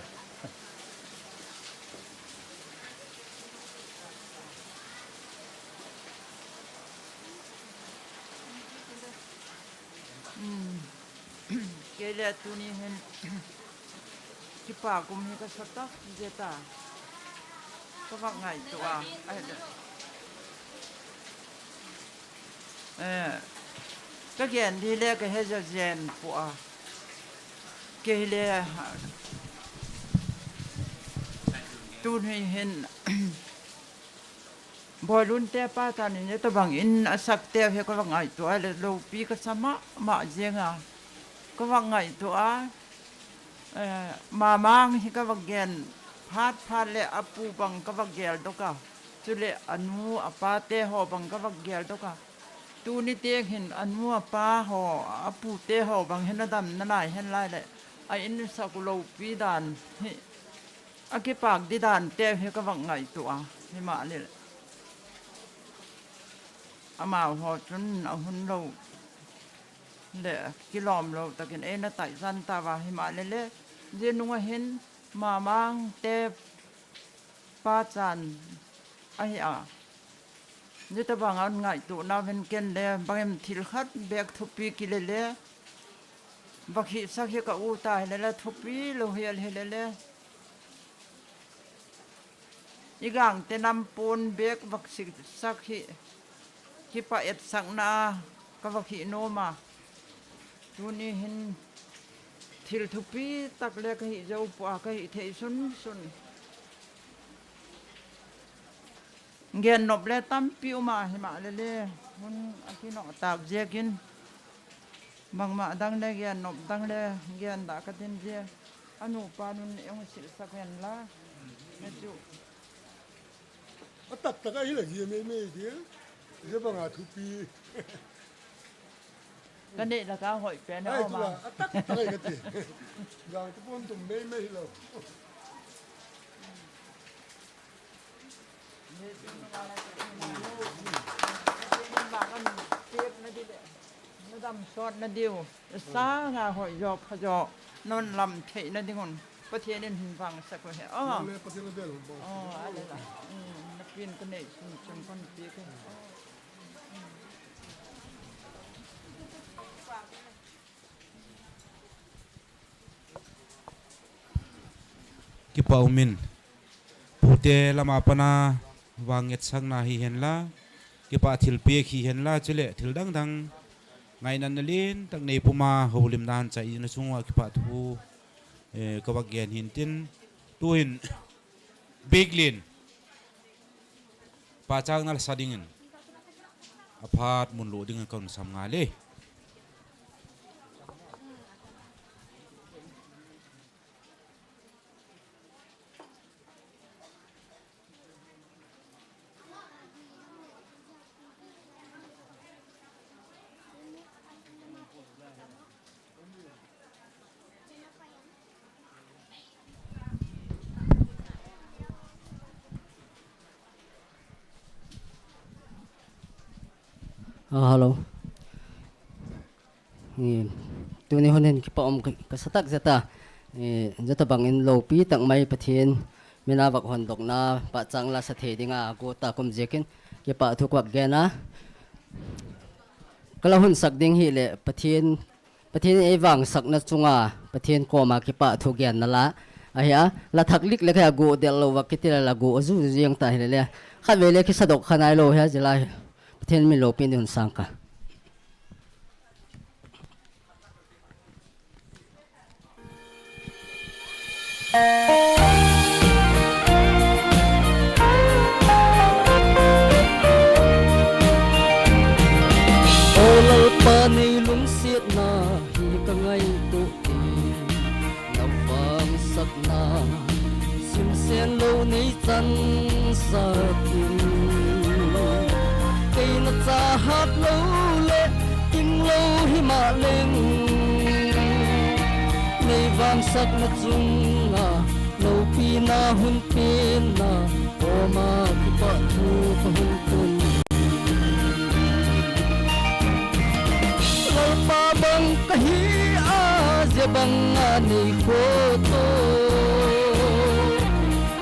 Hmm. Kei le tuni hin kipa kum hi ka sa tak jeh a. Ka vak ngaito a. Ai da. Eh, ka gen di le ka he ja jen poi a. Kei le, ha, tuni hin Boilun te pa chan in, hitabang in asak te hi ka vak ngaito a le, loupi ka sa mama jeng a. Ka vak ngaito a, eh, Mamang hi ka vak gen phat phat le apu bang ka vak gel doh a. Chule anu apa te ho bang ka vak gel doh a. Tuni teng hin anu apa ho, apu te ho bang hin adam nalai hen lai le, a in sak u loupi dan hi. Akipak di dan te hi ka vak ngaito a, himahleh amaho chun ahun lou le kilom lou takin eina taisan tauva, himahleh le, jeh nunga hin Mamang te pa chan ahi a. Hitabang a ngaituhna ven ken le, bangem thil khat bek thupi kile le, va khihsak hi ka u ta hile le, thupi lou hi al hile le. I gangte nam pon bek va khihsak hi, kipah etsakna ka va khih nom a. Tuni hin thil thupi tak le ka hi jou pua, ka hi thei sunsun. Gen nop le tampi um a, hima le le hun a kinoh tak ziakin. Bangma dang le gen nop dang le gen da ka tin zia. A nupa nun eng silsak hen la. Na chu. A tak tak a hi la zia mei mei dia. Zia banga thupi. Ka nei la ka hoi pen a Ai, om tu la, a. A tak tak a hi ka ti. Gang tu pon tum mei mei hi lo. Nadam sot na diu. Sanga hoi jop kha jo. Non lam thei na dingun. Pathian in hin vang sa ko he. Oh. Nang le Pathian le bel hong bang. Oh, ale la. Mm, na pin ko nei sun chang kon pi ko. Kipa umin. Pute lama pana vang ngetsakna hi hen la, kipa thilpek hi hen la, chule thil dang dang ngainatna len tak nei puma houlimna chai na chunga kipa thu, eh, ka va gen hin tin, tuhin big len. Pachatna la sa dingin. Aphat mun lo dingin ka hun sam ngal e. Ah, hello. Eh, tuni hun hin kipa um ka, ka sa tak zeta. Eh, zeta bangin lopi tak mai Pathian mina vak hondokna pachatna la sa thei dinga go ta kum ziakin kipa thu ka va gen a. Ka la hun sak ding hi le Pathian Pathian in ei vangsakna chunga, Pathian koma kipa thu genna la. Ahi a, la thak lik le kha go del lo va kiti la la go zu ziang ta hi le le. Kha ve le kisa dok kha nai lo hi a zila hi. Pathian min lopi in hun sang ka. O Lalpa nei lungsetna hi ka ngaito e, na vangsakna simsen lo nei chan sa tin. Kei na chahat lo le king lo hi ma leng, nei vangsakna chunga lopina hun penna koma kipa thu ka hung tun. Lalpa bang ka hi a, zia banga nei khoto.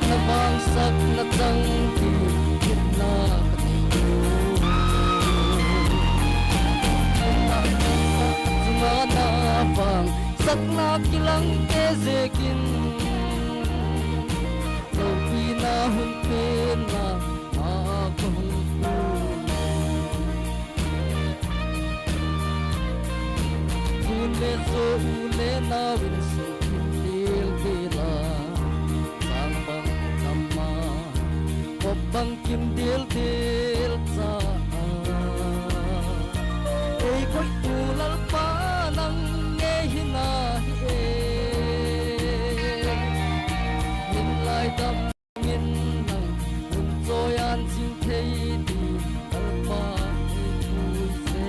Na vangsakna chang ti kitna ka nei. Chunga na vangsakna kilang te zekin, lopina hun penna a ka hung tu. Tun le zo u le nau in sung kim dil dil a, sang bang tam a, kop bang kim dil dil cha a. Ei koi tu Lalpa nang nge hi na hi e. Min lai dam min nang hun choi an jing thei ti Lalpa ei pui se.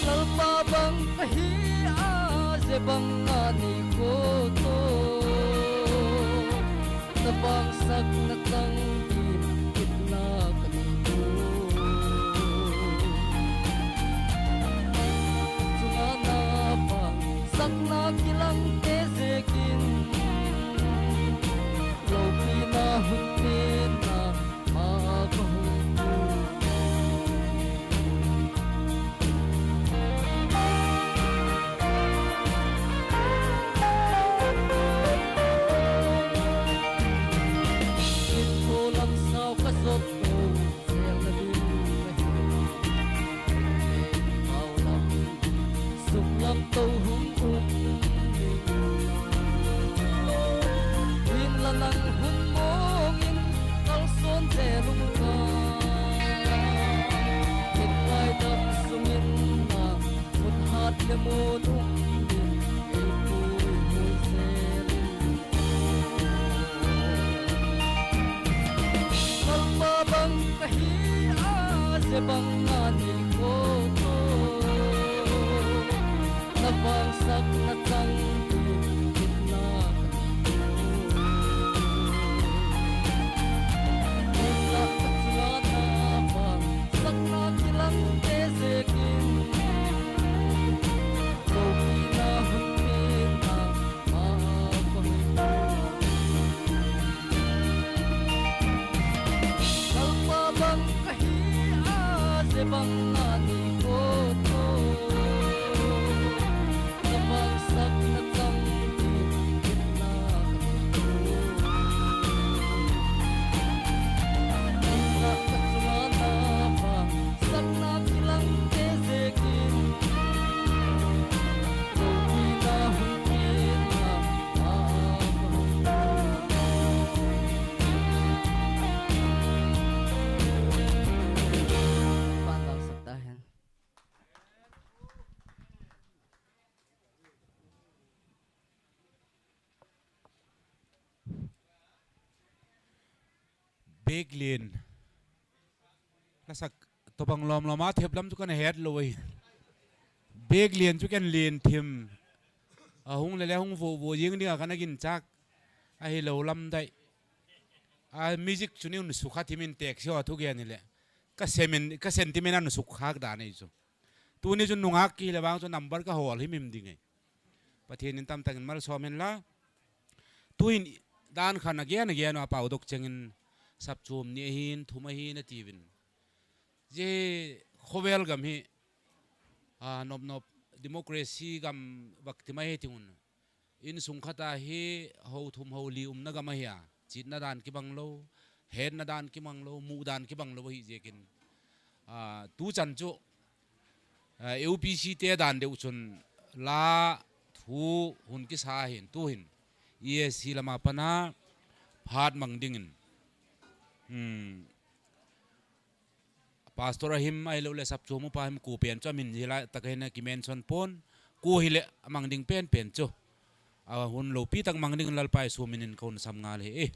Lalpa bang ka hi a, zia banga nei khoto. Na vangsakna chang ti kitna ka nei tu. Chunga na vangsakna kilang te zekin, lopina hun te Suklam to hung um ding. Hin la nang hun mong in kalson te lung ka. Hin lai dam sung in na mun hat le mo nung din. Ei pui mui se lung. Lalpa bang kahi a, je bang na nei ko ko. Na vangsak na chang ti kitna ka nei ko. Kitna ka chunga na vangsak na kilang te je kin. Ko kitna hun kitna Bag len. Lasak tobang lom lom a thep lam chu kana het lou ahi. Bag len chu ken len thim. A hung le le hung vo vo jing ding a kana ginchak. Ahi lou lam dai. A music chu nei un sukha thim in tek se a thu gen ni le. Ka semin, ka sentiment a un sukha dan ahi chu. Tuni chu nungak kihi le vang chu number ka hol him him ding ahi. Pathen in tamtah in malsom hen la. Tuin dan khat na gen na gen a pau dok cheng in sapchom ni ahin, thum ahin ati vin. Je khovel gam hi, a, nop nop democracy gam vak ti mai hi ti un. Insung khat a hi ho thum ho li umna gam ahi a. Chitna dan kibang lou, hetna dan kibang lou, muh dan kibang lou ahi jeh in. A, tu chan chu, a, U P C te dan deu chun la thu hun kisa hin, tu hin. E A C lama pana phat mang ding in. Hmm. Pastor a him ahilou le sapchom upa him ko pen chu amin hilai tak a hin aki mention pon, ko hile amang ding pen pen chu. A hun loupi tak mang ding Lalpa Jesu min in ka hun sam ngal e.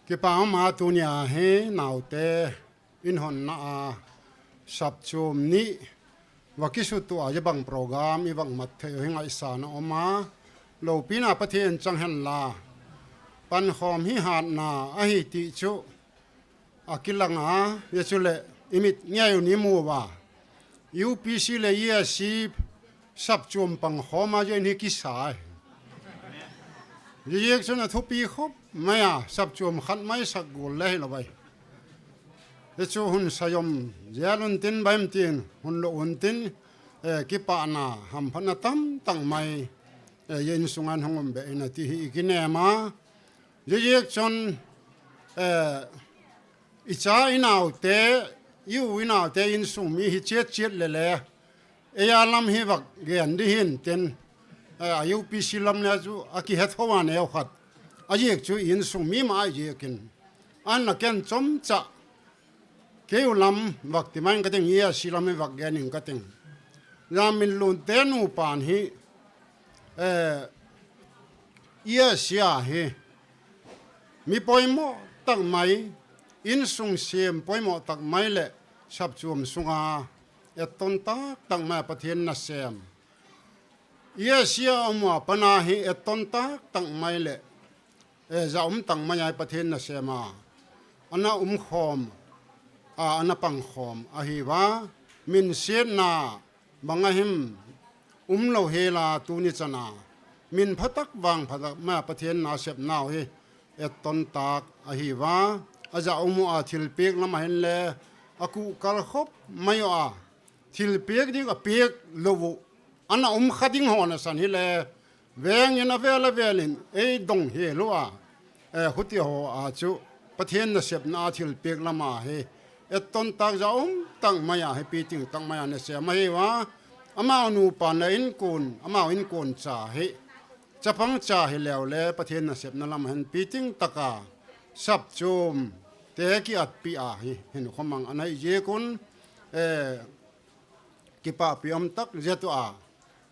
Kipa um a tunia hi naote in honna a sapchom ni va kisutu a jabang program i vang mat thei u hi ngaisang a um a, loupina Pathen chang hen la, pankhom hi hatna ahi ti chu a kilang a, ya chu le i mit ngei u ni mu va. U P C le E A C sapchom pankhom a jeh in hi kisa. Jeh chun a thupi khop mai a, sapchom khat mai sak gol le hi lo vai. Hi chu hun sayom jel un tin baim tin, hun lo un tin, eh, kipana hamphatna tamtah mai, eh, i insung a hung um be in ati hi i kinem a. Jeh chun, eh, i cha i naote, i u i naote insung mi hi chet chet le le. Ei a lam hi vak gen di hin tin, eh, a U P C lam le chu a kihet ho a neo khat. A jeh chu insung mi ma a jeh in. An na ken chomcha. Kei u lam vak ti mai ka ting, E A C lam hi vak gen in ka ting. Jam min lun te nu pan hi, eh, E A C a hi. Mi poimo tak mai, insung sem poimo tak mai le sapchom sunga etton tak tak mai Pathen nasem. E A C a um a pana hi etton tak tak mai le, eh, ja um tak mai a Pathen nasem a. Ana um khom, a, ana pang khom ahi va, min sietna bang a him um lo hela tuni chan a. Min phatak vang phatak mai a Pathen nasep nau hi etton tak ahi va. aja um u a, thilpek lam a hin le akuh kal khop mai u a, thilpek ding apek lou u ana um kha ding ho nasan hi le, veng in avel avel in eidong hel u a, eh, huti ho a chu Pathen nasepna a thilpek lam a hi etton tak ja um tak mai a, hi piting tak mai a nasem ahi u a, amau nupa na inkuan, amau inkuan cha hi, chapang cha hi leu le Pathen nasepna lam a hin piting tak a sapchom te kiatpi a hi hin khomang anei jeh un, eh, kipahpi um tak jeh tu a,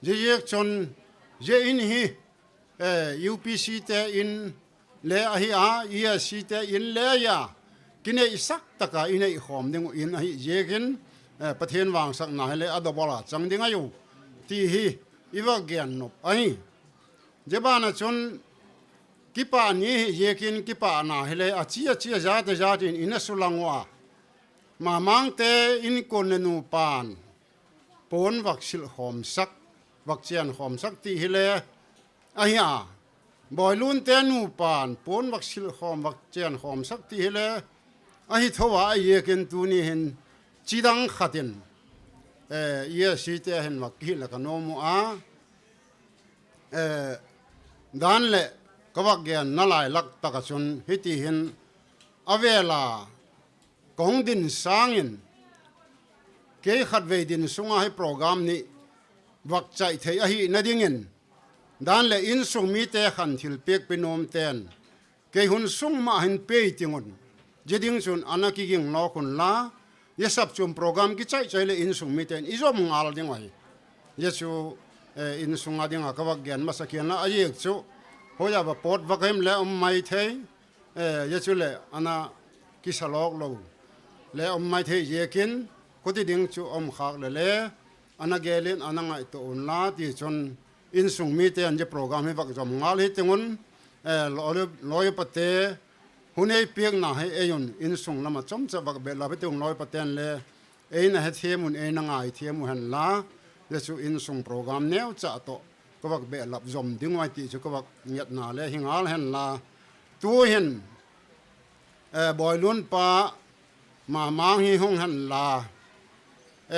jeh jeh chun, jeh in hi, eh, U P C te in le ahi a, E S C te in le ahi a, kinei sak tak a inei khom ding u in ahi jeh in, eh, Pathen vangsakna hi le a double a chang ding ahi u ti hi iva gen nop ahi. Jeh ban a chun kipah ni hi jeh in kipahna hi le achi achi a jat a jat in ina sulang u a, Mamang te inkuan le nupan pon vak sil khom sak, vak chen khom sak ti hi le ahi a, Boilun te nupan pon vak sil khom, vak chen khom sak ti hi le ahi tho a, ahi jeh in tuni hin chidang khat in, eh, E S C te hin vak kihil le ka nom u a, eh, dan le ka vak gen nalai lak tak a chun hiti hin avel a ka hung din sang in, kei khatvei din sung a hi program ni vak chai thei ahi na ding in, dan le insung mite khan thilpek pe nom ten, kei hun sung ma hin pe ting un, jeh ding chun ana kiging lou khun la, jeh sapchom program kichai chai le insung miten ijom ngal ding u ahi. Jeh chu, eh, insung a ding a ka vak gen masa kian la, ahi chu, hoiya va pot vak hem le um mai thei, eh, jeh chu le ana kisa lok lou le um mai thei jeh in, khuti ding chu um khak le le, ana gel in ana ngaito un la, ti chun insung miten jeh program hi vak jom ngal hi ting un, eh, lo, lo, loi pate, hun ei pek na hi ei un, insung lam a chomcha vak be la hi ting un, loi paten le eina hethem un, eina ngaithem u hen la, jeh chu insung program neo cha to ka vak be lap jom ding u ahi ti chu ka vak nget na le hi ngal hen la. Tu hin, eh, Boilun pa Mamang hi hung hen la,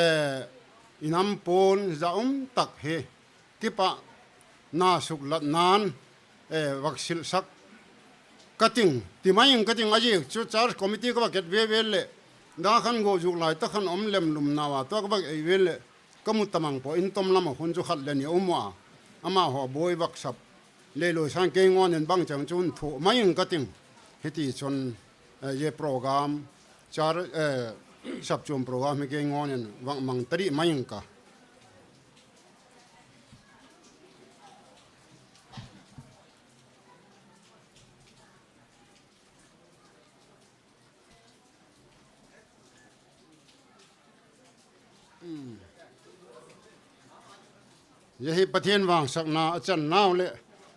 eh, inam pon ja um tak hi kipah na suklat nan, eh, vak sil sak ka ting, ti mai ing ka ting, ahi chu church committee ka vak et ve ve le, da khan go juk lai ta khan um lem lum na u a, tua ka vak ei ve le, ka mu tamang po in tom lam a hun chu khat le ni um u a, amaho boi vak sap le loi sang kei ngon in bang chang chun thu mai ing ka ting, hiti chun, eh, jeh program, char, eh, sapchom program hi kei ngon in vak mang tari mai ing ka. Jeh hi Pathen vangsakna a chan nau le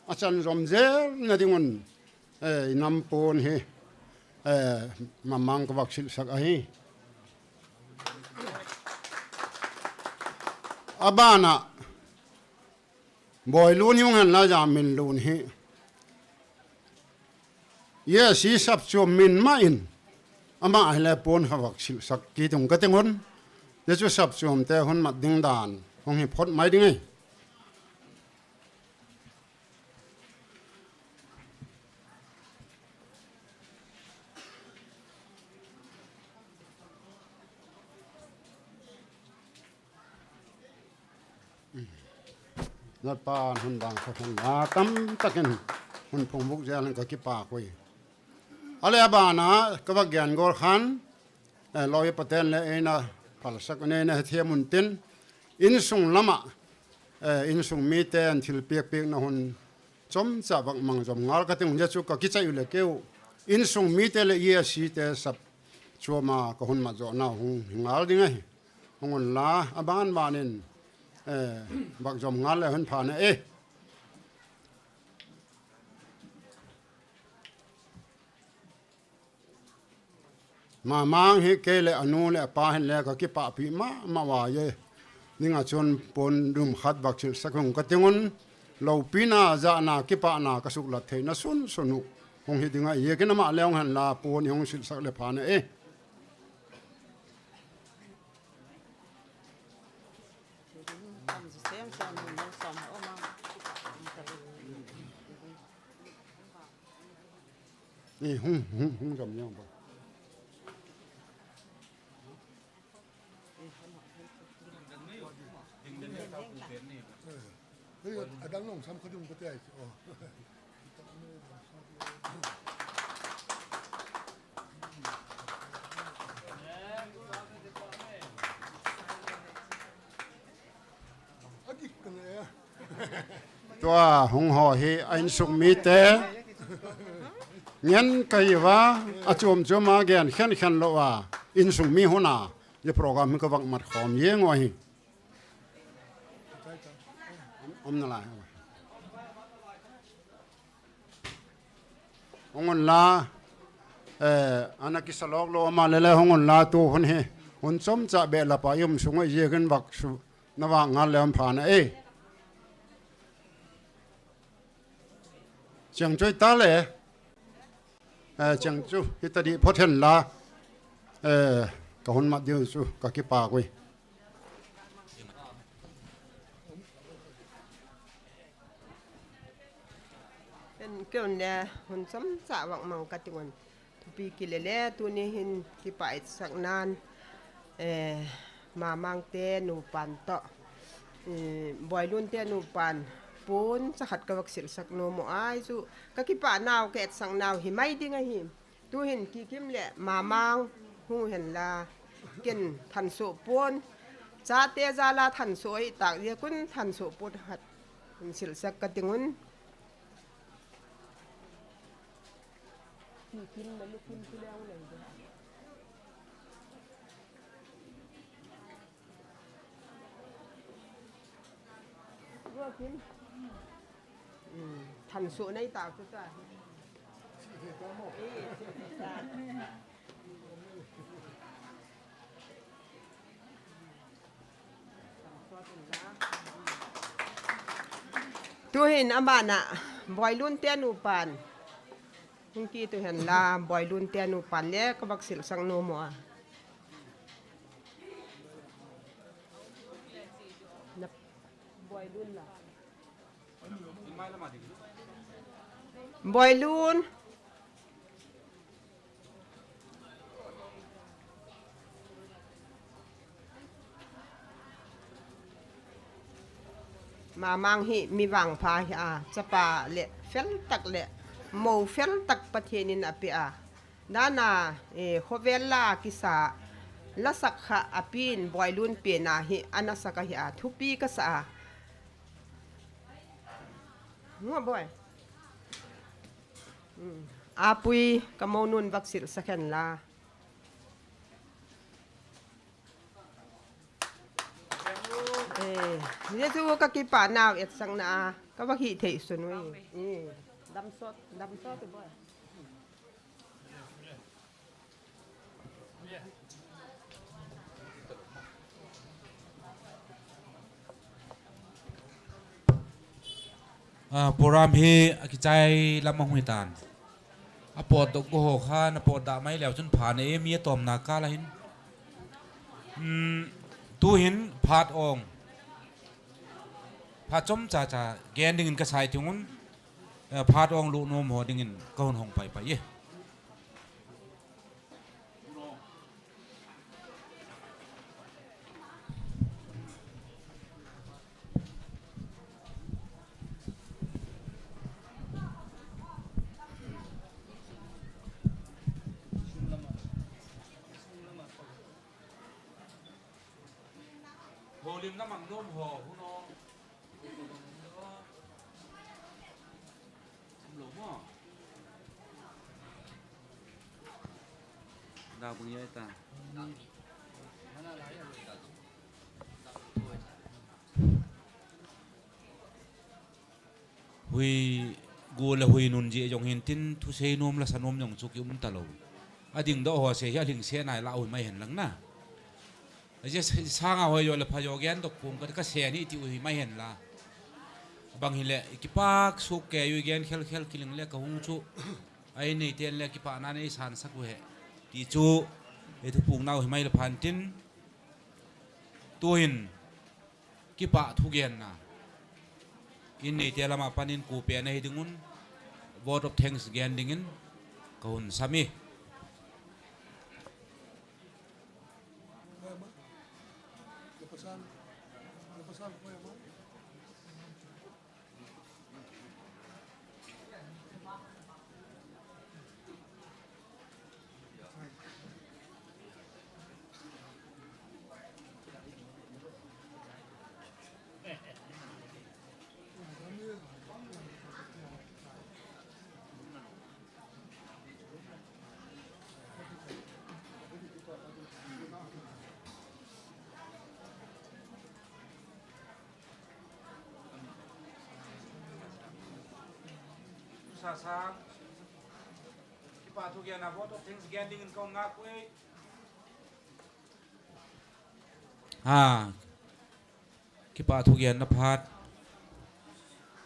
a chan jom jel na ding un, eh, inam pon hi, eh, Mamang ka vak sil sak ahi. A ban a, Boilun hi hung hen la, Jaminlun hi. Yes, hi sapchom min ma in. Ama hi le pon kha vak sil sak kit ung ka ting un. Jeh chu sapchom te hun mat ding dan hung hi phot mai ding e. Lalpan hun dang kha hun a tam takin hun phung buk jel in ka kipah koi. Ale a ban a ka va gen gol khan, eh, loi paten le eina phalsak, eina hethem un tin, insung lama, eh, insung miten thilpiak piakna hun chomcha vak mang jom ngal ka ting, jeh chu ka kichai u le keu insung mite le E S C te sapchom a ka hun mat jo nau hung hi ngal ding ahi. Hung un la, a ban ban in, eh, vak jom ngal le hun pha na e. Mamang hi kei le anu le apa hin le ka kipahpi mama uva e. Ning a chun pon dum khat vak sil sak hung ka ting un, loupina, jahna, kipahna ka suklat theina sun sun u. Hung hi dinga, ye kina ma le hung hen la, pon hung silsak le pha na e. Ni hung, hung, hung, gam yang ba. Hei, adang nong sam khadung ko te ai. Oh. Tua hung ho hi a insung mite ngen kai va, a chom chom a gen khen khen lo a, insung mi huna, ye program hi ka vang mat khom ye ngo hi. Om na lai. Hung un la, eh, ana kisa lok lo ma le le hung un la tu hun hi. Hun chom cha be la pa yum sung a ye gen vak su na vak ngal le om pha na e. Chiang choi ta le. Eh, chiang chu hi ta di phot hen la. Eh, ka hun mat diu chu ka kipa koi. Ken keun le hun chom cha vak mang ka tingun. Thupi kile le tuni hin kipa itsak nan, eh, Mamang te nupan to, eh, Boilun te nupan pon cha khat ka vak silsak nom u ai chu ka kipa nau ka etsak nau hi mai ding ahi. Tu hin kikim le Mamang hung hen la ken thanso pon chate jala thanso hi tak je kun thanso pon khat silsak ka tingun. Kikim na lukim kileng leng de. Lukim. Hmm, thanso nai ta chu ta. Eh, ta. Tuhin amana Boilun te nupan. Hung kit u hen la Boilun te nupan le ka vak silsak nom u a. Na Boilun la. Boilun. Mamang hi mi vangpha hi a, chapa le fel tak le, mo fel tak Pathen in a pe a. Dana, eh, khovel la kisa, lasak kha a pin, Boilun pena hi, ana sak a hi a, thupi ka sa a. Ngo boi. Hmm. Apui, ka mo nun vak silsak hen la. Eh, Jesu ka kipa nau etsak na a, ka vak hi thei sun ui. Eh, dam sot, dam sot boi. Ah, program hi akichai lam a hung hitan. Apot doh go ho kha, na pot dah mai leu chun pha na e, mi atom na kal a hin. Hmm, tu hin phat ong. Phat chomcha cha gen dingin ka sai tingun. Eh, phat ong lu nom ho dingin ka hun hong pai pai e. Holim na mang nom ho, hu no. Lo mo. Da bung yai ta. Hui gu le hui nun ji jong hin tin thusei nom la sa nom jong chu ki um ta lo. A ding doh ho se hi a hling se nai la hui mai hen lang na. Aje sanga hoi jo le pha jo gen dok pum ka, ka se ni ti u hi mai hen la. Bang hi le, i kipak suk ke yu gen khel khel kiling le ka hung chu. a in neite le kipahna nei sansak u hen ti chu ei thupukna u hi mai le phan tin, tuhin kipah thugenna in neite lama panin kupe na hi dingun vote of thanks gen dingin ka hun sami. Sa sa. Kipah thugenna vote of thanks gen dingin ka hun ngah uve. Ha. Kipah thugenna phat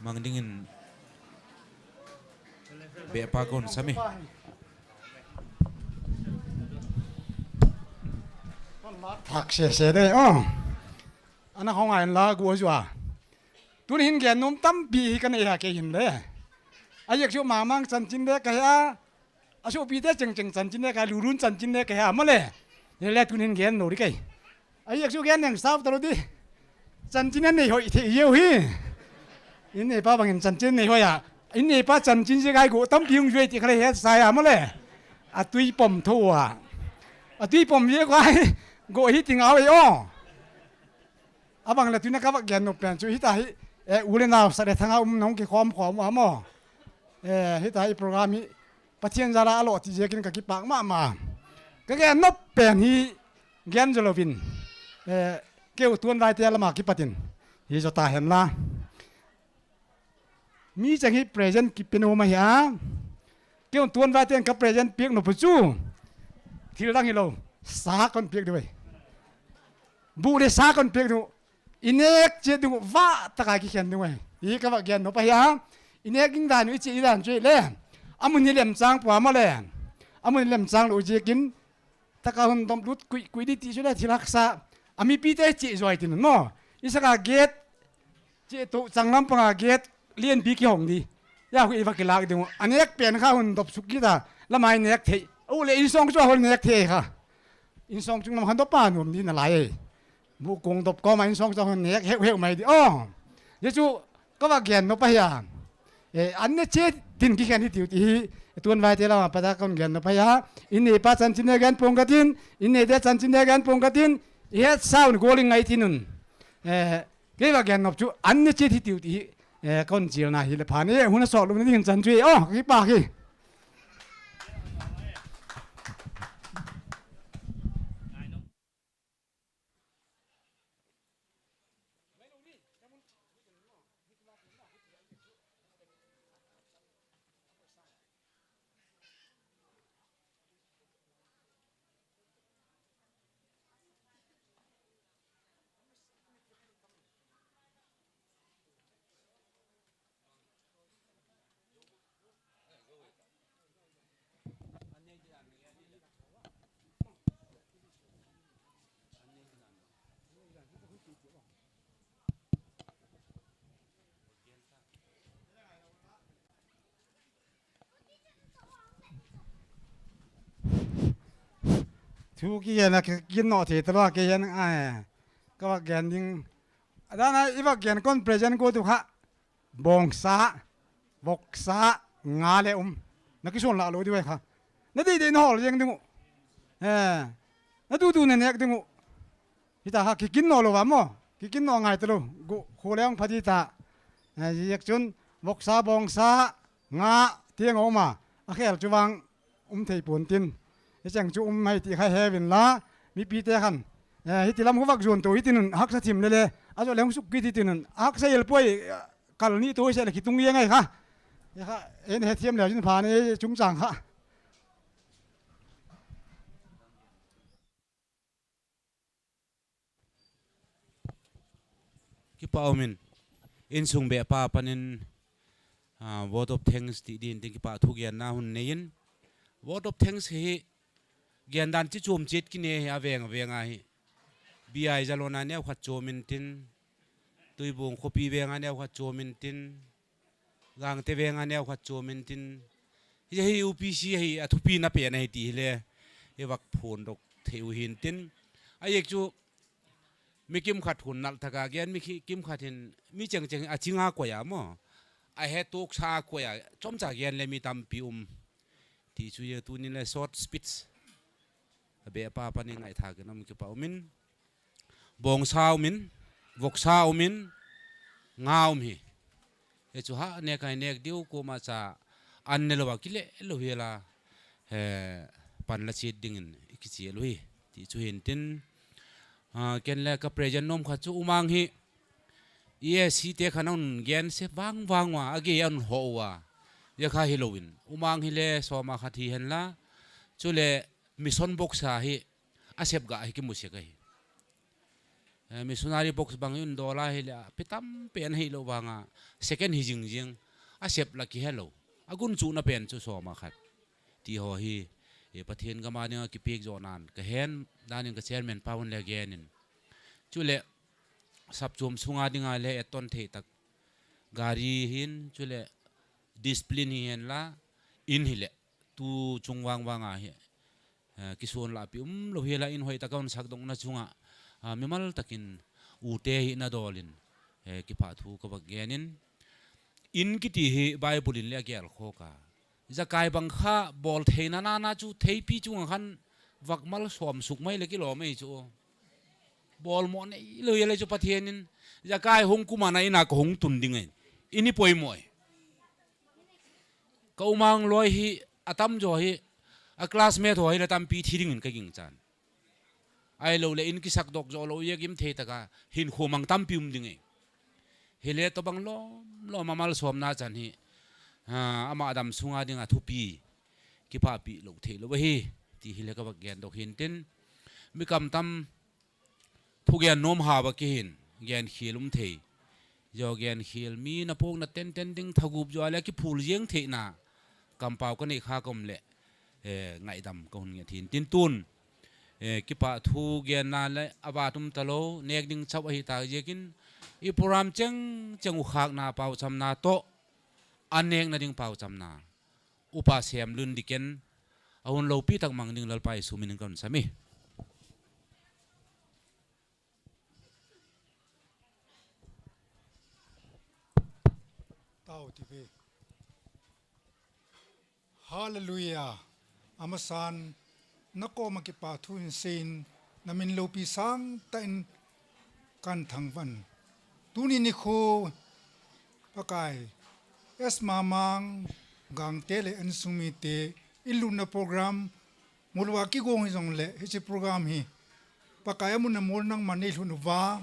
mang dingin beh pa ka hun sami. Thak sese de, oh. Ana khong a in la gu jua. Tun hin gen nom tampi hi ka nei ha kei hin le. A yek chu mangmang chanchin le ka hi a. A sopite chengcheng chanchin le ka, lulun chanchin le ka hi a mo le. Le le tun hin gen nom ri kei. A yek chu gen neng sau ta lo di. Chanchin nei hoi thei jeu hi. In neipa bangin chanchin nei hoi a. In neipa chanchin je gai gu tampi hung jui ti kha le het sa a mo le. A tui pom tho a. A tui pom je gai gu hi ti ngau e o. Abang le tunia ka va gen nom pen chu hita hi, eh, u le nao sa le thanga um nong kikhom khom u a mo. Eh, hita hi program hi Pathen jal a alo ti jekin ka kipah mama. Ka gen nom pen hi gen jo louvin, eh, keu tuan vaite lama kipatin hi jo ta hen la. Mi cheng hi present kipe nom ahi a. Keu tuan vaiten ka present pek nom pu chu thil dang hi lo. Sa kon pek diu e. Bu le sa kon pek diu. I nek che diu va taka kikhen diu e. Hi ka va gen nom ahi a. I nek ding dan u i che i dan chu le. Amun hi lem chang pua mo le. Amun hi lem chang lo jekin. Taka hun dom lut kui kui di ti chu le thil haksa. A mipite che joi tin mo. I saka get che to changlam panga get lienpi kihong di. Ya hu i va kilak ding. A nek pen kha hun dop suk kita. Lamai nek thei. U le insong chu a hol nek thei kha. Insong chung lam khan dop pa nom di na lai e. Bu kong dop koma insong chu a hol nek heu heu mai di. Oh. Ye chu ka va gen nom ahi a. Eh, an ne che tin kikhen hi tiu ti hi. Tuan vaite lama pata ka hun gen nom ahi a. In neipa chanchin ne gen pong ka tin. In neite chanchin ne gen pong ka tin. I het sound goling ngai tinun. Eh, kei va gen nom chu an ne che thi tiu ti hi, eh, ka hun chilna hi le phan e, hun a sok lum na ding chan chu e, oh, kipah hi. Thu kigen a kigen nom thei talou a kigen a, ka va gen ding. Adana i va gen kon present ko tu kha. Bongsa, voksa, nga le um. Na kison la lou diu e kha. Na dei dei na hol jeng ding u. Eh, na tu tu na nek ding u. Hita ha kikin nom lou va mo. Kikin nom ngai talou. Gu khu le ong pha di ta. Eh, jek chun voksa, bongsa, nga, tiang um a. A khel chu vang um thei pon tin. Hicheng chu um mai ti kha he vin la, mipite khan. Eh, hiti lam khu vak jon to hitin un, haksa thim le le. A jo le hung suk kit hitin un. Haksa el poi, eh, kal ni to se le kitung ye ngai kha. Ye kha, en he thiam le jin pha ne chungchang kha. Kipa umin, insung beh pa panin, Ah, vote of thanks ti din tin kipa thu genna hun nei in. Vote of thanks hi gendan chi chom chet kine hi aveng aveng a hi. B I Jalona neo khat chom in tin. Tuibong khopi venga neo khat chom in tin. Gangte venga neo khat chom in tin. Hi hi U P C hi athupi na pe na hi ti hi le. Hi vak phon dok thei u hin tin. A yek chu mi kim khat hun nal thaka gen mi khi-, kim khat hin mi cheng cheng a chinga ko ya mo. A he tok sa ko ya chom cha gen le mi tampi um. Ti chu ye tu ni le short speech. A be pa pa ni ngai tha ke nam kipa umin. Bongsa umin, voksa umin, nga um hi. He chu ha nek ai nek diu ko ma cha an ne lo va kile lo hi la. He pan la chit dingin i kichi lo hi. Ti chu hin tin. Ah, ken le ka present nom kha chu umang hi. I e si te khan un gen se vang vang wa a ge an ho wa. Ya kha hi lo in. Umang hi le soma khat hi hen la. Chu le mission box a hi a sep ga hi kimu se ka hi. Eh, missionary box bang hi un dola hi le a pitam pen hi lo vanga second hi jing jing a sep la ki he lo. A gun chu na pen chu soma khat. Ti ho hi, eh, Pathian gama dinga kipek jo nan ka hen, danin ka chairman pa un le genin. Chu le, sap chom sunga dinga le eton thei tak. Gari hin, chu le, discipline hi hen la, in hi le, tu chung vang vanga hi. Eh, kisun la pi um lo hi la in hoi taka un sak dong na chunga. Ah, mimal takin u te hi na dolin. Eh, kipa thu ka vak genin. In kiti hi Bible in le a gel kho ka. Jakai bang kha bol theina na na chu theipi chunga khan vak mal som suk mai le kilo mai chu. Bol mo nei lo ye le chu Pathian in. Jakai hung kuma na ina ko hung tun ding ai. Ini poi moi. Ka umang loi hi, a tam jo hi, a classmate ho hi la tampi thi dingin ka ging chan. Ai lo le in kisak dok jo lo ye gim thei taka, hin khomang tampi um ding e. Hi le to bang lom, lom amal som na chan hi, ha, ama adam sunga dinga thupi, kipa pi lo thei lo hi, ti hi le ka vak gen dok hin tin. Mi kam tam, Thu gen nom ha ba ki hin, gen khil um thei. Jo gen khil mi na pok na ten ten ding thagup jo ale ki phul jeng thei na. Kampau ka nei kha kom le, eh, ngaidam ka hun nge thin tin tun. Eh, kipa thu gen na le a va tum ta lo, nek ding chau ahi ta jekin, i program cheng cheng u khak na pau cham na to, a nek na ding pau cham na. Upa Sem Lun Diken, a hun lopi tak mang ding Lalpa Jesu min in ka hun sami. Tau ti ve. Hallelujah. Amasan, na koma kipa thu in sein, na min lopi sang ta in kan thangvan. Tuni nikho, Pakai, S Mamang, Gangte le an sung mite, in lutna program, Mulwa kigong hi jong le, hiche program hi. Pakai amun a mol nangman nei lhun uva.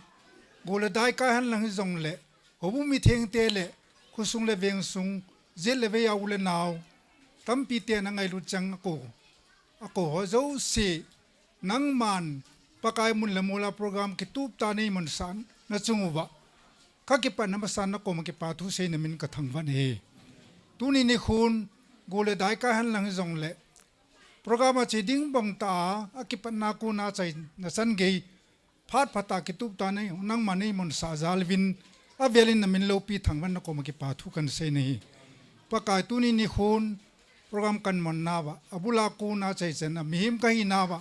Gol le dai kai hen lang hi jong le. Houbung mi thengte le, khosung le veng sung, jat le vei a u le nao. Tampi te na ngailut chang ako. Ako ho jouse. Nangman, Pakai mun le mol a program kitup ta nei man san, na chung uva. Ka kipan na masan na koma kipa thu sei na min ka thangvan e. Tuni nikhon, gol le dai kai hen lang hi jong le. Program a che ding bang ta a, a kipatna kona chai na chan gei. Phat phat a kitup ta nei, nangma nei mun sa jal vin, a velin na min lopi thangvan na koma kipa thu kan sei na hi. Pakai tuni nikhon, program kan man na va, a bula kona chai chan a, mihem ka hi na va,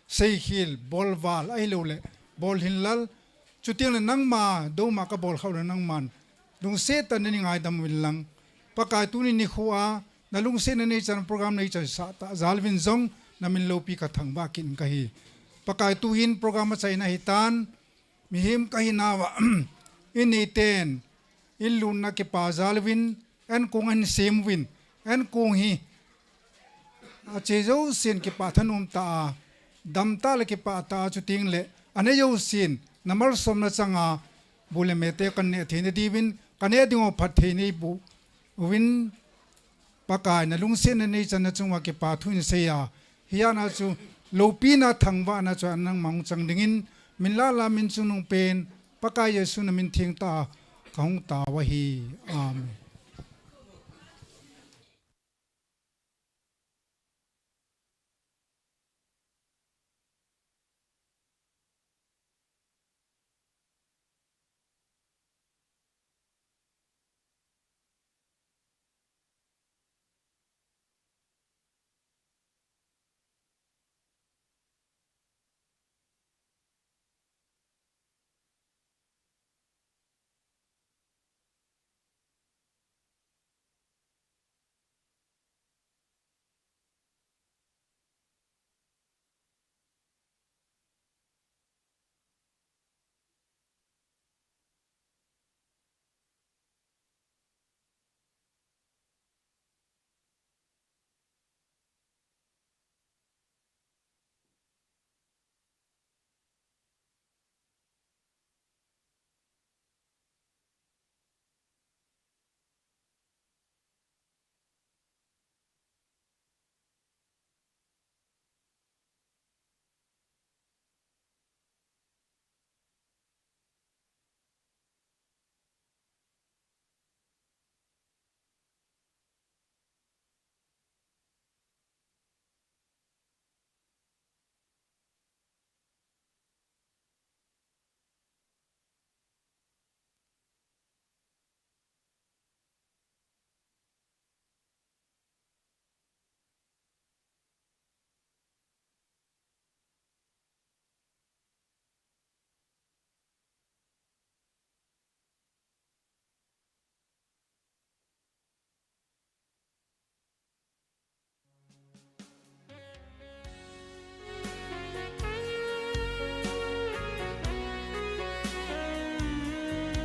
sei khel, bol val, ahi lo le, bol hin lal, Chutiang le nangma, doma ka bol khau le nangman. Lungset tah in nei ngaidam uvin lang. Pakai tuni nikho a, na lungset na nei chan program nei chan sa ta, jal vin jong, na min lopi ka thangvah kit in ka hi. Pakai tu hin program a chaina hi tan, mihem ka hi na va, in nei ten, in lutna kipa jal vin, an kong an sem vin, an kong hi, A che jousen kipa thanom ta a, dam ta le kipa ta a chutiang le, a ne jousen, na malsomna chang a, bu le me te kan ne thei na diuvin, kan ne ding u phat thei nei bu, uvin, Pakai na lungset na nei chan na chunga kipa thu in sei a, hi a na chu, lopi na thangvah na chu a nangma hung chang dingin, min la la min chungnung pen, Pakai Jesu na min theng ta a, ka hung tao ahi. Amen.